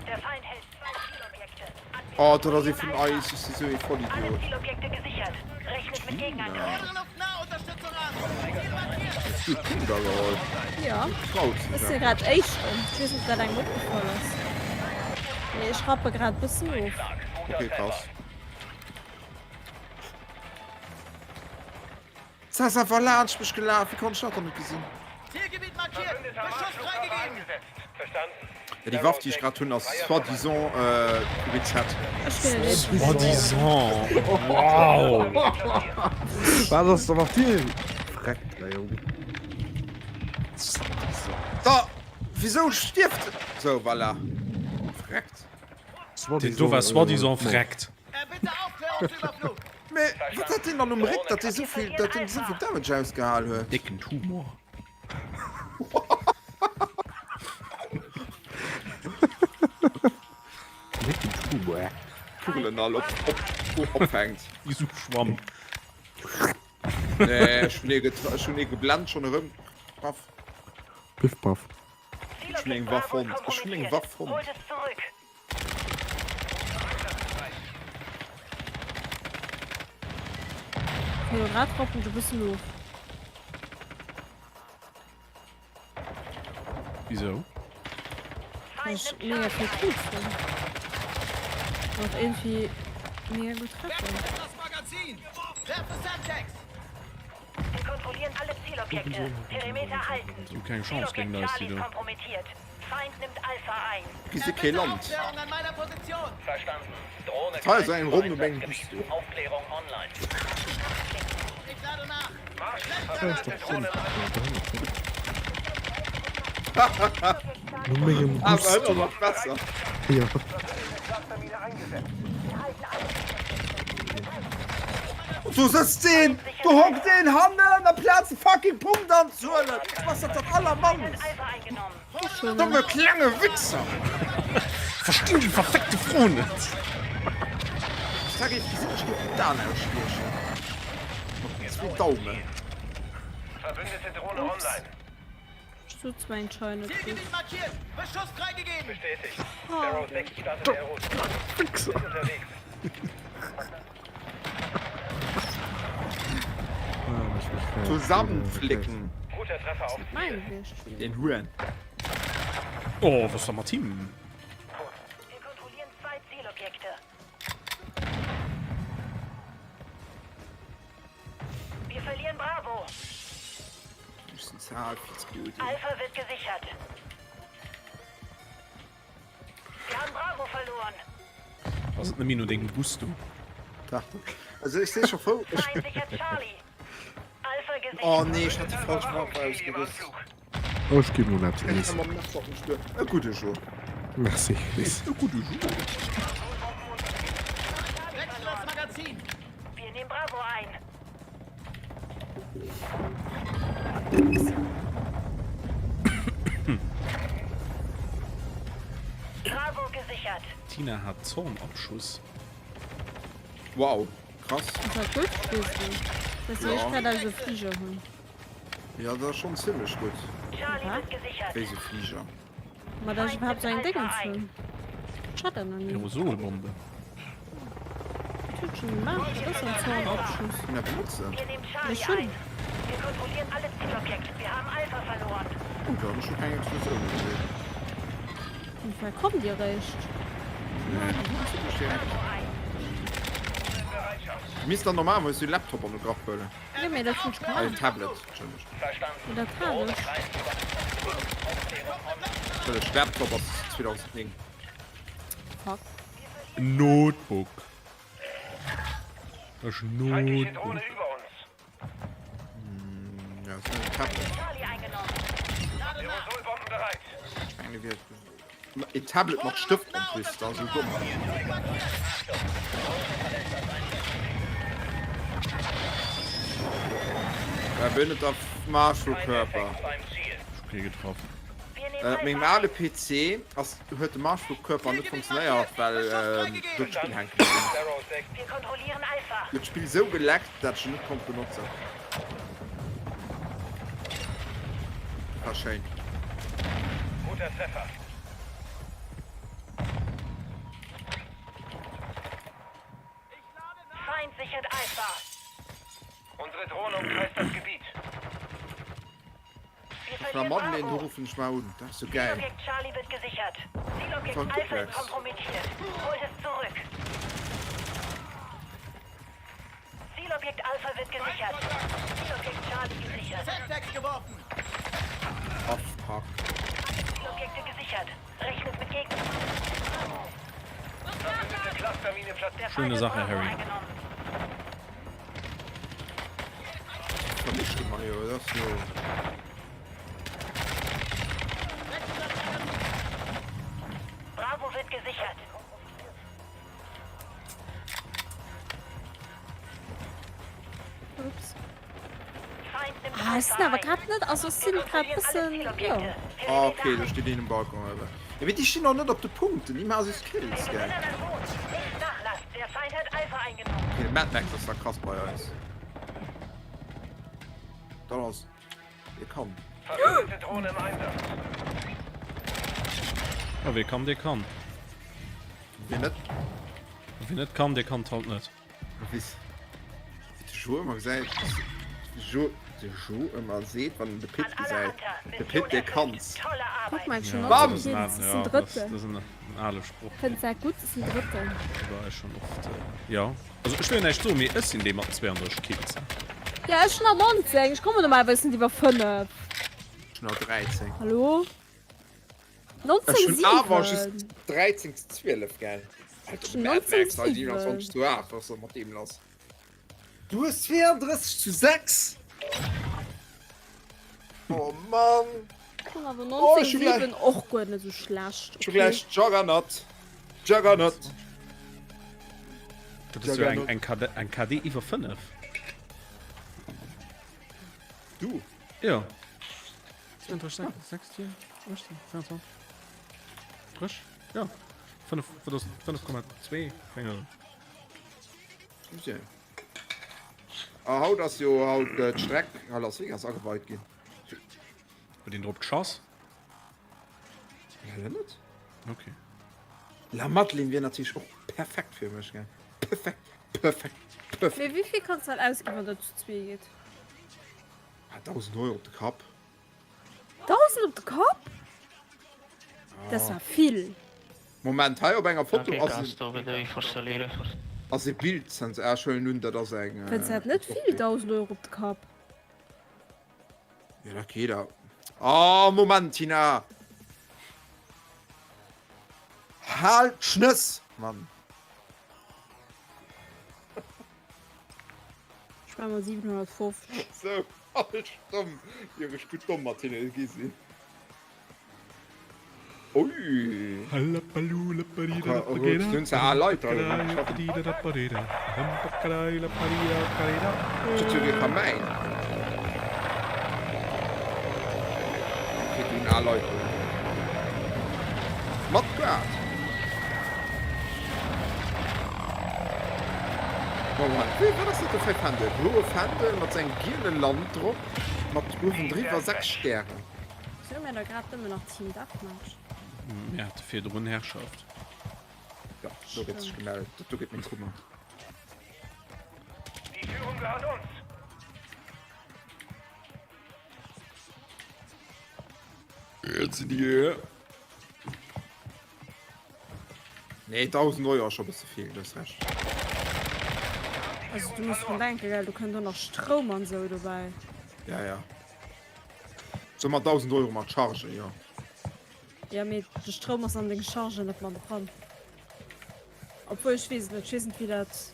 Der Feind hält zwei Zielobjekte. Oh, dat ass ee vun eis. Ech si sou ee Vollidiot. Hues du d'Puder geholl? Jo. Traut Ech si grad Éischten. Ech weess net, ob dat engem opgefall ass. Mee ech rappe grad bëssen of. Okay, krass. Se ass einfach laanscht mech gelaf, wéi konnt ech dat dann net gesinn? Zielgebiet markiert! Beschuss freigegeben! Ja, déi Waff déi ech grad hunn ass soi-disant QBZ. Ech ginn et net. Soi-disant, wow! Wat ass da mat dir? Freckt, ey, Jong. Soi-disant. Da, wisou stierft? Sou, voilà. Freckt. Deen do war soi-disant freckt. Mee wat hat deen dann um Réck, datt dee souvill, datt deen esouvill Damage ausgehal huet? Décken Tumor. Décken Tumor. Kugelen all op, op, opfänkt. Wéi sou Schwamm. Nee, ech hunn ee get, ech hunn ee geblennt schonn erëm. Paff. Piff paff. Ech hunn eng Waff fonnt. Ech hunn eng Waff fonnt. Jo, grad rappen ech e bëssen of. Wisou? Well ech mega vill Kills hunn. An och iergendwéi mega gutt treffen. Si hu keng Chance géint eis, déi do. Gi si kee Land. Hei ass eng Ronn um engem Gusto. No mengem Awer Gusto. ëmmer nach besser. Ja. Do sëtzt een, do hockt een hannen amplaz de fucking Punkt anzehuelen. Was dat dat allermannst? Domme klenge Wichser! Verstinn déi verfickte Fro net. Ech sag iech, ech géif d'An ausstiechen. Mat zwou Daumen. Ups. Ech sot zwar een Schei net gutt. Zusammenflicken. Mein gewiescht. Den Huren. Oh, was ist da mat him? Wir kontrollieren zwei Zielobjekte. Wir verlieren Bravo. Alpha wird gesichert. Wir haben Bravo verloren. Ass et nëmme no dengem Gusto? Also ech si scho frou. Feind sichert Charlie. Alpha gesichert. Oh nee, ech hat déi falsch Waff ausgerüst. Oh, ech gi mol eppes iessen. E gudde Jour. Merci, Chris. E gudde Jour. Wir nehmen Bravo ein. Bravo gesichert. Tina hat Zornabschuss. Wow, krass. Das war gut gewesen. Dass wir echt gerade also Flieger hunn. Ja, dat ass schonn zimmlech gutt. Charlie wird gesichert. Wéi se Flieger. Ma dass ech iwwerhaapt sou eng Déngens hunn. Ech hat dat nach ni. Aerosolbombe. Dat huet schon gemaach. Dat ass en Zornabschuss. Kann dat benotzen? Wir nehmen Charlie Ech hunn. ein. Wir kontrollieren alle Zielobjekte. Wir haben Alpha verloren. Oh, da hunn ech scho keng Explosioun gesinn. Wéi weit kommt dir eréischt? Nee, dat ass nicht direkt. Misst dann normalerweis den Laptop an de Grapp huelen. Jo, mee dat hunn ech Äh, gemaach. Tablet, Entschëlleg. Mee dat hat ech. Entschëlleg, Laptop ass 2009. Fuck. Notebook. Das ist Feindliche Notebook. Drohne über uns. Ja, das ist ein Tablet. Charlie eingenommen. Aerosolbomben bereit. Ich meine, wir E Tablet mat Stëft en plus, dat ass esou domm. Verbündeter Marschflugkörper. Spiel getroffen. Op mengem ale PC ass huet de Marschflugkörper net funktionéiert, well do d'Spill hänke bliwwen ass. Huet d'Spill esou geleckt, dat ech en net konnt benotzen. War schéin. Guter Treffer. Feind sichert Alpha. Unsere Drohne umkreist das Gebiet. Wir La verlieren Madeleine, do Bravo. ruffen ech mal un. Dat ass sou geil. Zielobjekt Charlie wird gesichert. Zielobjekt Von Alpha ist Duplex. kompromittiert. Holt es zurück. Zielobjekt Alpha wird gesichert. Zielobjekt Charlie gesichert. Semtex geworfen! Oh fuck. Zielobjekte gesichert. Rechnet mit Gegnern. Verbündete Clustermine platziert. Der Schöne Feind hat Sache, Bravo Harry. eingenommen. Vermischt de Mario, dat ass jo. Bravo wird gesichert. Ups. Feind nimmt Ah, ech Alpha sinn awer ein. grad net, also ech Wir sinn grad kontrollieren alle bëssen, jo. Zielobjekte. Ah, okay, Perimeter do steet een um Balcon awer. Ja, mee déi stinn och net op de Punkten, déi maache just Wir Kills, gell? gewinnen an Boden. Nicht nachlassen. Der Feind hat Alpha eingenommen. Okay, de Mad Max ass da krass bei eis. Dat ass. Dee kann. Verbündete Drohne im Einsatz. Ja, wee kann, dee kann. Wien net? Wien net kann, dee kann halt net. Wéi de Jo ëmmer gesäit, de Jo, de Jo ëmmer seet, wann en de Pit gesäit, de Pit dee kann's. Kuck mal, schon Bam! 19 Kills, Ja, das ist ein das, Dritten. das ist ein, ein ale Spruch. Fënns dat gutt, das ist ein Dritten. War ech schon oft. Äh, ja. Also ech will näischt soen, mee ech sinn dee mat 32 Kills. Ja, ech hunn der 19, ech komme normalerweis net iwwer 5. Ech hunn der 13. Hallo? Ech 19, hunn awer 7. just 13 zu 12, gell? Alter, Schon Mad 19 Max, 7. 27 zu 8, was ass mat deem lass? Du hues 32 zu 6? Oh Mann! Ech hunn awer Oh, 19, ech hu gläich- 7 och guer net esou schlecht. Ech hu gläich Juggernaut. Juggernaut. Dat ass jo eng, eng, KD, eng KD iwwer 5. Du? Jo. 32, 6, 6, 4, 18, 24. 30? Ja. 5, wat ass 5,2? Keng Ahnung. Okay. A haut ass jo haut d'Streck a Las Vegas ageweit ginn. Huet een drop geschoss? Leider net. Okay. La Madeleine wier natierlech och perfekt fir mech, gell? Perfekt, perfekt, perfekt. Mee wéivill kanns de halt ausginn, wann der zu zwee gitt? Ah, 1000 Euro op de Kapp. 1000 op de Kapp? Dat war vill. Moment, hei op enger Foto ass en, ass e Bild zens, ah, ech huelen un, dat ass eng. Fënns de dat net vill, 1000 Euro op de Kapp? Ja, dat geet awer. Oh, Moment, Tina! Hal d'Schnëss, Mann! Ech war mat 750. Sou falsch domm, ier ech gutt domm mat hinne gi sinn. Ui! Mat Guard! Wat ass dat do fir e Fändel? Bloe Fändel mat sou engem giele Land drop, mat uewendriwwer 6 Stären. Sou mir da grad nëmmen nach Team Deathmatch. Mir hate virdrun Herrschaft. Jo, do gëtt sech gemellt. Dat do gëtt meng Kummer. Die Führung gehört uns. Jetzt sind die. Nee, 1000 Euro ass scho e bësse vill, du hues Recht. Also du muss dran denken, gell, do kënnt och nach Stroum an sou dobäi. Ja, ja. Soe mer 1.000 Euro mat Charge, jo. Jo, mee de Stroum ass an deng Charge net mat dran. Obwuel, ech weess et net, ech weess net wéi dat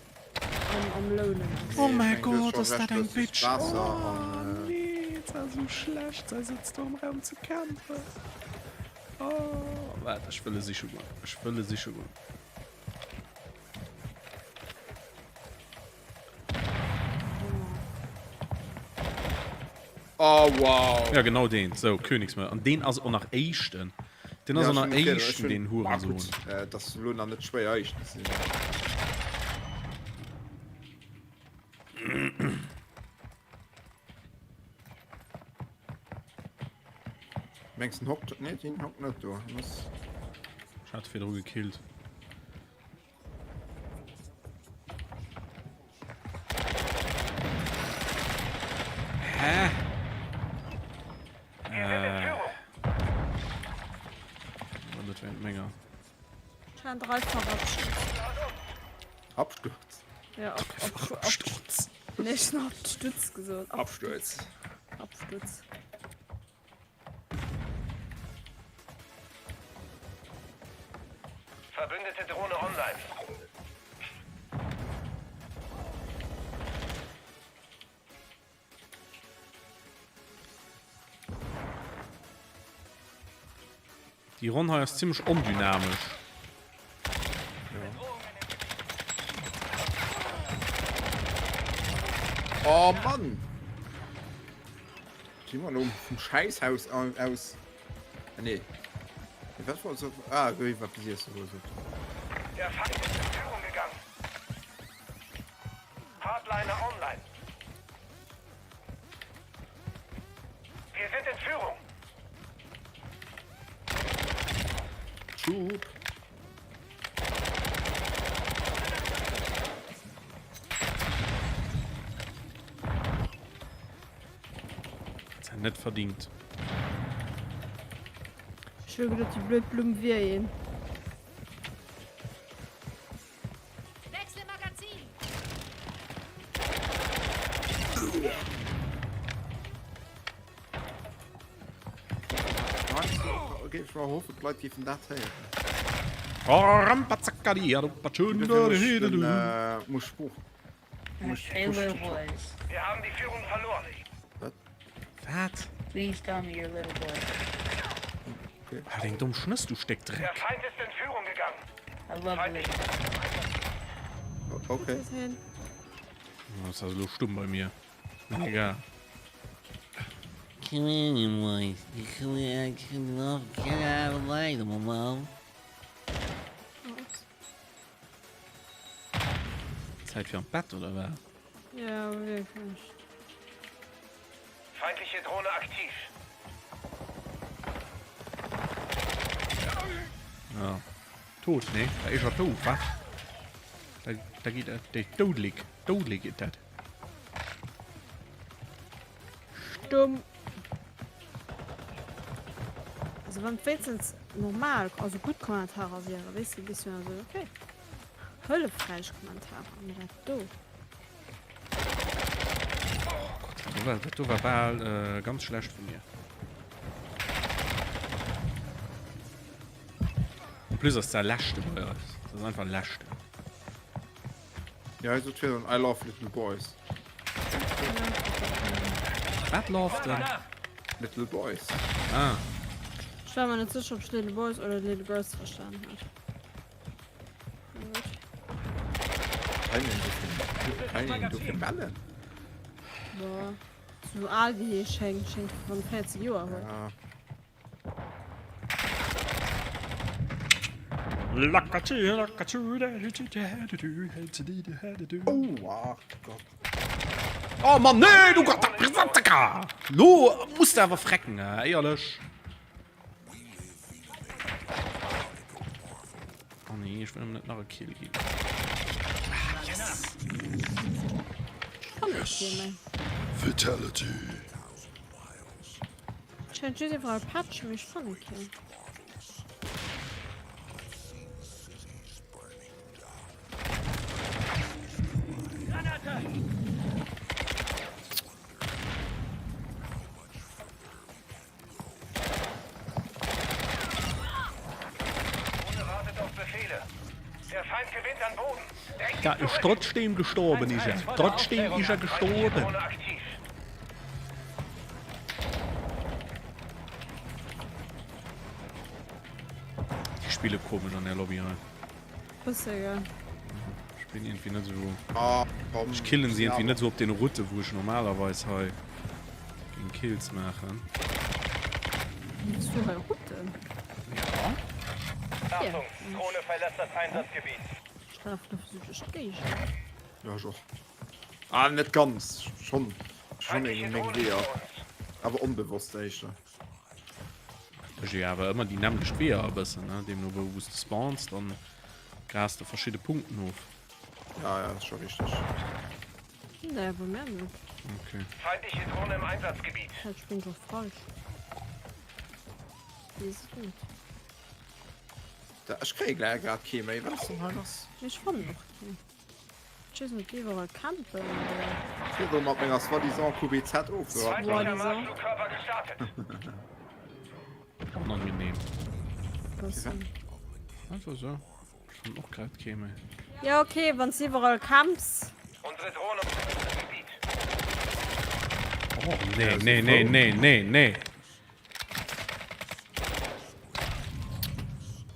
am, am Lounen ass. Oh mäi Gott, ass dat eng Bitch! Oh nee, et war esou schlecht, sei sëtzt do am Raum ze campen. Oh, waart, ech wëll e siche goen, ech wëll e siche goen. Oh wow. Ja genau deen. Sou Königsmörder. An deen ass och nach éischten. Deen ass och nach éischten deen Hurensohn. Äh, dat ass elo nach net schwéier éischten ze sinn. Mengs den hockt? Nee, den hockt net do. Muss. Ech hat virdru gekillt. Hä? Äh. Net wéint menger. Schein dreifach Absturz. Absturz? Ja, ab, ab, Absturz. Nee, ich hab Absturz gesot. Absturz. Absturz. Verbündete Drohne online. Déi Ronn hei ass zimmlech ondynamesch. Oh Mann! Gi mer lo vum Schäisshaus aus. Ah, nee. Was war so? Ah, iwwer bis iess oder so. Der Feind ist in Führung gegangen. Hardliner online. Wir sind in Führung. Schub. Net verdingt. Ech hu geduet déi blöd Blumm wier een. Géif mer hoffen d'Leit géifen dat héieren. Muss Sprooch. Wir haben die Führung verloren. Wat? Please tell me you're little boy. Halt deng domm Schnëss, du Stéck Dreck! Der Feind ist in Führung gegangen. I love little Okay. Das ass elo stumm bei mir. Mee egal. Zäit fir an d'Bett, oder wat? Ja, wierklech. Feindliche Drohne aktiv. Ja. Tot, ne? Da is er tot, wa? Da, da geht er, der doudlig, doudlig geht dat. Stumm. Also wann wéinstens normal, also gutt Kommentarer wieren, weess de, bis du dann so, okay. Hëllefräich Kommentarer, mee dat do. Oh Gott, dat do war, dat do war bal äh, ganz schlecht vu mir. En plus ass der leschte bei eis. Das ass einfach leschte. Ja, hei sot virdrun I love little boys. Wat love denn? Little boys. Ah. Ech war mer net sécher, ob ech Little Boys oder Little Girls verstan hat. Kann een dofir bellen? Boah. Sou al wéi hie schéngt, schéngt ronn 40 Joer huet. Ja. Oh, ach Gott. Oh Mann, nee, du Gott, Lo muss de awer frecken, éierlech. Oh nee, ech wëll em net nach e Kill ginn. Ah, yes! Yes. Fatality. Scheint just iwwerall Patch, mee ech fanne keen. Da ist trotzdem gestorben ist er. Trotzdem ist er gestorben. Die spiele komisch an der Lobby hei. Bësse, gell. Ech bin irgendwie net esou. Ah, komm. Ech killen sie irgendwie net esou op den Route, wou ech normalerweis hei géing Kills maachen. Hues du hei Routen? Ja. Achtung, Drohne verlässt das Einsatzgebiet. Ech lafen einfach sou duerch d'Géigend. Ja, ech och. Ah, net ganz. Schon. Schon eng meng Weeër. Awer onbewosst éischter. Ech jo awer ëmmer déi nämmlecht Weeër e bëssen, ne? Deemno wou wous de spawns, dann gras de verschidde Punkten of. Ja, ja, ass scho richteg. Nee, bei mir net. Okay. Feindliche Drohne im Einsatzgebiet. Vläicht spring ech och falsch. Weess et net. Da, ech kréie gläi grad kee méi. Wat ass denn hei lass? Mee ech fannen och keen. Ech weess net, iwwerall campen oder? Ech wier elo mat menger soi-disant QBZ ofgehalen. Soi-disant. Unangenehm. Bëssen. Einfach so. Ech fannen och grad kee méi. Ja okay, wann s iwwerall camps. Oh nee, nee, nee, nee, nee, nee.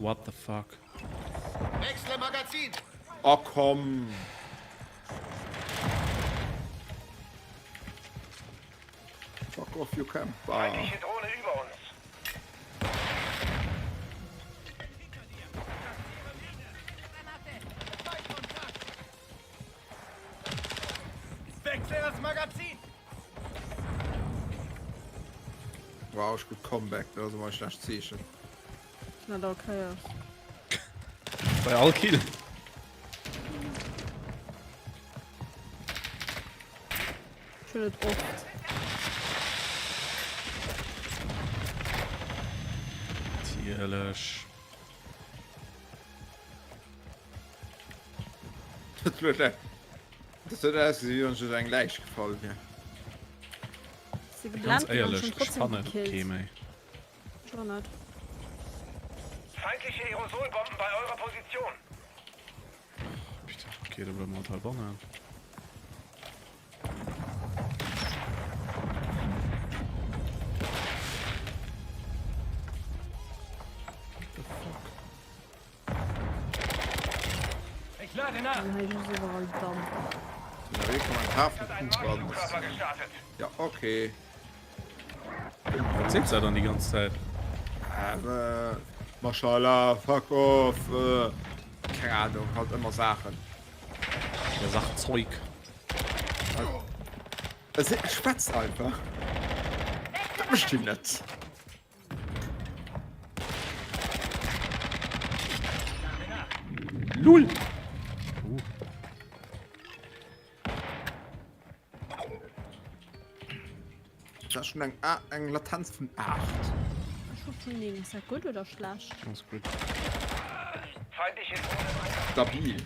What the fuck? Wechsle Magazin! Oh komm! Fuck off, you camper! Feindliche Drohne über uns. Wechsle das Magazin! Wow, ech gutt Comeback, dat ass ëmmer e schlecht Zeechen. Net all Kéiers. Bei all Kill. Ech hunn et oft. Natierlech. Dat huet dat huet ausgesinn, wéi wann ech duerch eng Läich gefall wier. Si Ganz geblennt ginn an éierlech, schon ech trotzdem fannen gekillt. kee méi. Schon net. Feindliche Aerosolbomben bei eurer Position. Bitte, okay, da bleiben wir halt heibannen. What the fuck? Ich lade nach. Dann hei just iwwerall Damp. Ja, wéi Kommentar vum Marschflugkörper gestartet. Ja, okay. Was seet se dann déi ganz Zäit? Äh, Mashallah, fuck off, äh, keng Ahnung, halt ëmmer Saachen. Der sagt Zeug. Es schwätzt einfach. Dat mécht hien net. Lul! Dat ass schon eng, eng Latenz vun 8. Ech hu vun 9. Ass dat gutt oder schlecht? Ass gutt. Stabil.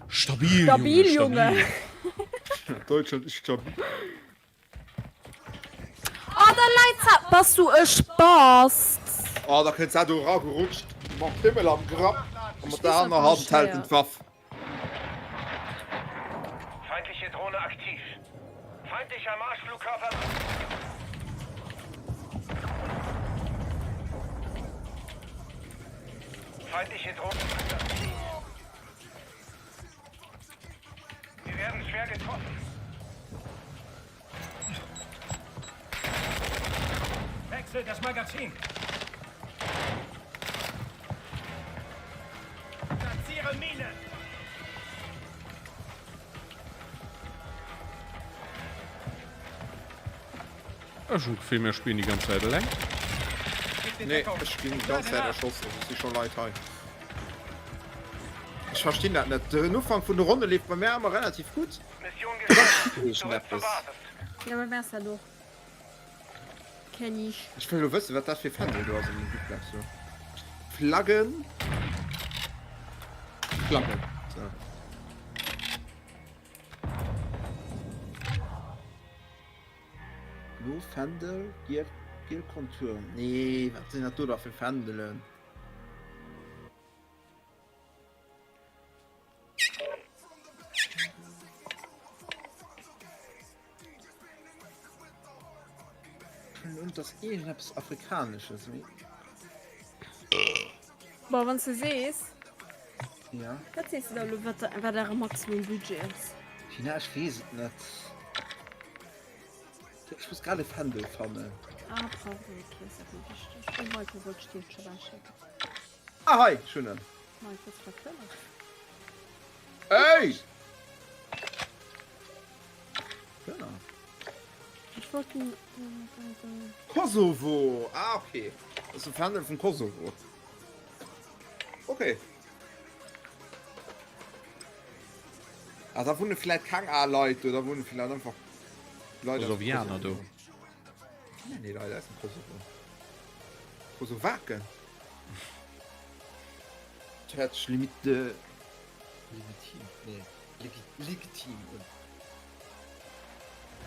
Stabil, Stabil, Junge. Deutschland ist stabil. Oh, da läit se! Bass du e Spast? Oh, da kënnt se do eragerutscht mam Pimmel am Grapp a mat der aner Hand hält en d'Waff. Feindliche Drohne aktiv. Feindlicher Marschflugkörper. Feindliche Drohne im Einsatz. Wir werden schwer getroffen. Wechsel das Magazin. Platziere Mine. Ech hunn d'Gefill mir spillen déi ganz Zäit eleng. Nee, ech ginn déi ganz Zäit erschoss, also et si scho Leit hei. Ech verstinn dat net. Den Ufank vun de Ronne leeft bei mär ëmmer relativ gutt. Iergendeppes. Jo, bei mär ass dat och. Kenn ech. Ech wëll elo wëssen, wat dat fir Fändel do ass an dem Duplex do. Flaggen. Flaggen. So. Blo Fändel, giel, giel Kontur. Nee, wat sinn dat do da fir Fändelen? Und das irgendetwas Afrikanisches. Boah, wann du sees. Ja. Wat sees du da lo, wat, wat äre Maximum Budget ass? Tina, ech weess et net. Ech muss grad e Fändel fannen. Ah, pardon, okay, ass dat méi wichteg. Oh, Michael wollt ech dir et scho bal schécken. Ah, hei, ech hunn en. Michael, ass dat kënnen? Ey! Genau. Ech wollt den... Kosovo! Ah, okay. Dat ass e Fändel vum Kosovo. Okay. Ah, da wunne vläit keng al Leit do, da wunne vläit einfach Leit aus dem Kosovianer do. Nee, nee, Leit aus dem Kosovo. Kosovaken. Dat hört sech limite... Legitim, nee, legitim un.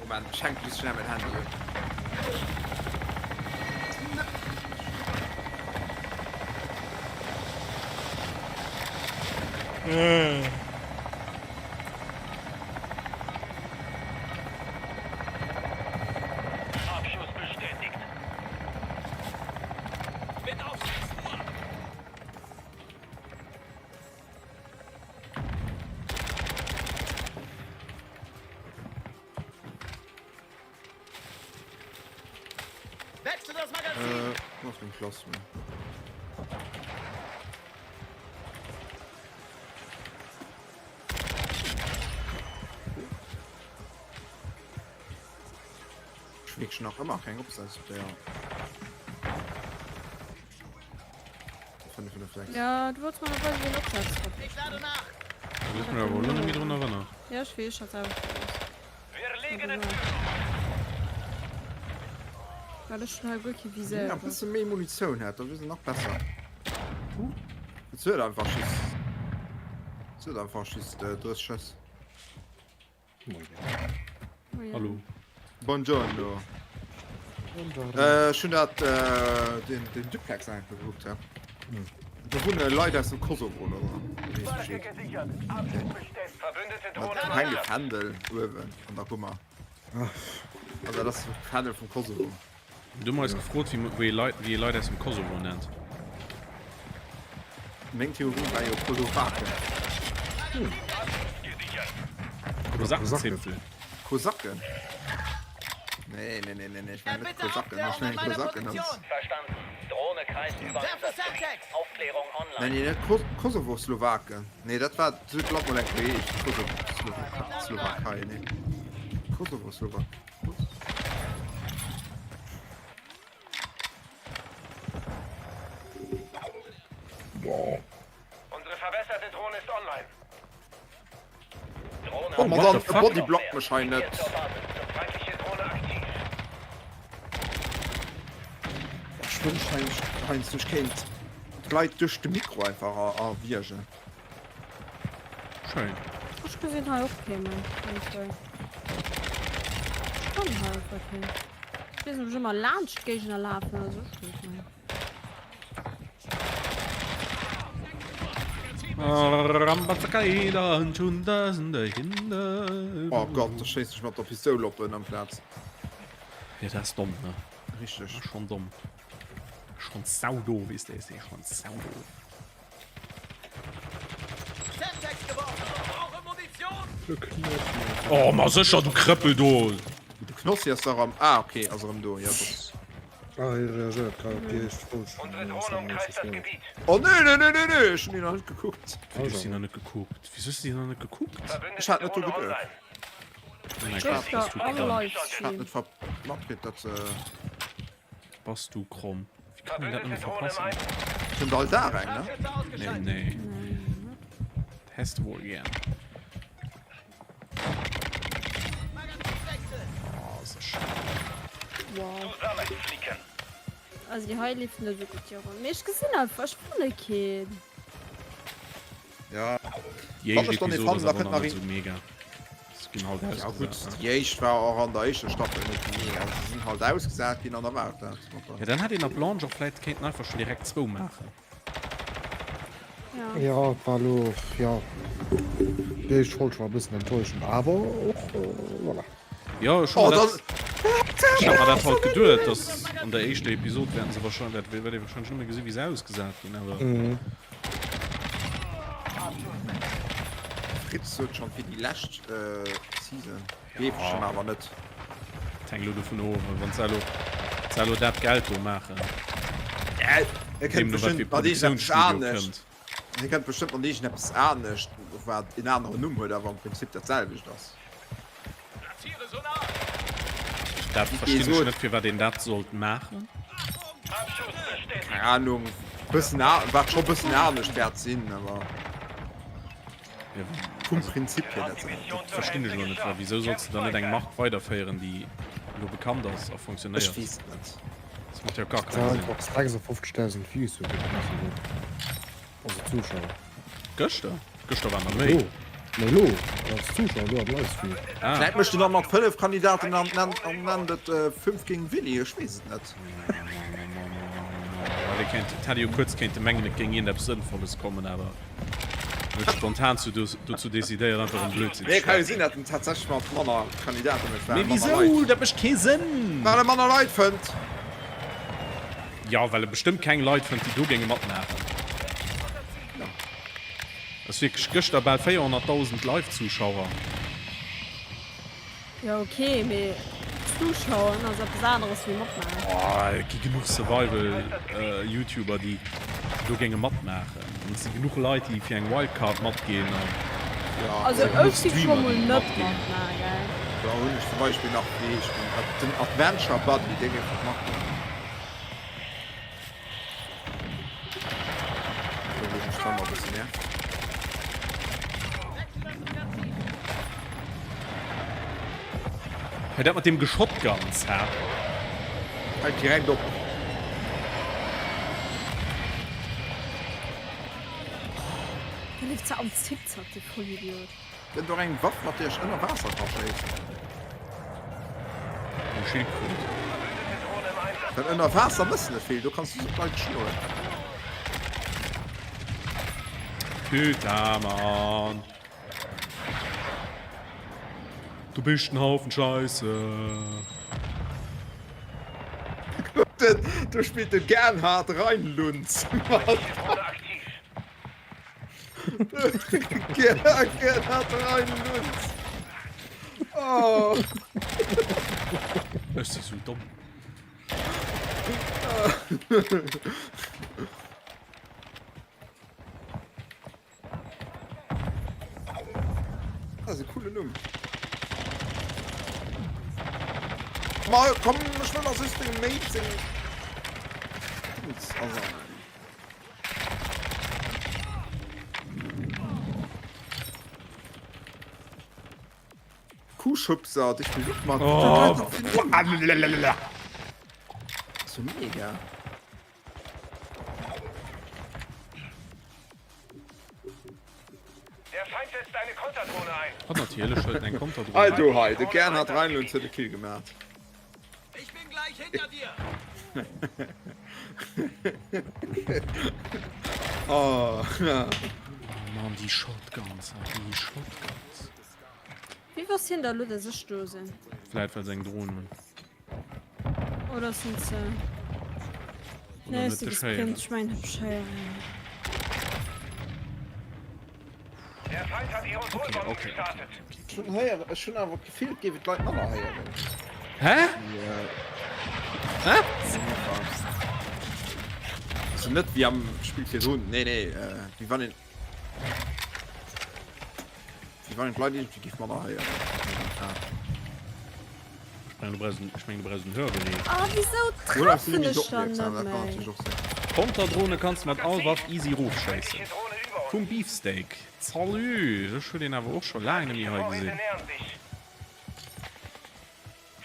Moment, ech hänke just schnell mäin Handy un. Abschuss bestätigt. Bin auf 6 Uhr. Wechsel das Magazin! Äh, wo ass meng Plasma? Ech hu wierklech nach ëmmer keng Opsätz op der. 5 5 6. Ja, du wollts mer nach weisen, wéi een Opsatz hat. Ich lade nach! Da muss mir awer elo net méi drun erënnert. Ja, ech weess, ech hat selwer vergiess. Wir liegen in Führung. Well ech hunn hei guer kee Wann Viséier. een e bësse méi Munitioun hätt, da wier se nach besser. Et huet einfach just, et huet einfach just 30 Schëss. Moien. Hallo. Buongiorno. Äh, ech hunn dat äh, den, den Duplex einfach gekuckt, ja. Do wunne Leit aus dem Kosovo oder so. Weess Bescheed. Mat hänge Fändel uewen an der Kummer. Also dat ass de Fändel vum Kosovo. Du hues gefrot, wéi wéi ee Leit, wéi ee Leit aus dem Kosovo nennt. Meng Theorie war jo Kosovaken. Kosakenzipfel. Kosaken? Nee, nee, nee, nee, nee, ech mengen net Kosaken, ech mengen Kosaken ass. Verstanden. Drohne kreist über Einsatzgebiet. Aufklärung Nee, online. nee, net Kos Kosovo-Slowaken. Nee, dat war, dat huet d'Land mol eng Kéier geheescht, Kosovo-Slowakei, nee. Kosovo-Slowakei. Unsere verbesserte Drohne ist online. Drohne Oh, ma dann bodyblockt mech hei net. Feindliche Drohne aktiv. Ech wënscht heiansdo ech kéint d'Leit duerch de Mikro einfach erwiergen. Schéin. Ech gesinn hei och kee méi. Ech fannen hei einfach keen. Ech weess net, ob ech ëmmer laanscht d'Géigner lafen oder soss net méi. Oh Gott, da schéissen ech mat der Pistoul op en amplaz. Jo, dat ass domm, ne? Richteg. Schon domm. Schon saudoof is dee, schon saudoof. Oh ma sécher, du Krëppel do! De Knossi ass dach am. Ah ok, ass erëm do, jo dat. Ah hie reagéiert grad op déi éischt Folg vun Seven vs. Wild. Oh nee nee nee nee nee, ech hunn déi nach net gekuckt. Wéi du hues déi nach net gekuckt? Wisou hues du déi nach net gekuckt? Ech hat net dru geduecht. Oh mäi Gott, bass du Am kromm. Ech hat Livestream. net ver matkritt dat se. Bass du kromm. Wéi kann een dat nëmme verpassen? Kënnt all Dag eng, ne? Nee nee. Dat häss de wohl gär. Oh, ass das schön. Wow. Also déi hei leeft net esou gutt, déi Ronn. Mee ech gesinn einfach, ech fanne keen. Ja. Déi Wann éischt ech dann ee Episode fannen, ass da awer kënnt nach nach net een. esou mega. Se ginn halt Ja gutt, ausgesat, ne? déi éischt war och an der éischter Staffel net déi mega. Se sinn halt ausgesat ginn an da war et dat mat der. Ja, dann hätt een ab Launch och vläit kéinten einfach schon direkt zwou maachen. Ja. Ja, et war elo, jo, déi éischt Folg war e bëssen enttäuschend, awer och, voilà. Jo, ech hu Oh, mer dat, dann. ech hat mer dat halt geduet, dass an der éischter Episod wäerten se wahrscheinlech, wäert, wäert ee wahrscheinlech nëmme gesi wéi se ausgesat ginn, awer. Mhm. Fritz sot schon fir déi lescht Season, gleef ech em awer net. Et hänkt elo dovun of, wann se elo, se elo dat Geld do maachen. E kënnt Deemno wat fir bestëmmt mat iergendeppes Produktiounsstudio anescht. kënnt. Hie kënnt bestëmmt mat iergendeppes anescht, wat en aneren Numm huet, awer am Prinzip dat selwecht ass. Dat verstinn ech net, firwat een dat sollt maachen. Keng Ahnung, bëssen wat scho bëssen anescht wäert sinn, awer vum Prinzip hier dat selwecht. Dat verstinn ech elo net, well wisou solls de dann net eng Mark weiderféieren, déi elo bekannt ass a funktionéiert? Ech weess et net. Dat mécht jo gar kee Sënn. 56.000 Views huet dat also Zuschauer. Gëschter? Gëschter waren der méi. Nee elo, als Zuschauer elo am Livestream. Ah. Vläit mécht en dann mat 5 Kandidaten an nennt et 5 géint Willy, ech weess et net. Well ee kéint, et hätt ee jo kuerz kéinte mengen, et géing iergendeppes Sënnvolles kommen, awer huet spontan zu dozou decidéiert, einfach en Blödsinn ze Mee ka jo schwätzen. sinn, datt en tatsächlech mat manner Kandidaten mécht, well Mee e manner wisou? Leit. Dat mécht kee Sënn! Well e manner Leit fënnt. Jo, well e bestëmmt keng Leit fënnt, déi do géinge matmaachen. Ass wierklech gëschter bal 400.000 Live-Zuschauer. Jo ok, mee Zuschauen ass eppes aneres wéi matmaachen. Oh, et gi genuch Survival Youtuber déi do géinge matmaachen. An et si genuch Leit déi fir eng Wildcard matginn an Also et si genuch ech géif scho Streamer mol déi net matginn. matmaachen, gell. Da hunn ech zum Beispill nach, wéi heescht den, den Adventure Buddy, dee géif och matgoen. Hei dat mat deem Geschotguns, hä? Halt direkt op. Dee leeft zwar am Zickzack, dee Vollidiot. Gëtt och eng Waff mat där ech ënner Waasser ka schéissen. Eng Schildkröt. Well ënner Waasser mëss net vill, do kanns du sou d'Leit schloen. Putain Mann. Du bist en Haufen Scheisse. Do spillt de Gernhard Reinlunz mat. Oh. Ech si sou domm. Das ist ein cooler Numm. Mal, komm, ich will das ist den Mate. Also. Kuhschubser, dich besucht man. Oh. So mega. Der Feind setzt eine Konterdrohne ein. Hat natierlech huet eng Konterdrohne. Hei du hei, de Gernhard Reinlund huet e Kill gemaat. Ich bin gleich hinter dir. Oh. Mann, déi Shotguns, déi Shotguns. Wéi wosst hien da lo, dass ech do sinn? Vläit well se eng Dron hunn. Oder sinn se. Oder Nee, net si dech gesprint. héieren. Ech mengen, hab ech héieren. Der Feind hat Okay, okay, okay. Ech hunn héieren, ech hunn awer d'Gefill, et géifen d'Leit manner héieren. Hä? Hä? Also net wéi am Spill virdrun, nee, nee, wéi wann een, wéi wann een d'Leit iergendwéi géif manner héieren. Ech mengen, du brauchs en, ech mengen, du brauchs en Hörgerät. Ah, wisou treffen ech dann net méi? Konterdrone kanns de mat all Waff easy rofschéissen. Vum Beefsteak. Salut! Ech hu deen awer och scho laang net méi hei gesinn.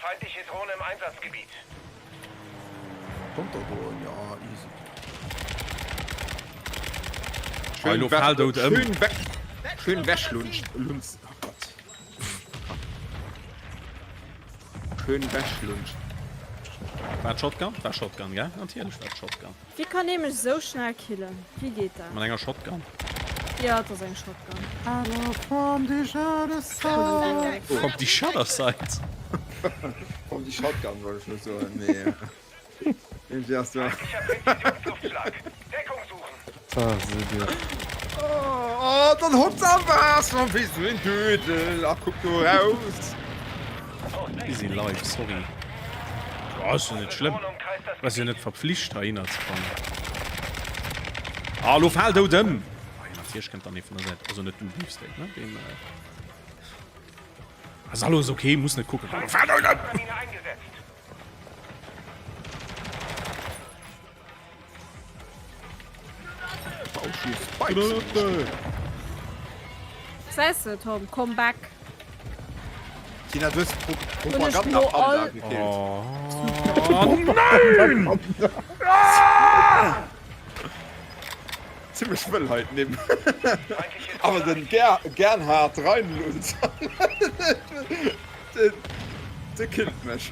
Feindliche Drohne im Einsatzgebiet. Konterdrohnen, ja, easy. Hei, lo fal dout ëm. Schön weg, schön weglunzt, lunz, oh Gott. Schön weglunzt. War d'Shotgun? War Shotgun, gell? Natierlech war d'Shotgun. Wéi kann ee mech sou schnell killen? Wéi geet dat? Mat enger Shotgun. Jo, et ass eng Shotgun. From the other side. From the shutter side. From the shotgun wollt ech lo soen, mee irgendwie ass do. Deckung suchen. Ah, seht ihr. Oh, dann hoppt am Waasser wéi sou en Dödel a kuckt do raus. Busy life, sorry. Jo, ass jo net schlëmm. Du bass jo net verpflicht heihinner ze kommen. Ah, lo fal dout ëm! Ah jo, natierlech kënnt dann ee vun der Säit. Also net du, Beefsteak, ne? Deen, äh. Ass alles ok, muss net kucken. Lo fal dout ëm! Gesäis de Tom, come back. Tina, du hues Propaganda Panda gekillt. Oh nein! Zimmlech wëll hei d'Nimm. Awer den Gernhard Reinlund, de killt mech.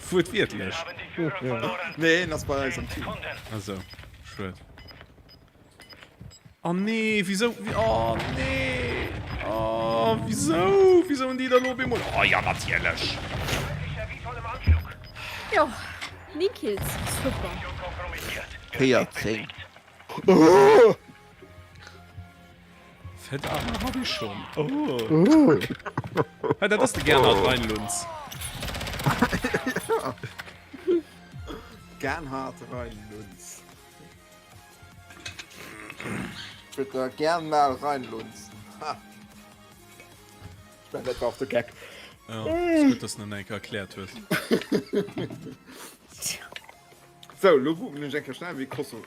Wuertwiertlech? Nee, en ass bei eis am Team. Ah sou, schued. Oh nee, wisou, oh nee, oh wisou, wisou hunn déi da lo op eemol, oh ja natierlech. Jo, 9 Kills, super. 14. Fett Arme hab ich schon. Oh. Hey, dat ass de Gernhard Reinlunz. Gernhard Reinlunz. Ich würde da gern mal reinlunzen. Ha. Ich mein, dat war auch de Gag. Ja, ist gut, dass du en eng Kéier erkläert hues. So, lo googlen ech eng Kéier schnell, wéi Kosovo.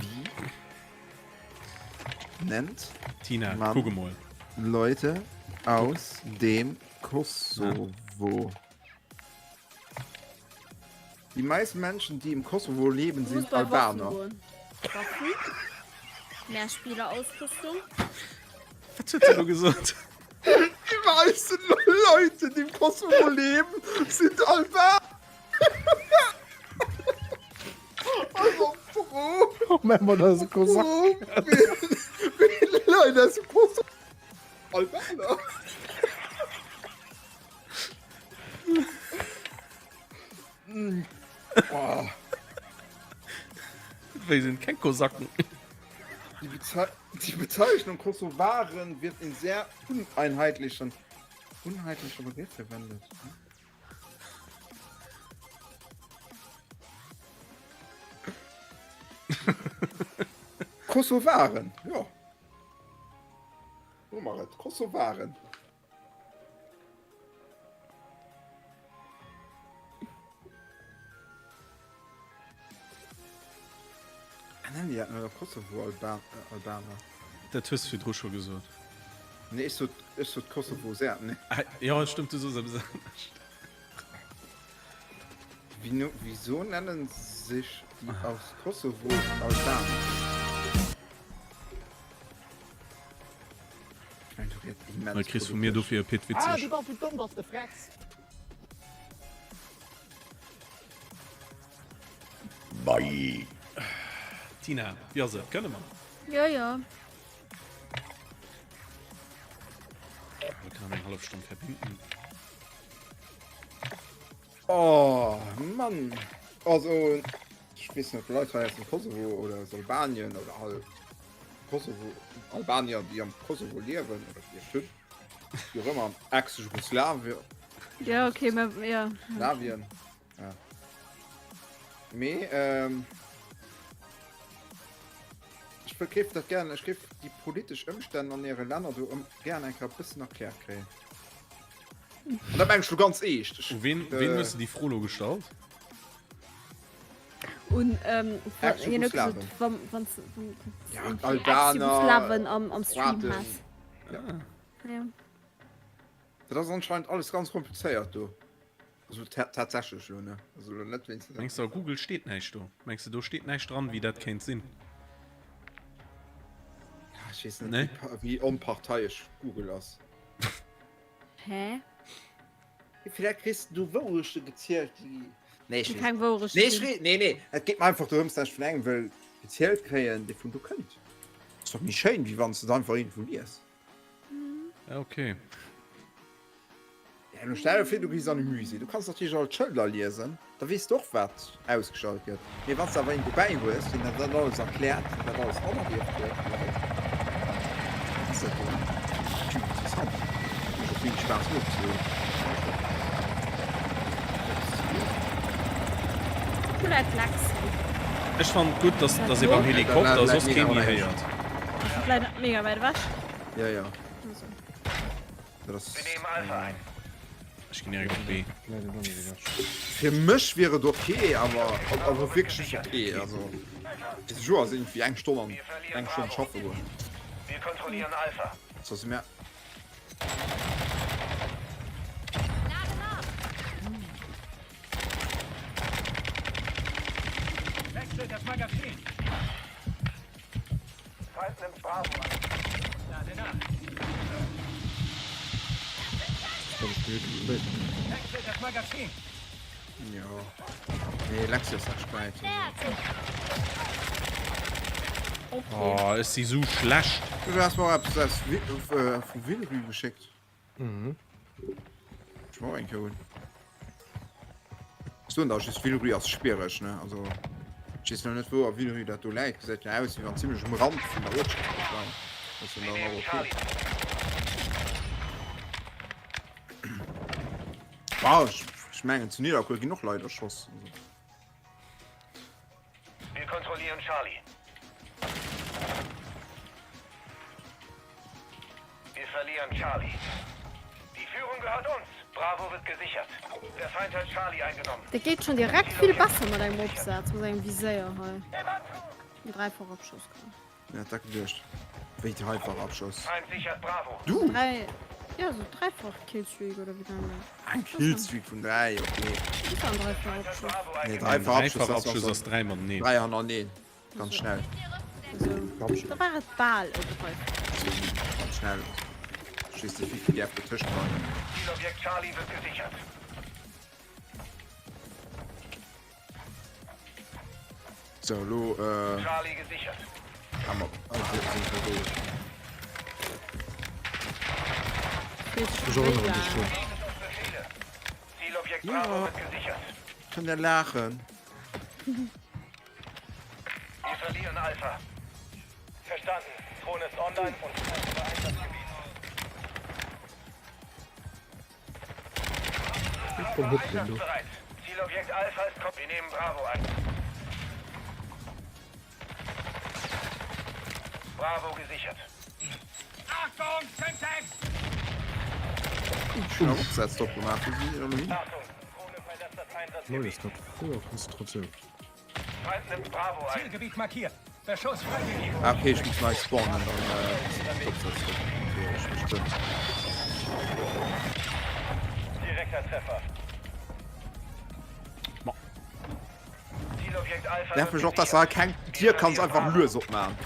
Wie nennt Tina, man kuck emol. Leute aus dem Kosovo? Die meisten Menschen, die im Kosovo leben, Du musst sind bei Waffen Albaner. goen. Waffen? Mehrspielerausrüstung? Wat huet se elo gesot? Die meisten Leute, die im Kosovo leben, sind Albaner. Also froh. Oh, mä dat ass e Kosak. Wéi Leit aus dem Kosovo. Albaner. Oh. Wéi sinn keng Kosaken? Die, Beze die Bezeichnung Kosovaren wird in sehr uneinheitlichen uneinheitlicher Begriff verwendet. Kosovaren, ja. Hu mer et, Kosovaren. Ah, nennen déi dat net och Kosovo-Albaner? Dat hues du virdru scho gesot. Nee, ech sot, ech sot Kosovo-Serben, nee. Ah, jo, stëmmt, du sos eppes anescht. Wieso nennen sich die aus Kosovo Albaner? Hei kriss vu mir dofir e Pit Ah, witzeg. du bass sou domm, dass de frecks. Bye. Tina, wéi ass et? Kënne mer? Jo, jo. Mir kënnen eng hallef Stonn verbinden. Oh Mann, also ech weess net, Leit hei aus dem Kosovo oder aus Albanien oder halt. Kosovo, Albanier, déi am Kosovo liewen oder gelieft hunn, wéi och ëmmer, Ex-Jugoslawien. Ja, okay, mä ja. Slawien, ja. Mee ähm, ech wëll géif dat gären, ech géif déi politesch Ëmstänn an hire Länner do ëm gären eng Kéier e bëssen erkläert kréien. An dat mengen ech lo ganz eescht. Ech, U ween, ween hues de déi Fro lo gestallt? Un ähm, wa- hien huet gesot, Ex-Jugoslawen. wann, wann, wann, Ja, wann Albaner, Ex-Jugoslawen am, am Stream Kroaten. has. Ja. Ja. Dat ass anscheinend alles ganz komplizéiert do. Also tatsächlech lo, ne? Also lo net wéinst. Mengs de a Google steet näischt do? Mengs de do steet näischt dran wéi dat kéint sinn? Ja, ech weess net wéi onparteiesch Google ass. Hä? Villäicht kriss du Wourechte gezielt déi. Nee, ech weess Keng Wourecht. Nee, ech weess, nee, nee, et geet mer einfach dorëms, dat ech vun engem wëll gezielt kréien, dee vun do kënnt. Ass doch méi schéin, wéi wann s de et einfach iergendwou lies. Ja, okay. Ja, lo stell der vir, du gees an e Musée, du kanns natierlech all d'Schëlder liesen, da weess de och, wat ausgestallt gëtt. Mee wann s de awer een dobäi hues, deen der dat alles erkläert, deen dat alles hannerlieft huet, vläicht, ass dat jo vill interessant. Mécht och vill Spaass nozeliesen. Wou läit Lexi? Ech fannen et gutt, dass dass ee beim Helikopter soss kee méi héiert. Dat läit net mega wäit ewech. Ja, ja. Also. Dat ass. Wir nehmen Alpha ein. Ech ginn direkt op B. Fir mech wier et ok, awer awer wierklech ok. Also bis elo ass iergendwéi eng Stonn an eng Stonn schaffe goen. Wir kontrollieren Alpha. Soss mir. Wechselt das Magazin. Feind nimmt Bravo an. Lade nach. Wechselt das Magazin. Jo. Nee, Lexi ass nach spät. Oh, ech si sou schlecht. Du has mer och eppes aus vu Villerupt geschéckt. Mhm. Ech mer och eng Kéier hunn. Ech soen der just, Villerupt ass schwiereg, ne? Also, ech weess lo net, wou a Villerupt dat do läit. Gesäit jo aus, wéi wann zimlech um Rand vun der Uertschaft géif leien. Ass jo Wir dann nehmen och okay. Charlie. Bah, ech, ech mengen, zu Nidderkuer ginn och Leit erschoss. Also. Wir kontrollieren Charlie. Wir verlieren Charlie. Die Führung gehört uns. Bravo wird gesichert. Der Feind hat Charlie eingenommen. Dat geet schon direkt vill besser mat engem Opsaz, mat engem Viséier hei. En Dräifachopschoss kann. Ja, dat geduecht. Wéi Dräifachopschoss? Feind sichert Bravo. Du? Dräi, ja, so Dräifach Killstreak oder wéi nennt dat? Eng Killstreak vun 3, okay. Ist ein Dräifachopschoss. Nee, Dräifachopschoss ass 3 mateneen. 3 hannereen. Ganz schnell. Also, da war et bal e Dräifach. Ganz schnell. Ech weess net, wéi vill däerf dotëscht bleiwen. Zielobjekt Charlie wird gesichert. So, elo, äh. Charlie gesichert. Hammer. Ech erënnere mech drun. Zielobjekt Bravo wird gesichert. Kënnt der laachen. Wir verlieren Alpha. Verstanden. Drohne ist online und über Einsatzgebiet. Komm, hupp den do. Einsatzbereit. Zielobjekt Alpha ist kom Wir nehmen Bravo ein. Bravo gesichert. Achtung, Syntax! Schon Opsatz drop gemaach. Wou sinn déi elo hin? Achtung, Drohne verlässt das Neu Einsatzgebiet. ist dat voller Konzentratioun. Feind nimmt Bravo ein. Zielgebiet markiert. Beschuss freigegeben. Ah, okay, ich muss neu spawnen, dann äh, Opsatz drop. So, ich bestimmt. Direkter Treffer. Ma. Zielobjekt Alpha Nervt wird mech och, dass gesichert. da keng Dier kanns einfach lues opmachen.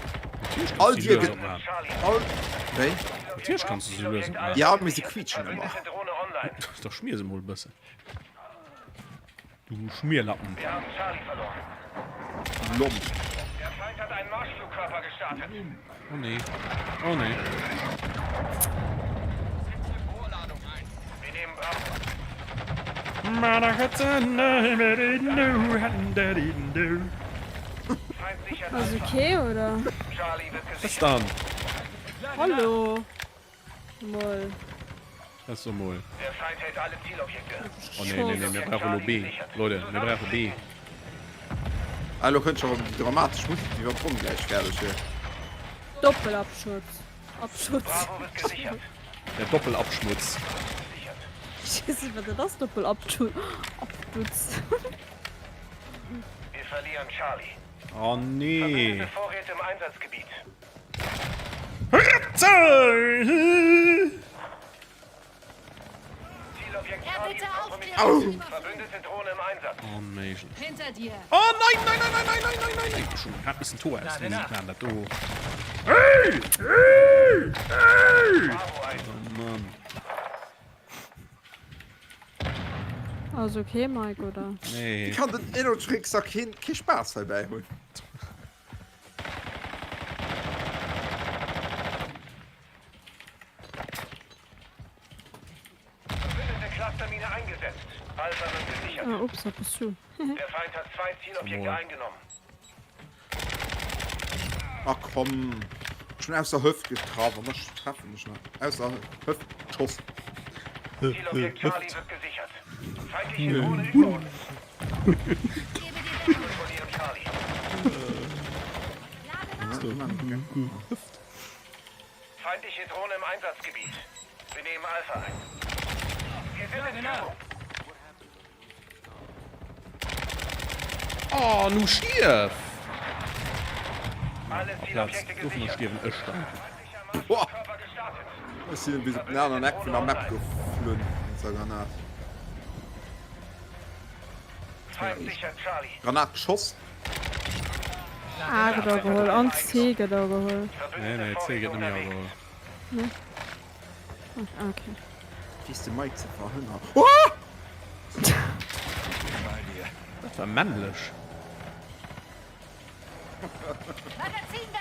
All Dier gëtt all wéi? Natierlech kanns du se lues opmachen. Ja, mee se quietschen ëmmer. Verbündete Drohne online. Da schmier se mol e bëssen. Du Schmierlappen. Wir haben Charlie verloren. Lomp. Der Feind hat einen Marschflugkörper gestartet. Oh nee. Oh nee. Wir nehmen Bravo. Feind sichert Ass Alpha. okay, oder? Was dann? Hallo. Mol. Was so mol? Oh nee, nee, nee, mir brauche lo B. Leute, mir brauche B. Ah, lo kënnt scho déi dramatesch Musek, déi iwwer d'Ronn gläich fäerdeg wier. Doppelabschutz. Abschutz. Der Doppelabschmutz. Ich weess net, wat dat ass, Doppelabschutz. Abschutz. Wir verlieren Charlie. Oh nee. Verbündete Vorräte im Einsatzgebiet. Zielobjekt Charlie ist kompromittiert. Verbündete Drohne im Einsatz. Onméiglech. Hinter dir. Oh nein, nein, nein, nein, nein, nein, nein, nein, nein. Ech hunn grad missen d'Hoer aus dem Gesicht maachen, dat do. Hey! Hey! Hey! Oh Mann. Ass ok Mike, oder? Nee. Wéi kann den Elotrix da keen kee Spaass heibäi hunn? Verbündete Clustermine eingesetzt. Alpha wird gesichert. Ah, ups, dat bass du. Der Feind hat zwei Zielobjekte eingenommen. Ach komm. Schon aus der Hüft getraff und das treffen nicht mehr. Aus der Hüft Schuss. Zielobjekt Charlie wird gesichert. Feindliche Drohne über uns. Wir kontrollieren Charlie. Feindliche Drohne im Einsatzgebiet. Wir nehmen Alpha ein. Wir sind in Führung. Oh, nu stierf! Alle Amplaz Zielobjekte dovunner gesichert. stierwen ech dann. Boah. Körper gestartet. Ech sinn bis op den aneren Eck vun der Map geflunn mat der Granat. Feind sichert Charlie. Granat geschoss. A gëtt ageholl an C gëtt ageholl. Nee, nee, C gëtt net méi ageholl. Nee? Ah, okay. Wees de Mike ze verhënnern. Oh! Dat war männlech.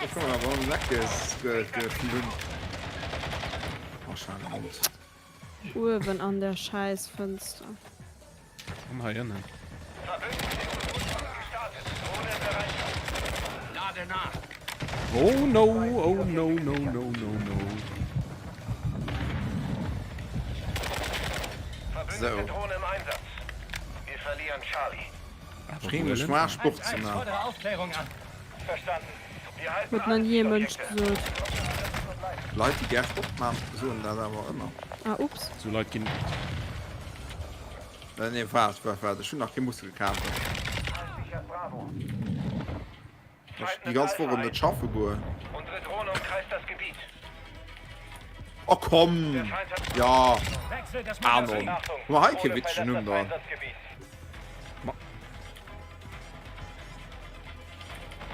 Ech kommen awer an den Eck geflunn. Oh, schade. Uewen an der schäiss Fënster. An hei ënnen. Oh no, oh no, no, no, no, no. So. Bring mech mar Sport ze man. Huet nach ni ee Mënsch gesot. Leit déi gär Sport man soen dat awer ëmmer. Ah ups. Sou Leit ginn et. Nee waart waart waart ech hunn nach kee Muskelkater. Ech déi ganz Woch net schaffe goen. Oh komm! Ja Anon. Hu mer hei kee witzegen Numm dran?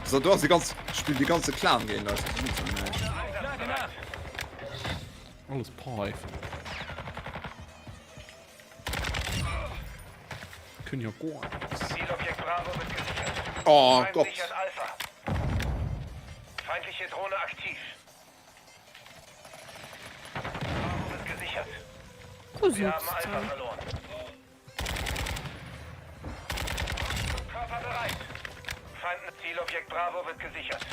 So, do ass de ganz spill de ganze Clan géint eis. Alles Päifen. Können ja gar nichts. Oh Gott. Feindliche Drohne aktiv. Bravo wird gesichert. Wir haben Alpha verloren. Körper bereit. Feind Zielobjekt Bravo wird gesichert.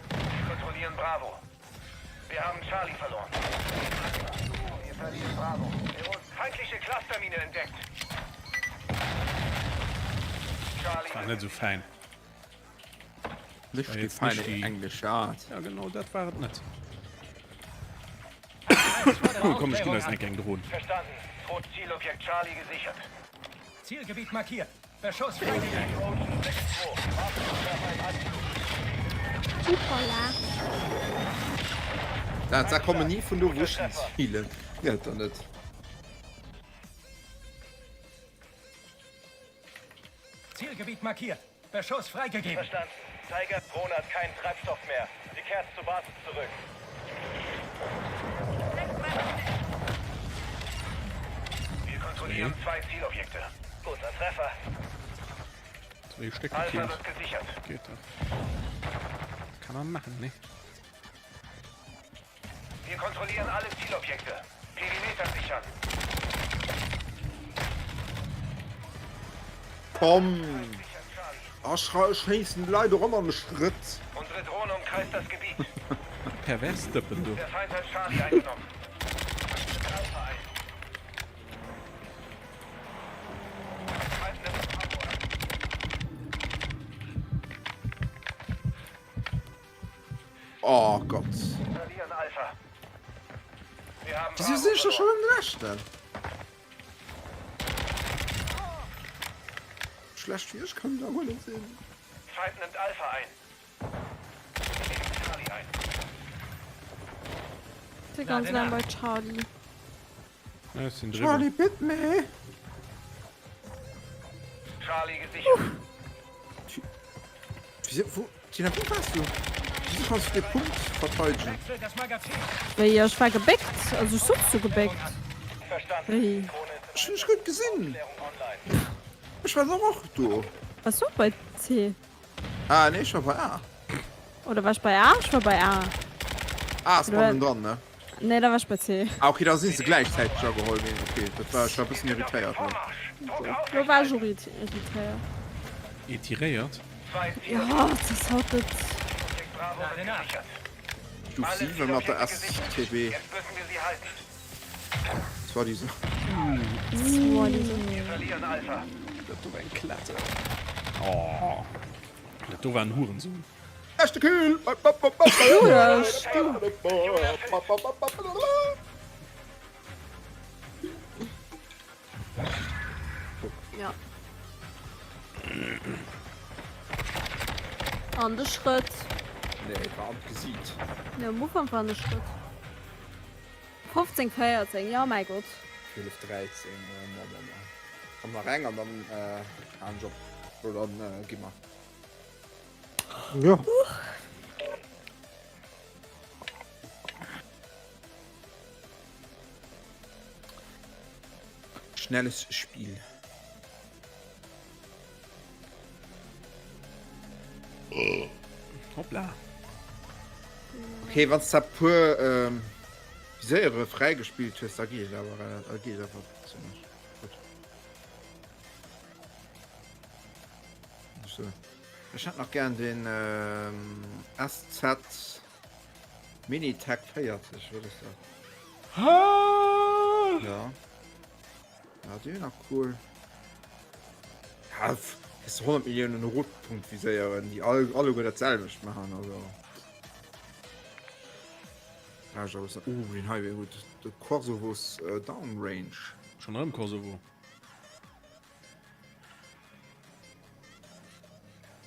Wir kontrollieren Bravo. Wir haben Charlie verloren. Wir verlieren Bravo. Feindliche Clustermine entdeckt. Charlie War net sou fein. Nicht die feine englische Art. Ja genau, dat war et net. Komm, ech ginn eis eng eng Drohn. Verstanden. Droht Zielobjekt Charlie gesichert. Zielgebiet markiert. Beschuss freigegeben. Upala. Dat da komme nie vun do wuschen zielen. Gëtt der net. Zielgebiet markiert. Beschuss freigegeben. Verstanden. Tiger Drohne hat keinen Treibstoff mehr. Sie kehrt zur Basis zurück. Wir kontrollieren zwei Zielobjekte. Guter Treffer. Zwee Stéck Alpha gekillt. wird gesichert. Geht doch. Kann man machen, ne? Wir kontrollieren alle Zielobjekte. Perimeter sichern. Komm! Ech schéissen de Leit och ëmmer an de Schrëtt. Unsere Drohne umkreist das Gebiet. Pervers Dëppen do. Der Feind hat Charlie eingenommen. Nimmt Alpha ein. Feind nimmt Bravo ein. Oh Gott. Verlieren Alpha. Wir haben Wieso Bravo sinn ech da verloren. schon den Leschten? Schlecht wéi ech kann da guer net sinn. Feind nimmt Alpha ein. Wir nehmen Charlie ein. Si ganz laang bei Charlie. Ja, ech sinn driwwer. Charlie bitt me. Charlie gesichert. Wieso, wo, Tina, wou waars du? Wieso kanns du dee Punkt verteidegen? Wéi, ech war gebéckt, also ech souz jo gebéckt. Wéi? Ech hunn dech guer net gesinn. Ech war doch och do. Waars du och bei C? Ah nee, ech war bei A. Oder war ech bei A? Ech war bei A. A ass bannendran, ne? Nee, da war ech bei C. Ah okay, da sinn se gläichzäiteg ageholl ginn. Okay, dat war, ech war e bëssen irritéiert elo. Lo war ech och irritéiert. Etiréiert? Jo, et ass haut net. Stuf 7 mat der STB. Zwar déi se. Dat do war eng Klette. Oh, dat do war en Hurensohn. Echte Kill! Ja. An de Schrëtt. Nee, war an d'Gesiit. Nee, am Ufank war an de Schrëtt. 15, 14, ja mäi Gott. 12, 13, ma, ma, ma. Komm nach eng an dann halen ech op. Oder dann gi mer. Jo. Schnelles Spiel. Hoppla. Okay, wann du puer ähm, Viséiere fräigespillt hues, da geet et awer, da geet et awer zimmlech gutt. So. Ech hätt nach gern den ähm, SZ Minitec 40, wat ass dat? Ja. Ja, déi nach cool. Ja, kriss du 100 Milliounen Rotpunktviséieren, déi all, alleguer dat selwecht maachen, also. Ja, ich glaube, oh, den hei wär gut. De Korsovos äh, Downrange. Schon erëm Kosovo.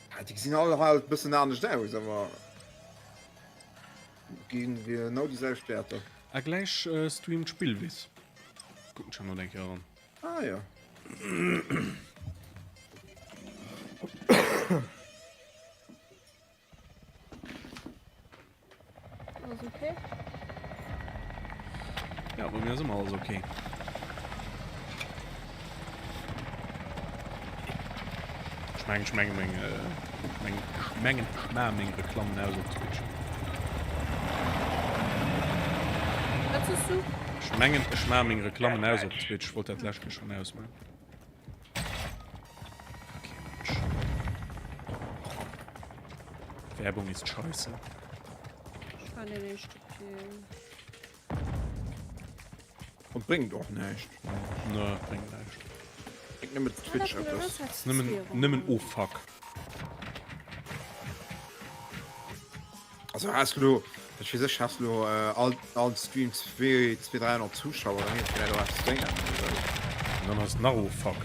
Ja, déi gesinn all halt bëssen anescht aus, awer ginn genau déi selwecht Wäerter. A gläich streamt Spillwiss. Kucken schon noch eng Kéier eran. Ah ja. Alles okay? Ja, bei mir ass ëmmer alles okay. Ech mengen, ech menge meng, ech mengen, ech mengen, ech maache meng Reklammen aus op Twitch. Wat soos du? Ech mengen, ech maache meng Reklammen aus op Twitch. Wollt dat d'lescht Kéier schonn ausmaachen. Okay, Mensch. Werbung ist scheiße. Ich fand den echt okay. Und bringt och näischt. Ne, bringt näischt. Bringt nëmmen Twitch eppes. Nëmmen, nëmmen oh fuck. Also has lo, ech weess ech, has lo all all Stream 2 200 300 Zuschauer, dann geet vläit och eppes bréngen. An dann ass nach oh fuck.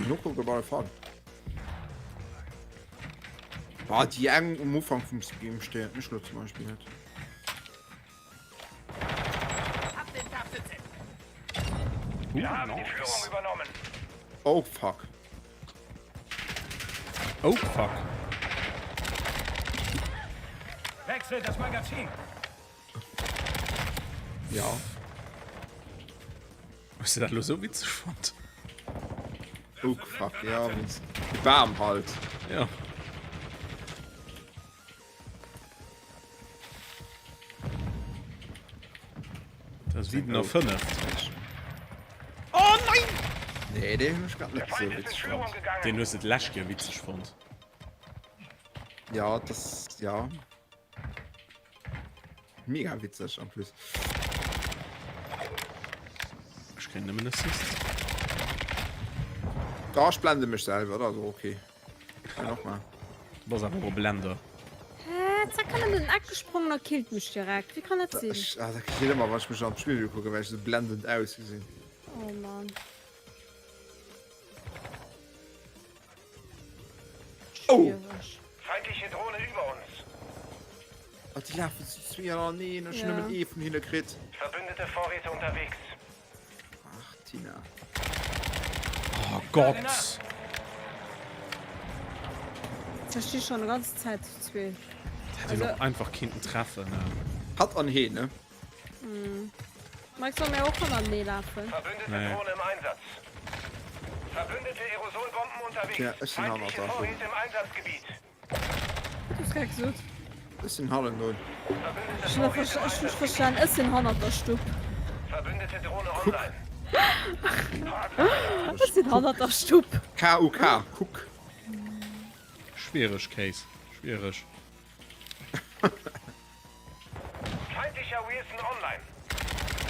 Nokucken op alle Fall. Bah, déi eng um Ufank vum Stream stéiert mech lo zum Beispill net. Wir haben die Führung übernommen. Oh fuck. Oh fuck. Wechsel das Magazin. Ja. Hues de dat lo sou witzeg fonnt? Oh fuck, ja, wéinst Bam halt. Ja. Da 7 a 5. Oh nein! Nee, deen hunn ech grad net esou witzeg fonnt. Deen hues de d'lescht Joer witzeg fonnt. Ja, das, ja. Mega witzeg en plus. Ech kréien nëmmen Assists. Da, ech blende mech selwer, dat ass och okay. Kann och mal. Du bass awer och e Blender. Hä? Zack, kann an den Eck gesprongen a killt mech direkt. Wéi kann dat sinn? Ech, ah, dat kritt ëmmer, wann ech mech an d'Spigel kucken, well ech esou blendend ausgesinn. Oh Mann. Oh! Schwierig. Feindliche Drohne über uns. Ah, déi lafen zu zwee aneneen. Ech hunn Ja. nëmmen ee vun hinne kritt. Verbündete Vorräte unterwegs. Ach, Tina. Oh Gott! Ze sti schon de ganze Zäit zu zwee. Dat hätt een och einfach kinnten treffen, ne? Hatt an heen, ne? Mike, soll mir och hannertenee lafen? Verbündete Nee. Drohne im Einsatz. Verbündete Aerosolbomben unterwegs. Ja, ech sinn hannert Feindliche der. Vorräte im Einsatzgebiet. Du hues grad gesot. Ech sinn hannendrun. Ech hunn ech verstan, ech sinn hannert der Stupp. Verbündete Drohne online. Ech sinn hannert der Stupp. KUK, Kuck. Schwiereg, Case. Schwiereg. Feindlicher Wilson online.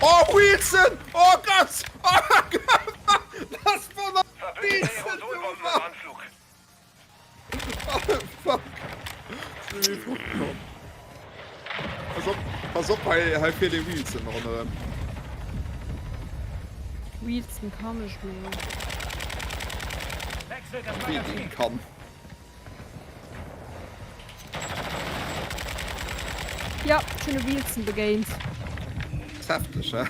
Oh, Wilson! Oh Gott! Oh Gott! Das war noch Verbündete Wilson, du Aerosolbomben im Mann! Anflug. What the fuck? Pass op, pass op, hei, hei fiert ee Wilson ronderëm. Wilson kann ech méi. Wechselt das Wéi Magazin. deen kann. Ja, ech hunn e Wilson begéint. Ass hefteg, he?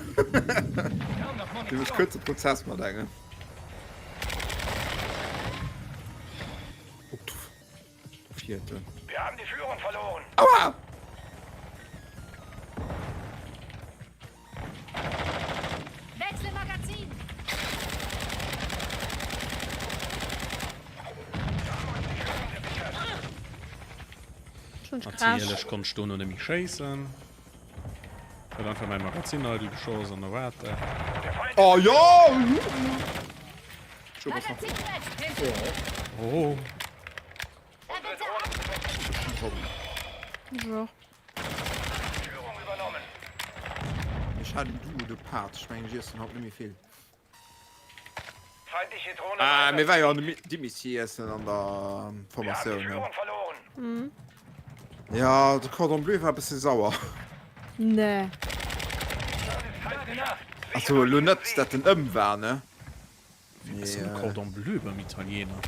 Kaum noch Dee mécht Munition. kuerze Prozess mat engem. Oh, du vierte. Wir haben die Führung verloren. Aua! Wechsel Magazin. Natierlech konnt ech dono net méi schéissen. Ech huet einfach mäi Magazin eidel geschoss an da war et dat. Oh jo! Oh. Ech hat en Duo de Part, ech mengen ech iessen haut net méi vill. Ah, mir war jo an Dimici iessen an der Formatioun, ne? Ja, de Cordon Bleu war e bësse sauer. Nee. Also elo net, dat en ëm war, ne? Wéi ass denn Cordon Bleu beim Italiener?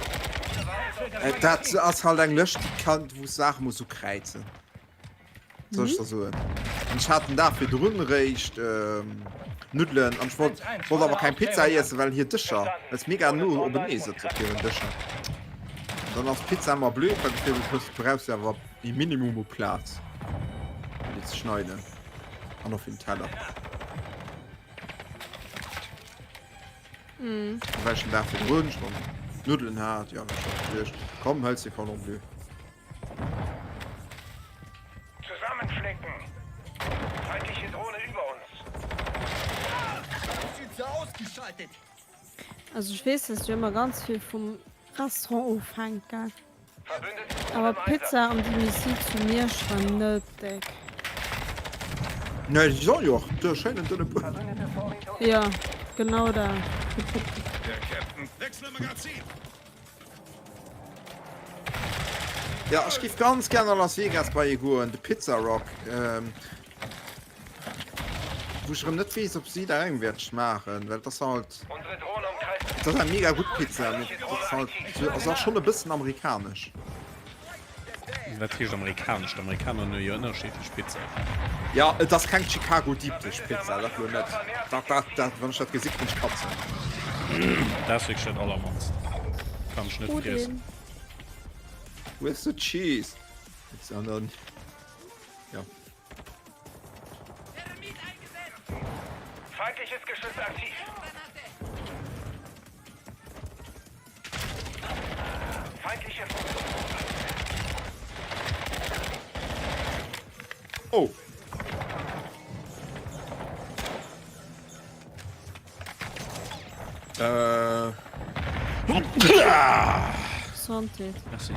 Dat ass halt eng Lëscht, déi kann, wou s Saache muss ukräizen. Soll ech der soen. An ech hat den Dag virdrun réischt Nuddelen an ech wollt, wollt awer keng Pizza iessen, well hir Dëscher, well se mega no openee sëtzen op hiren Dëscher. Dann ass Pizza ëmmer blöd, well du hues, brauchs jo awer e Minimum u Plaz, fir déi ze schneiden an och fir den Teller. Mm. War ech den Dag virdrun schon Nuddelen hat, ja, ech hab geduecht, komm, hëls de Cordon Bleu. Zusammenflicken! Feindliche Drohne über uns. Schütze ausgeschaltet. Also ech weess, dass jo ëmmer ganz vill vum Restaurant ofhänkt, gell? Awer d'Pizza am Domicile zu Miersch war net déck. Nee, déi soll jo och de schéinen dënne Buedem. Jo, genau dat. Ja, ech giff ganz gern a Las Vegas bei ee goen, de Pizza Rock. Wou ech erëm net weess, ob si dat engem wäert schmaachen, well et ass halt, et ass eng mega gutt Pizza, mee et ass halt, ass och schonn e bëssen amerikanesch. Wat heescht amerikanesch? D'Amerikaner hunn jo ënnerschiddlech Pizzaen. Jo, et ass keng Chicago Deep Dish Pizza, dat lo net. Dat, dat, dat, wann ech dat gesi kréien ech Katzen. Dat ass wierklech dat allermannst. Kann ech net friessen. Where's the cheese? It's an an. Ja. Feindliches Geschütz aktiv. Feindliche Oh. Äh. Gesondheet. Merci.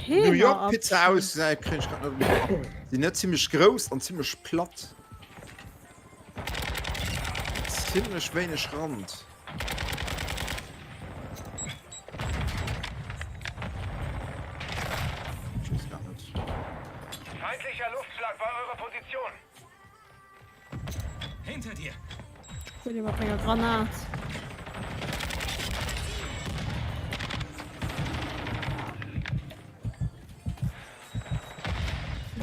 New York Pizza ausgesäit kréien ech grad net méi. Sinn net zimmlech grouss an zimmlech platt. Zimmlech wéineg Rand. Ech weess grad net. Feindlicher Luftschlag bei eurer Position. Hinter dir! Hol dir mat menger Granat.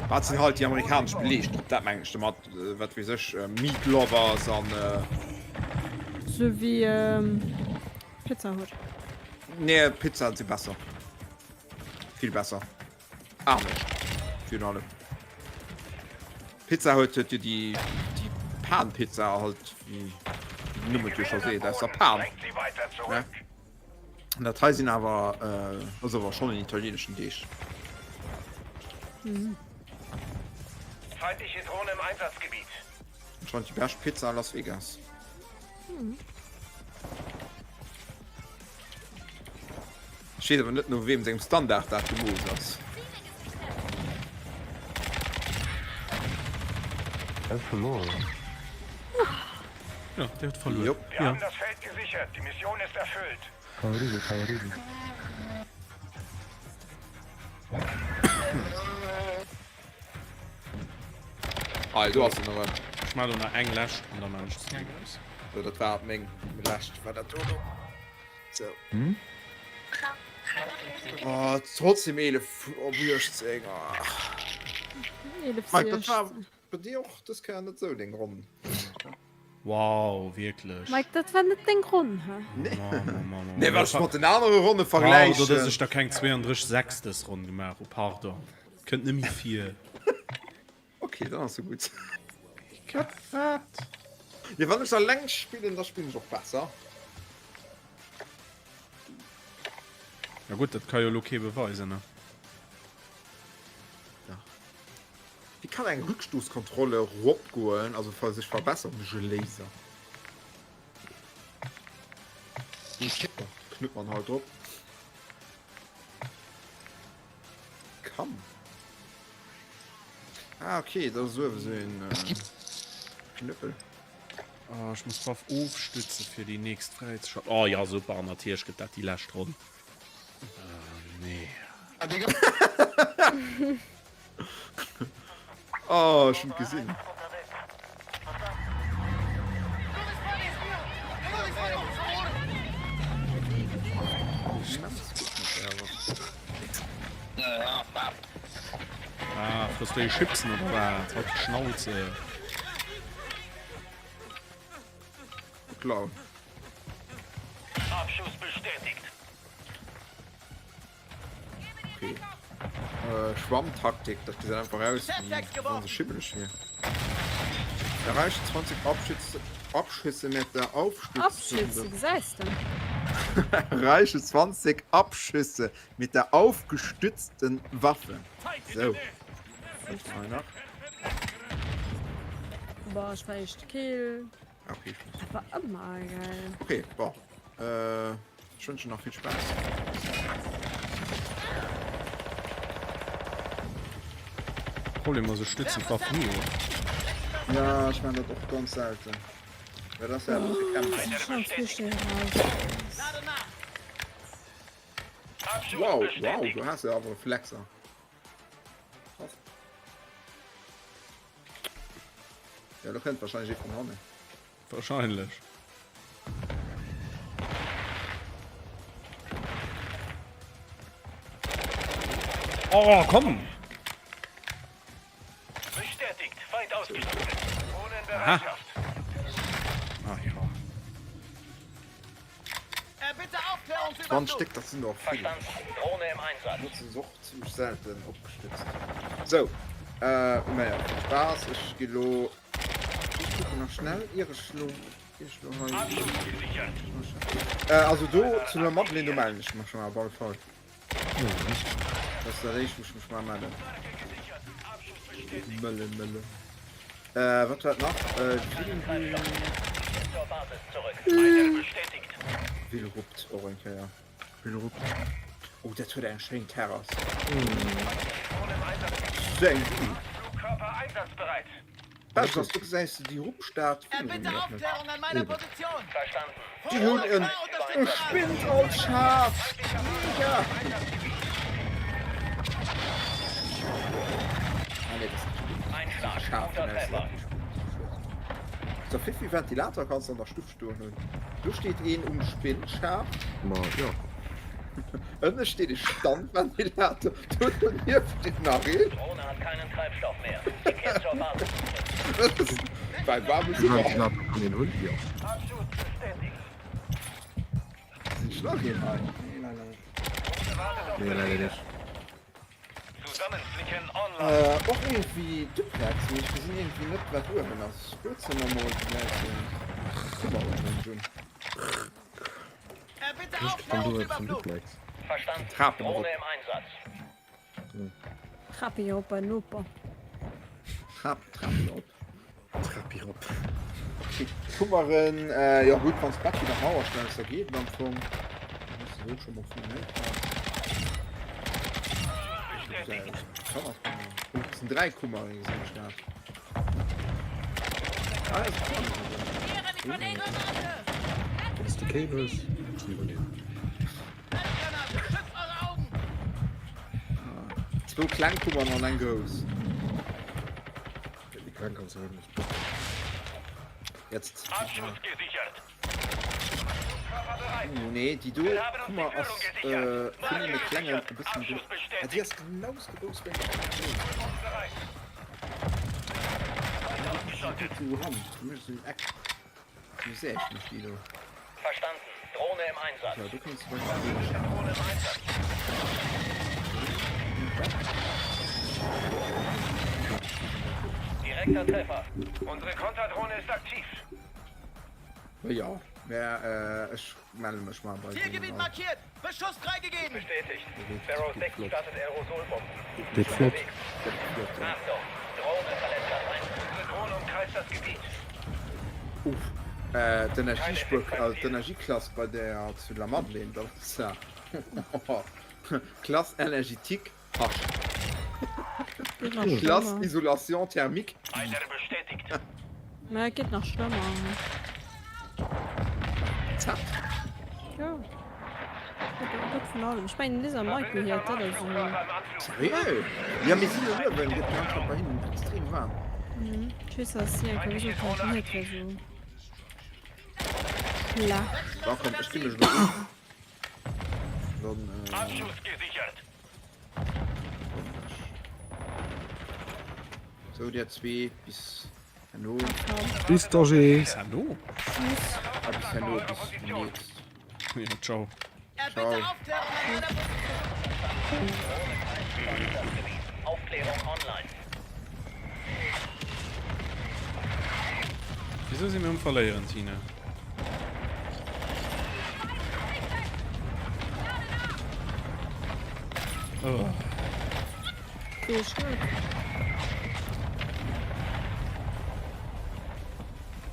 Wat sinn halt déi amerikanesch Beleegtrupp, dat mengen ech domat, wat weess ech, Meat Lovers an. Sou wéi Pizza Hut. Nee, Pizzaen si besser. Vill besser. Anescht virun allem. Pizza Hut huet jo déi déi Pan-Pizza halt, wéi den Numm et jo scho seet, aus der Pan. Ne? An dat hei sinn awer äh, ass awer schonn en italieneschen Deeg. Mhm. Feindliche Drohne im Einsatzgebiet. Anscheinend déi bescht Pizza a Las Vegas. Mhm. Ech weess awer net no weem sengem Standard dat gemooss ass. Huet verluer. Jo, dee huet verluer. Jop. Wir haben das Feld gesichert. Die Mission ist erfüllt. Favorite, Favorite. Hei, do ass en erëm. Ech maache lo nach eng lescht an da maachen ech d'Stream aus. Sou, dat war meng lescht, war dat do elo. Sou. Hm? Oh, trotzdem 11 op 18. Oh. 11, Mike, dat war 16. bei dir och dës Kéier net sou deng Ronn. Wow, wierklech. Mike, dat war net deng Ronn, hä? Nee. Mann, oh Mann, oh Nee, Mann. wann ech mat den anere Ronne Pardon, vergläichen. dass ech da keng 32 6 dës Ronn gemaach hu, pardon. Kënnt net méi vir. Okay, dann ass jo gutt. Jo, wann ech alleng spillen, da spillen ech och besser. Ja gutt, dat ka jo elo kee beweisen, ne? Dach. Wéi kann eng Rückstoßkontrolle eropgoen, also sech verbessern duerch e Laser? Knuppt man halt drop. Kann. Ah, okay, dat ass uewe sou een Knëppel. Oh, ech muss d'Waff ofstützen, fir déi nächst fräizeschalten. Oh ja, super, an natierlech gëtt dat déi lescht Ronn. Oh, nee. Oh, ech hunn et gesinn. Ah, frëss du Chipsen oder wat? Halt die Schnauze. Clown. Abschuss bestätigt. Okay. Äh, Schwammtaktik, dat gesäit einfach aus wéi wann se schibbeleg wier. Erreicht 20 Abschüsse, Abschüsse mit der Abschüsse, Aufstützende. gesäis de? Erreiche 20 Abschüsse mit der aufgestützten Waffe. Sou. Hei nach. Boah, ech war éischt Kill. Okay. Dat war ëmmer geil. Okay, bon. Äh, ech wënschen nach vill Spaass. Problem ass, ech stützen d'Waff ni of. Ja, ech man dat och ganz selten. Well dat ass ja awer fir Kämpfen. Wow, wow, du has jo awer Reflexer. Krass. Ja, do kënnt wahrscheinlech ee vun hannen. Wahrscheinlech. Oh, komm! Bestätigt, Feind ausgeschaltet. Drohne in Aha. Bereitschaft. Ah ja. 20 Stéck, dat sinn der och vill. Verstanden, Drohne im Einsatz. Notzen se och zimmlech selten opgestützt. Sou, äh, naja, vill Spaass. Ech gi lo, ech kucken nach schnell, ier ech lo. Iech lo hei. Also do zu der Madeleine, do mellen ech mech schon op alle Fall. Dat ass dat éischt, wou ech mech mal mellen. Mëlle, mëlle. Äh, wat war nach? Äh, Villerupt och eng Kéier. Villerupt. Oh, dat huet eng schéin Terrass. Sou eng Vue. Bescht ass, do gesäis de déi Ruppstad Déi hunn en Spind als Schaf! Mega! Ah nee, dat ass net Spind, dat ass Schaf, den aus dem Spind. Sou vill Ventilator kanns de an der Stuff stoen hunn. Do steet een um Spindschaf. Ma jo. Ënne steet e Standventilator, do donieft steet nach een. Drohne hat keinen Treibstoff mehr. Sie kehrt zur Basis zurück. Bei warme De Summer. Ventilator kann een hunn, jo. Abschuss bestätigt. Sinn ech nach een hei? Nee, leider net. Drohne wartet auf Nee, leider Befehle. net. Zusammenflicken online. Och iergendwéi Duplex, mee ech gesinn iergendwéi net wat uewen ass. Buedzëmmer mol villäicht Kummer uewen hunn. Wéi steet dann do eppes vum Duplex? Verstanden. Trapen erop. Drohne im Einsatz. Trapi erop bei Noper. Trap, Trapi erop. Trapi erop. Kummeren, jo gutt, wann s d'Bett widder d'Mauer stells, da geet et am Fong. Da hues de sou scho mol vill méi Plaz. Oh, et sinn 3 Kummeren, gesinn ech grad. Ah, et sinn Kummeren. Wann s de keen hues, muss de iwwerleeën. Zwou kleng Kummeren an eng grouss. Déi kleng kanns du net blocken. Jetzt. Abschuss gesichert. Flugkörper bereit. Oh, nee, déi do Wir haben uns Kummer die ass Führung äh, gesichert. vun deene Marke klengen gesichert. e bëssen Abschuss Ah, déi bestätigt. ass genau sou grouss wéi eng grouss. Bereit. Feind ausgeschaltet. Du Hand, du méchs esou en Eck. Wéi säh ech mech déi do? Verstanden. Drohne im Einsatz. Ja, do kéints du beispielsweis. Drohne im Einsatz. Direkter Treffer. Unsere Konterdrohne ist aktiv. Jo, mä ech melle mech mal bei Zielgebiet markiert! Beschuss freigegeben! Bestätigt. Sparrow 6 startet Aerosolbomben. Geet flott. Achtung! Drohne verlässt das Einsatz. Unsere Drohne umkreist das Gebiet. Uff, d'Energiespuer, also d'Energieklass bei der zu La Madeleine, dat ass ja Classe énergétique H. Geet nach Classe schlëmmer. isolation thermique I. Einer bestätigt. Mä et geet nach schlëmmer. Z. Jo. Gëtt vun allem. Ech mengen Lisa Michael hiert dat ass esou. Seriö? Ja mir sinn uewen, gëtt d'Landschaft bei hinnen extrem waarm. Mhm. Ech weess dass si eng Kéier gesot haten, hiert wär esou schlecht. Da komm, ech ginn mech elo un. Dann äh. Abschuss gesichert. Sou dir zwee bis herno. Bis Daje. Bis herno? Ah, bis herno, bis demnächst. Ja, ciao. Ciao. Aufklärung online. Wieso si mir um Verléieren, Tine? Oh.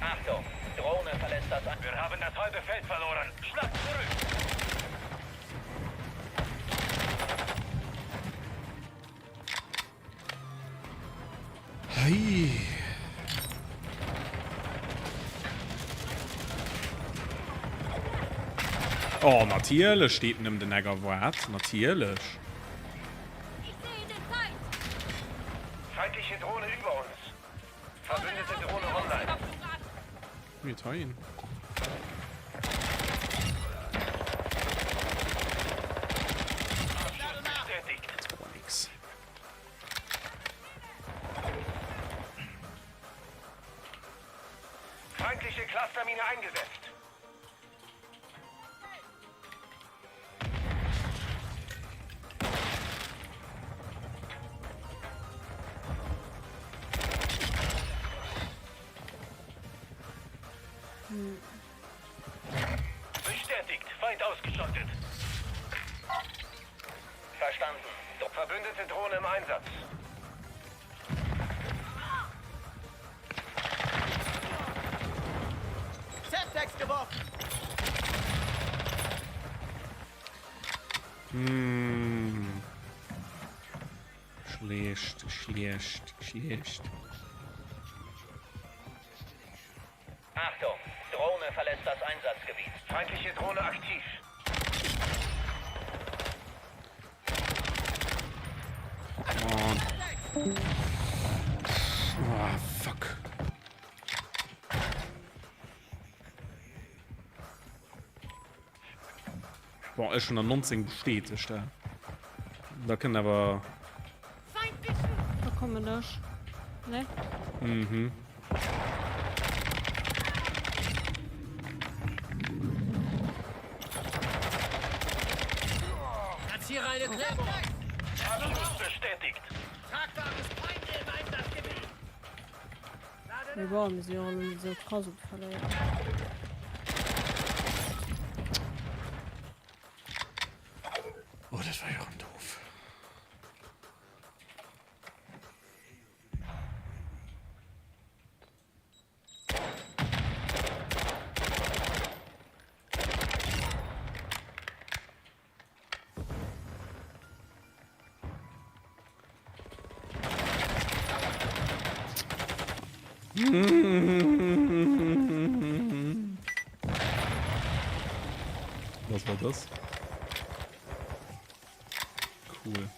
Achtung, Drohne verlässt das. Wir haben das halbe Feld verloren. Schlag zurück. Hei. Oh, natierlech steet en ëm den Eck a waart. Natierlech. Feindliche Drohne über uns. Verbündete Drohne online. Mir hei een. Bestätigt. Feindliche Clustermine eingesetzt. Bestätigt, Feind ausgeschaltet. Verstanden. Verbündete Drohne im Einsatz. Semtex geworfen. Hm. Schlecht, schlecht, schlecht. Achtung, Drohne verlässt das Einsatzgebiet. Feindliche Drohne aktiv. Come on. Ah, fuck. Bon, ech hunn der 19 bestätegt. Da kënnt awer. Da kommen ech. Ne? Mhm. Platziere eine Claymore. Abschuss bestätigt. Tragbares Feinde im Einsatzgebiet. Mee bon, mir si jo och elo net esou krass um Verléieren. Oh, dat war jo rem doof. Was war das? Cool.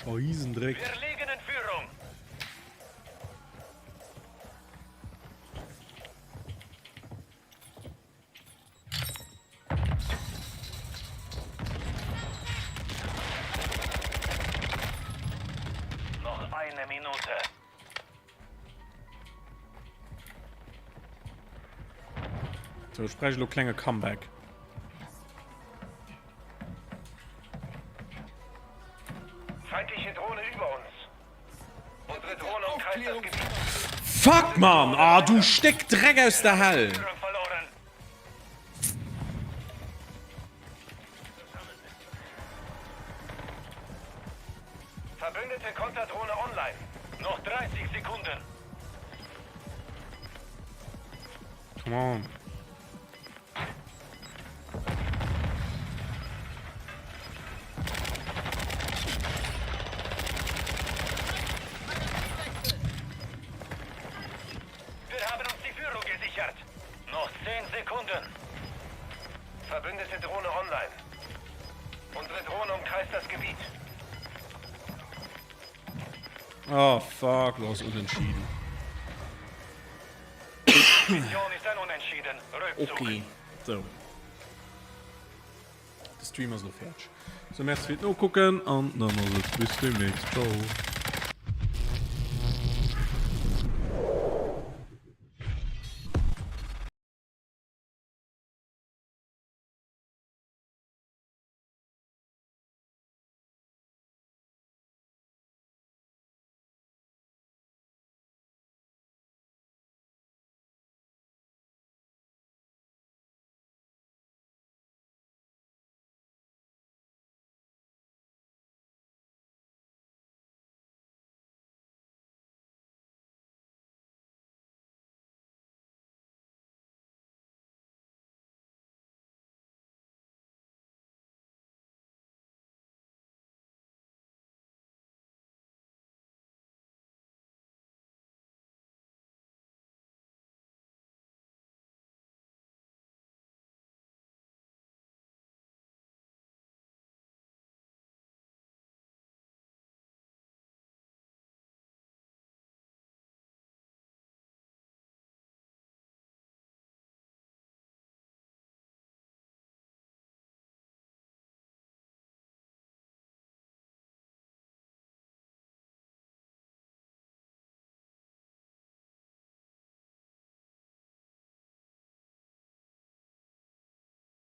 Scheissendreck. Wir liegen in Führung. Noch eine Minute. So, ech bräicht elo klenge Comeback. Feindliche Drohne über uns. Unsere Drohne umkreist das Gebiet. Fuck, Mann! Ah, du Stéck Dreck aus der Hell! Verbündete Konterdrohne online. Noch 30 Sekunden. Come on. Wir haben uns die Führung gesichert. Noch 10 Sekunden. Verbündete Drohne online. Unsere Drohne umkreist das Gebiet. Oh fuck, du hast unentschieden. Mission ist ein Unentschieden. Rückzug. Okay, so. De Stream ass elo fäerdeg. So, merci fir d'Nokucken an dann ass et bis demnächst. Ciao.